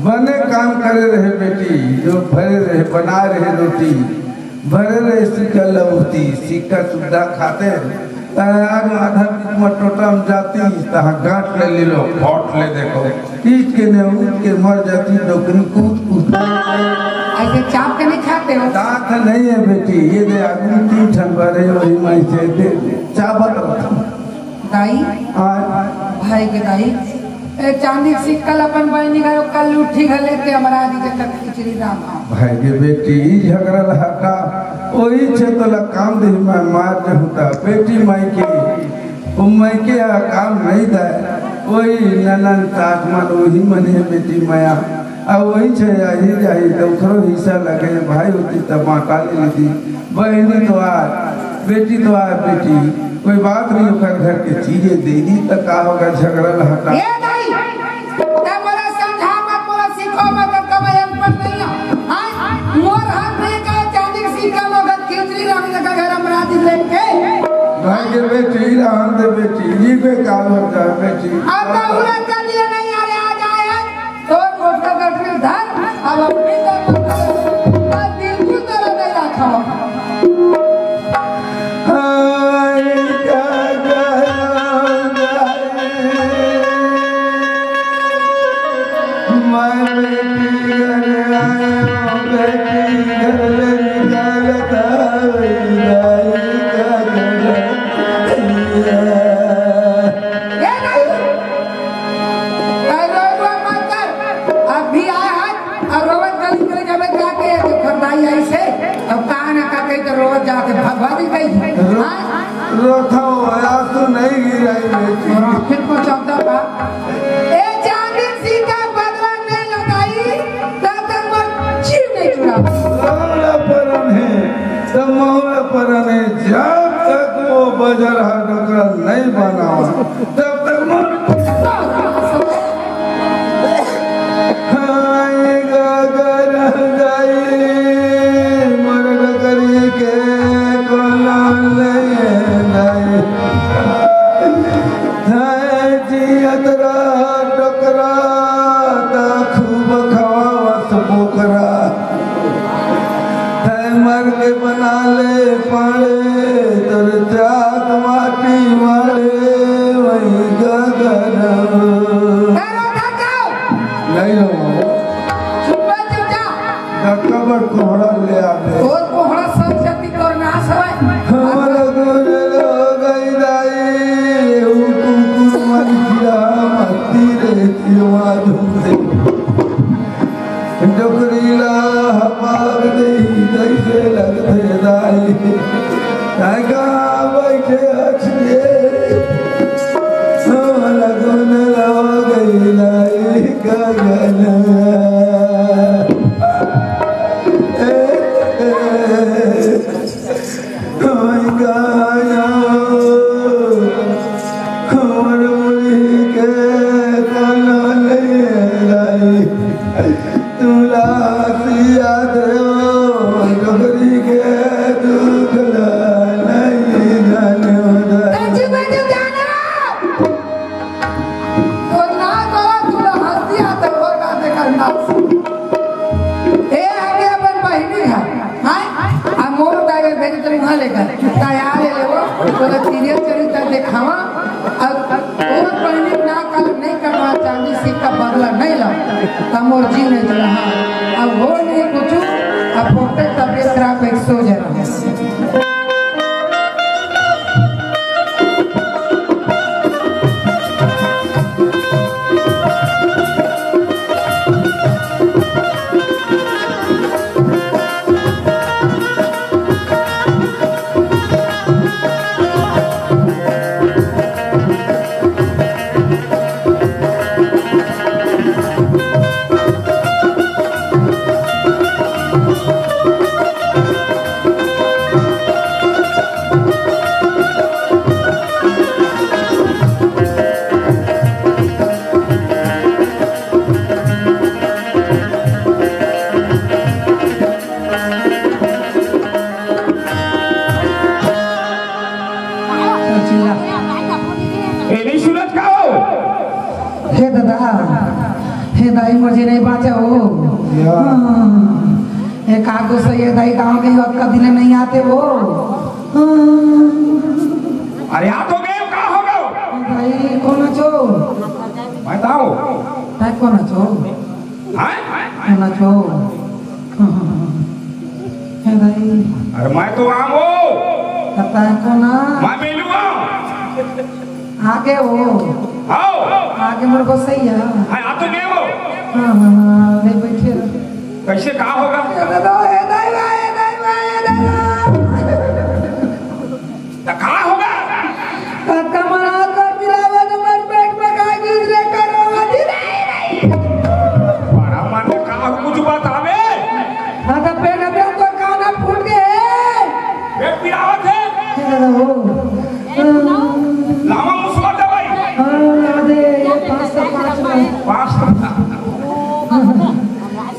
बने काम करे रहे बेटी, जो भरे रहे, बना रहे रोटी, भरे रहे सिक्का लबूती, सिक्का सुद्धा खाते। तैयार आधा पीठ में टोटा में जाती, तहाँ गांठ ले ले लो, फट ले देखो। पीट के ने उठ के मर जाती, डोकरी कूद कूद। ऐसे चाप के नहीं खाते हो? दांत नहीं है बेटी, ये दे आदमी तीन ठन भरे, वही में से दे, चाबत रहता। दाई, हाँ। भाई के दाई, ए, चांदी के सिक्का ल अपन बहिनी घर कल उठी घले के हमरा दी के तक खिचड़ी राम। भाई के बेटी, ई झगड़ा ल हटा, ओही छे तोला काम दे, मैं मार देहूँ ता। बेटी माई के, ओ माई के आ काम नहीं दे, ओही ननन सास मन, ओही मन हे बेटी माया। अब वही छे आही जाही त ओकरो हिस्सा लगे, भाई होती त बांटा ले लेती। बहिनी तो आ, बेटी तो आ, बेटी, कोई बात नहीं, ओकर घर के चीजें दे दी त का होगा, झगड़ा ल हटा। ए दाई, ते मोला समझा मत, मोला सिखो मत, त मैं अनपढ़ नहीं हूँ। हाँ? मोर हाथ में का चांदी के सिक्का लोग खिचड़ी राम लगा घर हमरा दिन लेके। भाई के बेटी, रहन दे बेटी, ई बेकार हो जाए बेटी। अब तो उड़द कर दिया नहीं, अरे आ जाए। तोर मोटका गटरी धर, अब अपनी तो, अब बिल्कुल तोरा नहीं रखा। हाय, का गया, ए दाई, ए दाई, मत कर। अभी आए हन अउ रोवत गली गली जाबे जाके, ये तो खरदाई आई से, अब कहाँ ना का कही तो रोवत जाके भगवा दी कही। रो-, हाँ? रोथो, आंसू नहीं गिराई बेटी। और आखिर को चलता बा। ए चांदी सीता बदला नहीं लौटाई, तब तक मोर जीव नहीं छुड़ा। लौड़ा परन हे, त मौड़ा परन हे, जब तक वो बजरहा डोकरा नहीं बनावा, तब तक मोर हाय गा गा रा दाई, मोर डोकरी के कोनो ले दाई। हाय जियत रा डोकरा, त खूब खवावस बोकरा। तै मर के बना ले पाड़े, तोर चाक माटी मारे वही गगन। ए, रोथा जाओ। नहीं रो। चुप बे, चुप जा। डकबर कोहड़ा ले आवे। तोर कोहड़ा सब जति तोर नाश होय। हमर गुजर हो गई दाई, ऊ कुकुर मन किया मती रे जिवा झुमते। डोकरी ला हमार देही जइसे लगथे दाई। ताका बैठे हछे, लगन ला गई दाई गगन। ए, ए, ए। ए, आगे अपन बहिनी है। हाँ? आ मोर दाई भेजे तो वहाँ लेकर। तैयार है ले वो। तोला सीरियल चरित्र देखावा। अब तोर बहिनी ना कर, नहीं करवा चांदी सिक्का बदला नहीं ला। त मोर जी नहीं जुड़ा। हाँ। अब हो नहीं कुछ। अब पोते तबियत खराब एक सो जरा। ए, नहीं सुनत का हो? हे दादा, हे दाई, मुझे नहीं बाँचा हो। या। हाँ। ए, का गोसाई हे दाई, गाँव के अतका दिन नहीं आते हो। हाँ। अरे, आ तो गए, का हो गयो? दाई, कोन अछो? बताओ। दाई, कोन अछो? हाँ? कोन अछो? हे दाई। अरे मैं तो आम हो। पता है कोन? मैं मेलू आम। आगे हो। आओ। आगे मोर गोसैया। हाँ, आ तो गए हो। हाँ, हाँ, हाँ, ले बैठे रहो। कैसे का होगा? हे दाई, हे दाई, हे दाई, हे दाई। त का होगा? काका मना कर दिलावा तो मर पेट में का गिर रे करो, अभी नहीं, नहीं। बड़ा मन का कुछ बतावे। हाँ, तो पेट में तो काना फूट गए। पेट पिरावत है। हे दादा हो। लावा मुसवा दवाई। हाँ, ला दे, ये पाँच सौ पाँच में। पाँच सौ।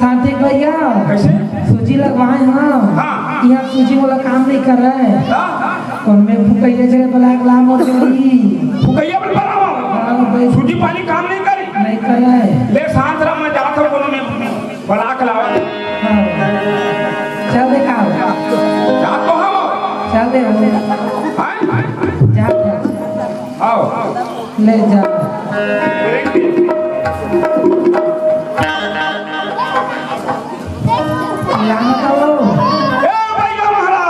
शांति भैया, कैसे? सूजी लगवाए हाँ। हाँ। यहाँ सूजी वाला काम नहीं कर रहा है। हाँ, हाँ। कौन में फुकैया जगह ब्लैक लाम और जोड़ी। फुकैया बल बलावा। हाँ, भाई। सूजी पानी काम नहीं करी। नहीं कर रहा है। ले शांत रह, मैं जाता हूँ, कोनो में ब्लैक लावा। हाँ। चल दे काम। जा तो हम। चल दे हम। हाँ? जा, जा। आओ। ले जा। लाना तो। ए भैया महाराज।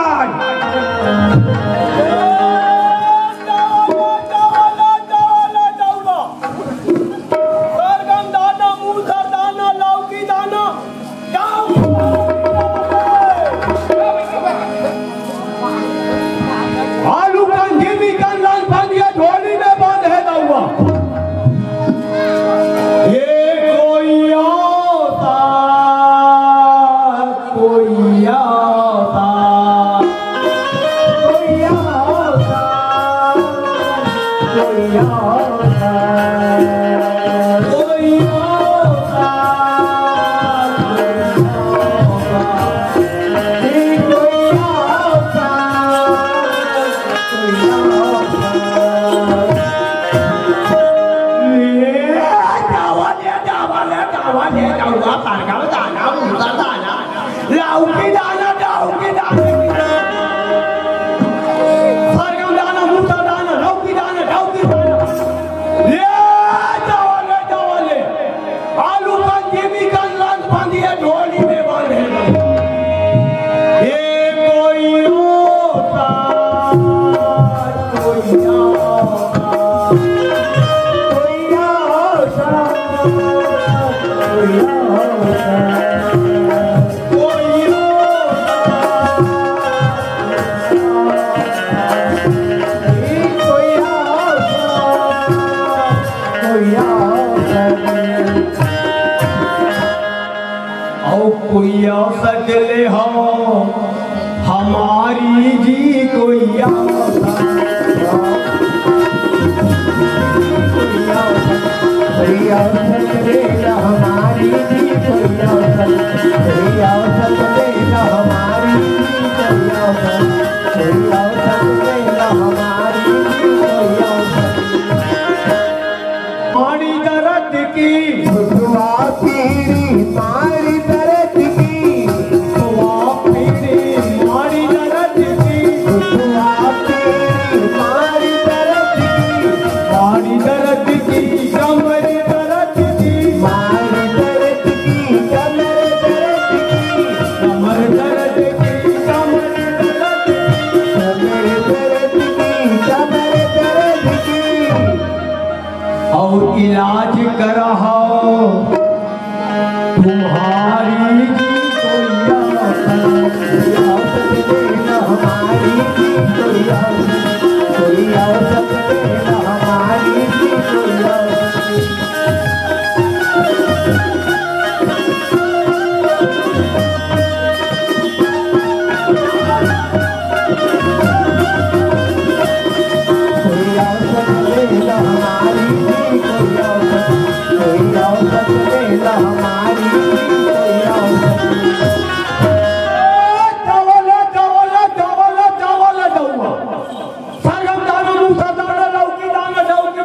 अउ कोई औसत ले हो हमारी जी, कोई औसत। कोई औसत ले हो हमारी जी, कोई औसत। कोई औसत ले हो हमारी जी, कोई औसत। कोई औसत ले हो हमारी जी, कोई औसत। माड़ी दर्द की। घुटवा पीड़ी माड़ी दर्द की। घुटवा पीड़ी माड़ी दर्द की। घुटवा पीड़ी माड़ी दर्द की। माड़ी दर्द की, कमर दर्द की। माड़ी दर्द की, कमर दर्द की। कमर दर्द की, कमर दर्द की। कमर दर्द की, कमर दर्द की। और इलाज कराओ तुम्हारी जी, कोई औसत, कोई औसत ले लो हमारी जी, कोई औसत, कोई औसत ले लो हमारी जी, कोई औसत।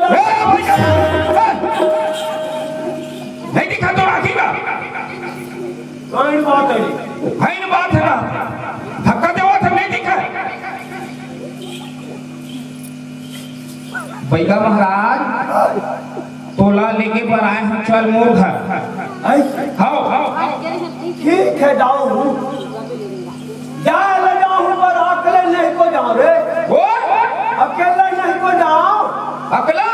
ए, भैया, ए, नहीं दिखा तो आखिर बा। कौन बात है? कौन बात है बा? धक्का देवा था, नहीं दिखा। बैगा महाराज, तोला लेके बर आए हम, चल मोर घर। ऐसे? हाव, हाव। ठीक है, जाओ। जाए ले जाऊं, पर अकेले नहीं को जाओ रे। बोल। अकेले नहीं को जाओ। अकेला?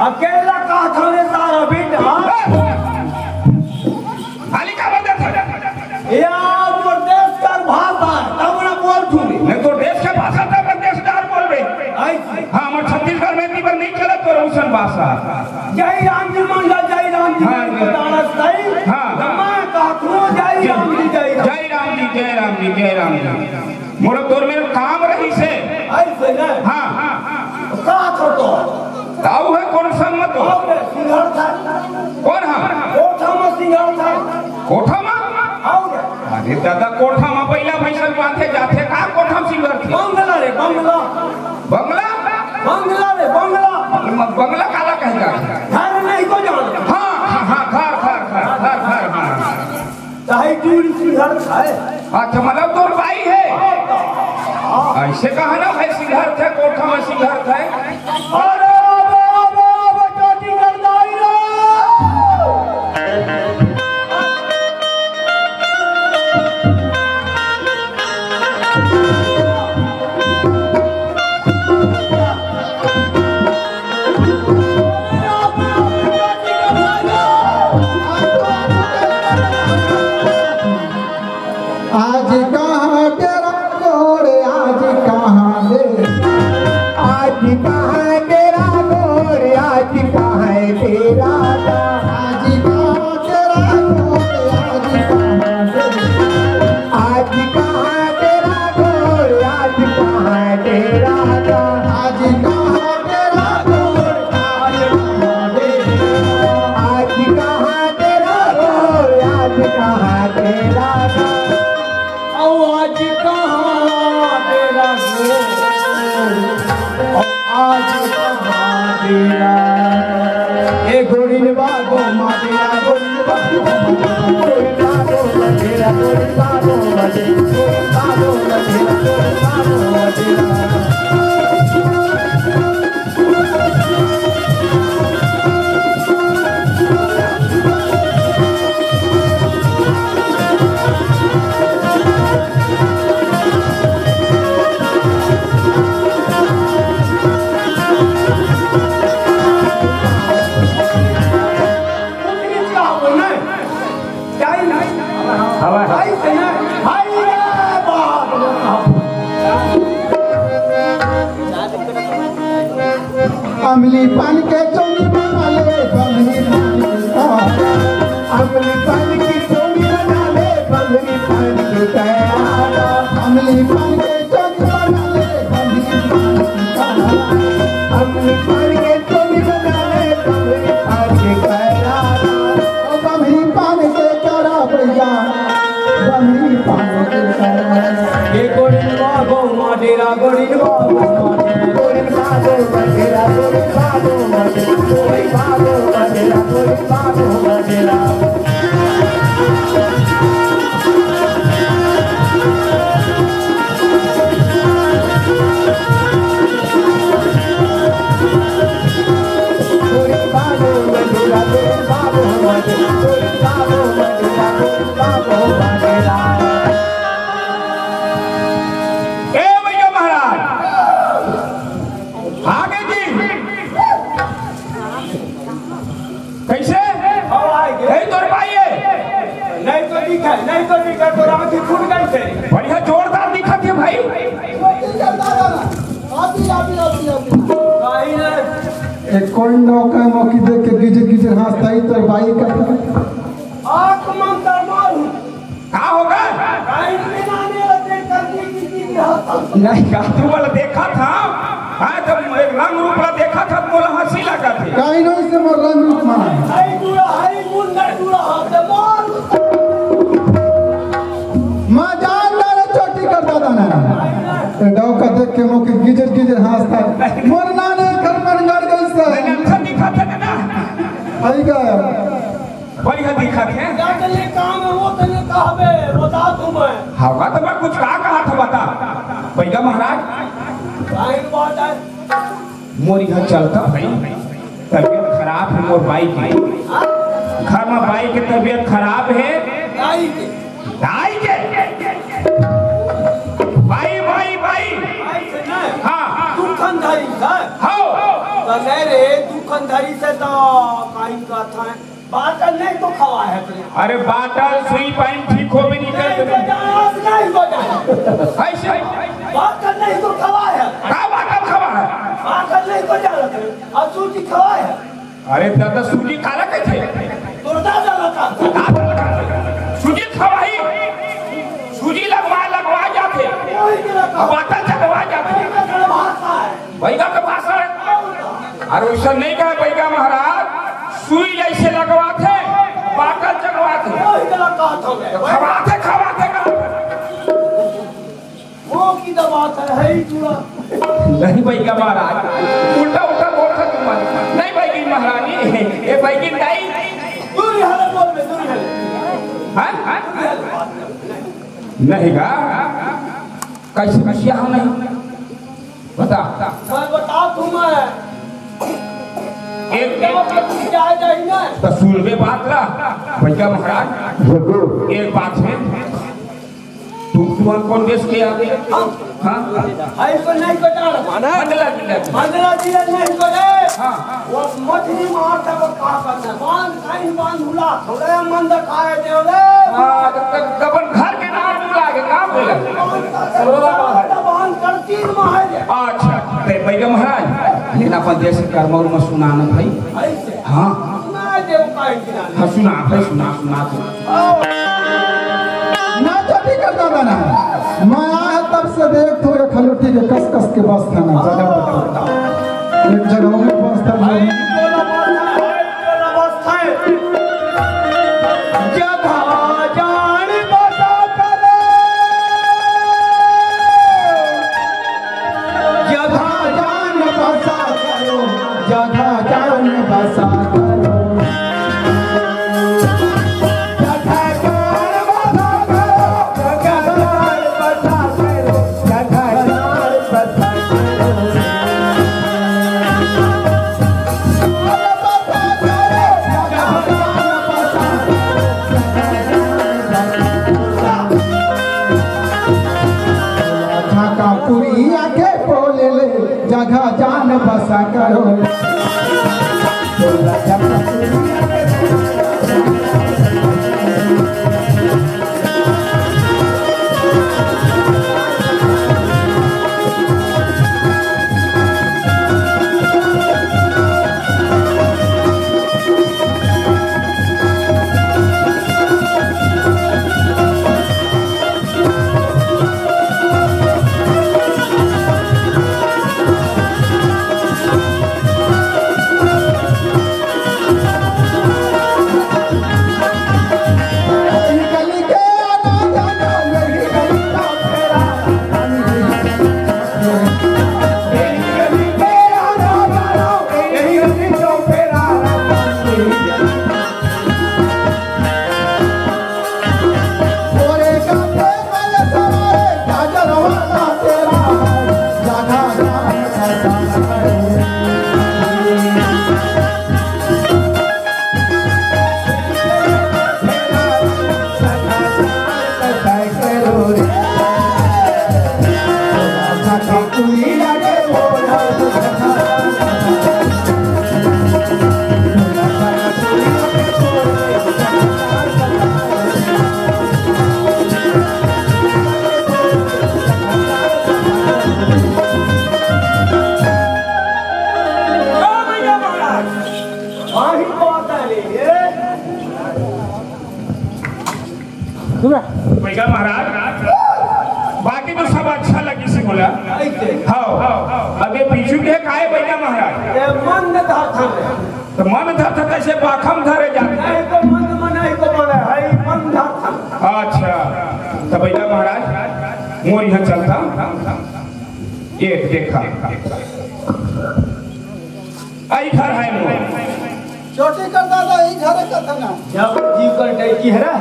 अकेला कहा था रे सारा बेटा। खाली का बता था? या मोर देश कर भाषा, तब ना बोल तू। नहीं तो देश के भाषा तब देशदार बोल बे। ऐसे। हाँ, हमर छत्तीसगढ़ में इतनी बार नहीं चला तो रोशन भाषा। जय राम जी मंगल, जय राम जी हाँ, मंगल, जय। दानस नहीं। हाँ। मैं कहत हूँ, जय राम जी, जय राम। जय राम जी, जय राम जी, जय राम जी। मोर तोर मेर काम रहिस हे। ऐसे ना? हाँ। तो का थो तो? ताऊ है कौन संग मत हो? और सिंघार था। कौन हा? कोठा में सिंघार था। कोठा में? और? अरे दादा, कोठा में पहिला भैंसन बांधे जाथे, का कोठा में सिंघार थे? बंगला रे, बंगला। बंगला? बंगला रे, बंगला। बंगला काला कहेगा? घर नहीं को जान। हाँ, हाँ, हाँ, घर, घर, घर, घर, घर, हाँ। चाहे दूर सिंघार खाए। अच्छा, मतलब तोर बाई है? हाँ। ऐसे कहा ना भाई, सिंघार थे, कोठा में सिंघार थे। अरे, अरे, अरे, अरे, चोटी कर दाई रे। आज कहाँ तेरा गोड़, आज कहाँ दे, आज कहाँ तेरा गोड़, आज कहाँ है तेरा दाम? आज कहाँ तेरा गोड़, आज कहाँ दे, आज कहाँ तेरा गोड़, आज कहाँ तेरा दाम? आज कहाँ तेरा गोड़, आज कहाँ दे, आज कहाँ तेरा गोड़, आज कहाँ तेरा दाम? ओ आज कहाँ तेरा गोड़, ओ आज कहाँ तेरा। ए गोरी ने बागो मातेरा, गोरी ने बागो, गोरी ने बागो मातेरा, गोरी ने बागो मातेरा, गोरी ने बागो मातेरा, गोरी ने बागो मातेरा। अमली पान के चोंगी बना ले, ए भैया महाराज, आगे जी, कैसे? अब आए गे। कहीं तोर भाई है? नहीं तो दिखा, नहीं तो दिखा, तो आँख फूट गई थे। बढ़िया जोरदार दिखा थे भाई। अभी, अभी, अभी, अभी। कहीं नहीं। ए, कोई नौका मौकी देख के गिजर गिजर हंसता ही तोर भाई का। आँख मन तर मारू। का होगा? काहे के नाने ला देख कर के की की की हंसत? नहीं, का तू वाला देखा था? हाँ, जब एक रंग रूप ला देखा था, तो मोला हंसी लगा थे। काहे नहीं से मोर रंग रूप माना? हाय जुड़ा, हाय मुंडा जुड़ा, हाथ मार। मजाल डाले चोटी कर दादा ना। ए डौका देख के मोके गिजर गिजर हंसता। मोर नाने घर मन गड़ गई सर। नहीं, अच्छा दिखा था ना। आई गा। बढ़िया दिखत हे। जा तने काम हे, वो तने कहबे, बता तू मैं। हवा तो मैं कुछ का कहा था, बता। भैया महाराज। काहे के बात हे? मोर यहाँ चलता भाई, तबीयत खराब हे मोर बाई के। घर में बाई के तबीयत खराब हे। दाई के? दाई के? बाई, बाई, बाई। बाई से नहीं। हाँ। दुकानदारी से? हाँ। तो नहीं रे, दुकानदारी से तो काई का था। बाटल नहीं तो खवा है अपने। अरे बाटल, सुई, पानी ठीक हो भी नहीं नहीं करते। बजाना, नहीं बजाना। ऐसे? बाटल नहीं तो खवा है। का बाटल खवा है? बाटल नहीं बजाना। अब सूजी खवा है। अरे दादा, सूजी काला कथे? तोर दादा लगा। का बाटल? सूजी खवाही। सूजी लगवा, लगवा जाथे। वही के लगा। अब बाटल चढ़वा जाथे। वही का भाषा है। बैगा के भाषा है। अरे वैसा नहीं कहे बैगा महाराज, सुई जैसे लगवाथे, बाटल चढ़वाथे। वही गलत बात हो गया। खवाथे, खवाथे का। वो की तो बात है, है ही जुड़ा। नहीं बैगा महाराज, उल्टा उल्टा बोल रहा तुम। नहीं बैगी महारानी, ये बैगी नहीं। दूर ही हले बोल में, दूर ही हले। हाँ? हाँ? नहीं गा, कैसे बसिया हम नहीं? बता। मैं बता तू मैं। एक, एक जाए जाए ना। तो सुन बे बात ला, भैया महाराज। जरूर। एक बात है, तू, तुम कौन देश के आगे? हम। हाँ? ऐसे नहीं बता रहा। मंडला जिला के। मंडला जिला नहीं बता। हाँ। वो मछली मारता वो का करता? बांध कहीं बांध हुला, थोड़े मंद खाए दे रे। हाँ, तो, तो अपन घर के नाम बुला के काम बोले। बांध कर, बांध कर तीन माह है। अच्छा, ते बैगा महाराज, लेना अपन देश के कर्म उर्म सुनाना भाई। ऐसे? हाँ। सुना दे वो काहे के नाम? हाँ, सुना भाई, सुना, सुना, सुना। ना तो ठीक करता था ना। मैं आया तब से देख तो ये खलोटी के कस कस के बस था ना, जगह बदलता। एक जगह में बस था ना। जगह जान बसा करो, जगह जान बसा करो। जगह जान बसा करो, जगह जान बसा करो, जगह जान बसा करो। झाका पुरिया के बोले ले, जगह जान बसा करो। हाँ, ही बात है रे, ये। भैया महाराज, बाकी तो सब अच्छा लगिस हे मोला। ऐसे। हाँ, अब ये पीछू के काय भैया महाराज? ये मंद धाथन रे। तो मंद धाथन कैसे बाखम धरे जाथे? नहीं तो मंद मनाही को बोले, है मंद धाथन। अच्छा, तो भैया महाराज, मोर यहाँ चलता। ये देखा, आई घर है मोर। चोटी कर दादा, ई घरे कथा ना। जब जीव कर डैकी हरा।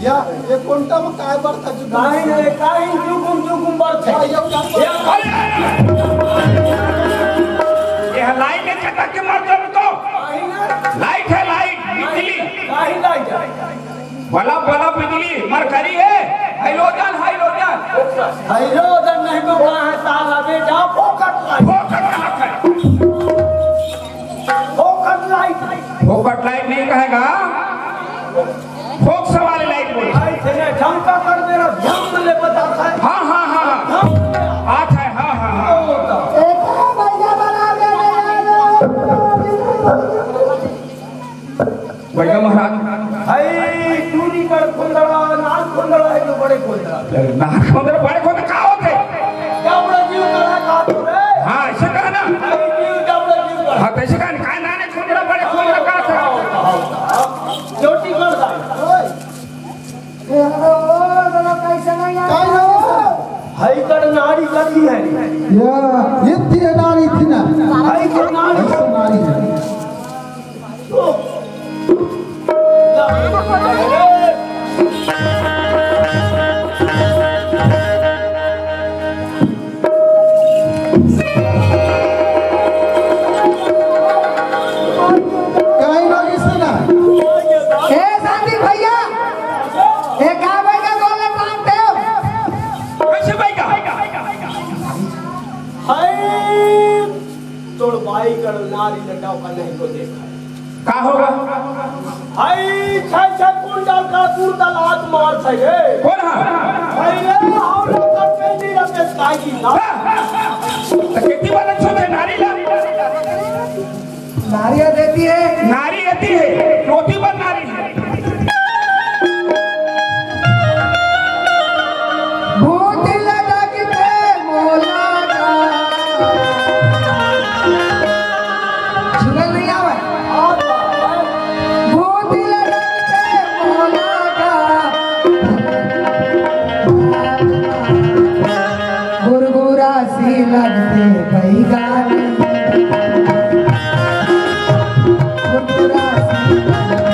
या, ये कोंटा में काय बरथा जुगुम? काहे नहीं, काहे जुगुम जुगुम बरथे? हाँ, ये काम या, अरे, अरे, अरे। ये लाइट है, चटक के मार दो तो। काहे ना? लाइट है, लाइट, बिजली। काहे लाइट है? बल्ब, बल्ब, बिजली, मरकरी है, हाइड्रोजन, हाइड्रोजन। हाइड्रोजन नहीं तो कहाँ है साला बेटा, फोकट लाइट। फोकट लाइट है। फोकट लाइट। फोकट लाइट नहीं कहेगा, फोक्स वाली लाइट बोले। लाइट है ना, झमका कर मेरा ध्यान ले बताता है। हाँ, हाँ, हाँ, हाँ। ध्यान ले। आता है, हाँ, हाँ, हाँ। वो होता। एक भैया बना दे, भैया। भैया महाराज। हई टूरी कर खोंदड़ा, नाक खोंदड़ा है जो बड़े खोंदड़ा। नाक खोंदड़ा, बड़े खोंदड़ा का होथे? जबड़ा जीव कड़ा का तो रे। हाँ, ऐसे कहा ना। हई जीव जबड़ा जीव कड़ा। हाँ, तो ऐसे कहा ना, काय नाने खोंदड़ा, बड़े खोंदड़ा का था? चोटी कर दा। ए, ओ, ओ, ओ, कैसे नहीं आया? काय नाम है? हई कर नारी कथी है? या, ये तीर नारी थी ना। हई कर नारी। ऐसे नारी है। काहे ना किसी ना? ए, शांति भैया, ए, का भाई का गोल मारते हो? कैसे भाई का? हाय, तोर बाई कर नारी लटाओ का नहीं को देखा। का होगा? हाय, छै, छै कुंडल का कुंडल हाथ मार छै रे। कौन हा? हाय रे, हम लोग का पेंडी रखे काजी ना। तो कितनी बार अच्छो थे नारी ला? नारी देती है। नारी देती है, रोटी पर नारी है। भूत लटकते मोला का। सुनल नहीं आवे। भूत लटकते मोला का। गुरगुरा सी लगते बैगानी। गुरगुरा सी लगते बैगानी।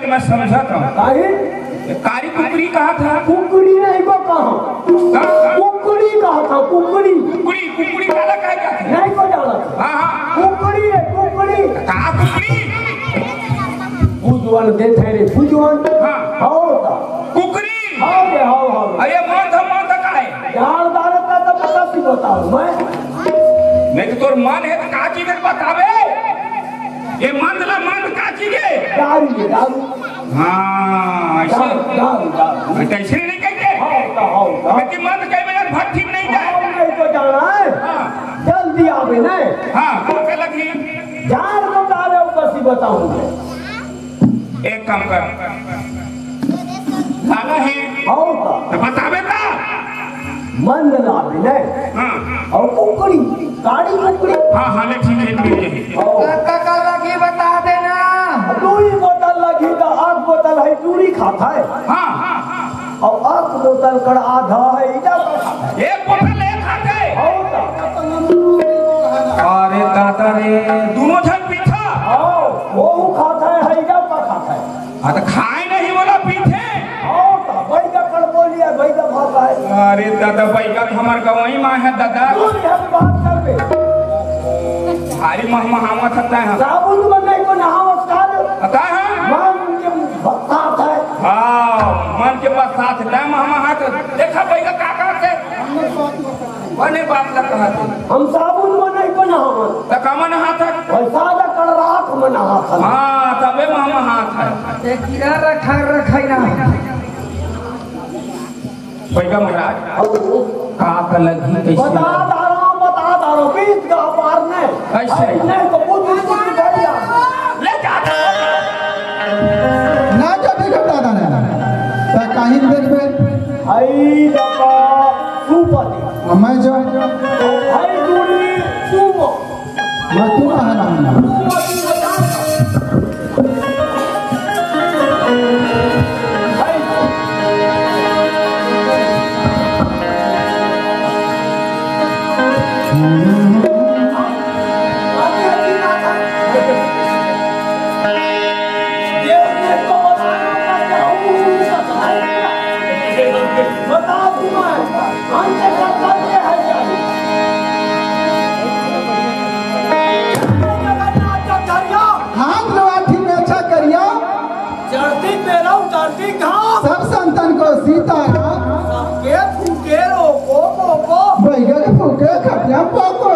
मैं समझत हंव। काहे? ये कारी कुकरी कहत हस। कुकरी नहीं को कहा। का? का? कुकरी कहत हंव, कुकरी। कुकरी, कुकरी काला कहे जाथे? नहीं को जानत। हाँ, हाँ। कुकरी है, कुकरी। का कुकरी? पूजवन देथे रे, पूजवन। हाँ। हव का? कुकरी। हव रे, हव, हव। अरे मंद, मंद का हे? जान दारत का तो पता सी बताओ मैं। नहीं तो तोर मन हे तो का चीज हे बताबे? ये मंद ला मंद का चीज हे? दारू ये, दारू। हाँ, ऐसे। दारू, दारू, दारू। अरे, तो ऐसे नहीं कहेंगे। हव तो, हव तो। लेकिन मंद कहे में भट्ठी में नहीं जाए। हव, नहीं तो जाना है। हाँ। जल्दी आवे नहीं। हाँ, हाँ, के लगी। जान को तारे ऊपर सी बताऊंगा। एक काम कर, लाना हे? हव का? तो बताबे का? मंद लाबे नहीं। हाँ। अउ कुकरी, काली कुकरी। हाँ, हाँ, ले ठीक हे, ठीक हे। हव। काका का लगी बता देना। दू ही बोतल लगी तो एक बोतल हे, टूरी खाता हे। हाँ, हाँ, हाँ। अउ एक बोतल कर आधा हे, इधर का खाता हे। एक बोतल एक खाथे। हव का? अरे दादा रे, दूनों झन पीथा। हव, वो खाता हे, इधर का खाता हे। हाँ, तो खाए नहीं बोला पीथे। हव, तो बैगा कर बोलिया, बैगा भाषा हे। अरे दादा, बैगा तो हमर गंवई माँ हे दादा। तू इधर बात कर बे। भारी महमहावत हता है। साबुन में नहीं को नहावत का रे? पता है? मन के बरसात हे। हाँ, मन के बरसात हे, तैं महमहात। देखा बैगा का कहत हे? बने बात ला कहत हे। हम साबुन में नहीं को नहावत। त का में नहात हे? वैसा ला कर राख में नहात हे। हाँ, तबे महमहात हे। ये कीड़ा रखा, रखा ही ना। बैगा महाराज, का का लगही, कैसे बता लगही? दारा, बता दारा, बीच का पार नहीं। कैसे? नहीं तो बुझ, बुझ, बुझ गया। ले जा। ना जा, देखो दादा ने। त काहिन देखबे? हई दबा सुपति। आ मैं जो? हई दूरी सुमो। मैं तू कहा ना। हाथ लवाठी में अच्छा करिया। चढ़ती पेरा उतरती घास। सब संतन को सीताराम। सबके फूके रोको पोको। बैगन फूके खटिया पोको।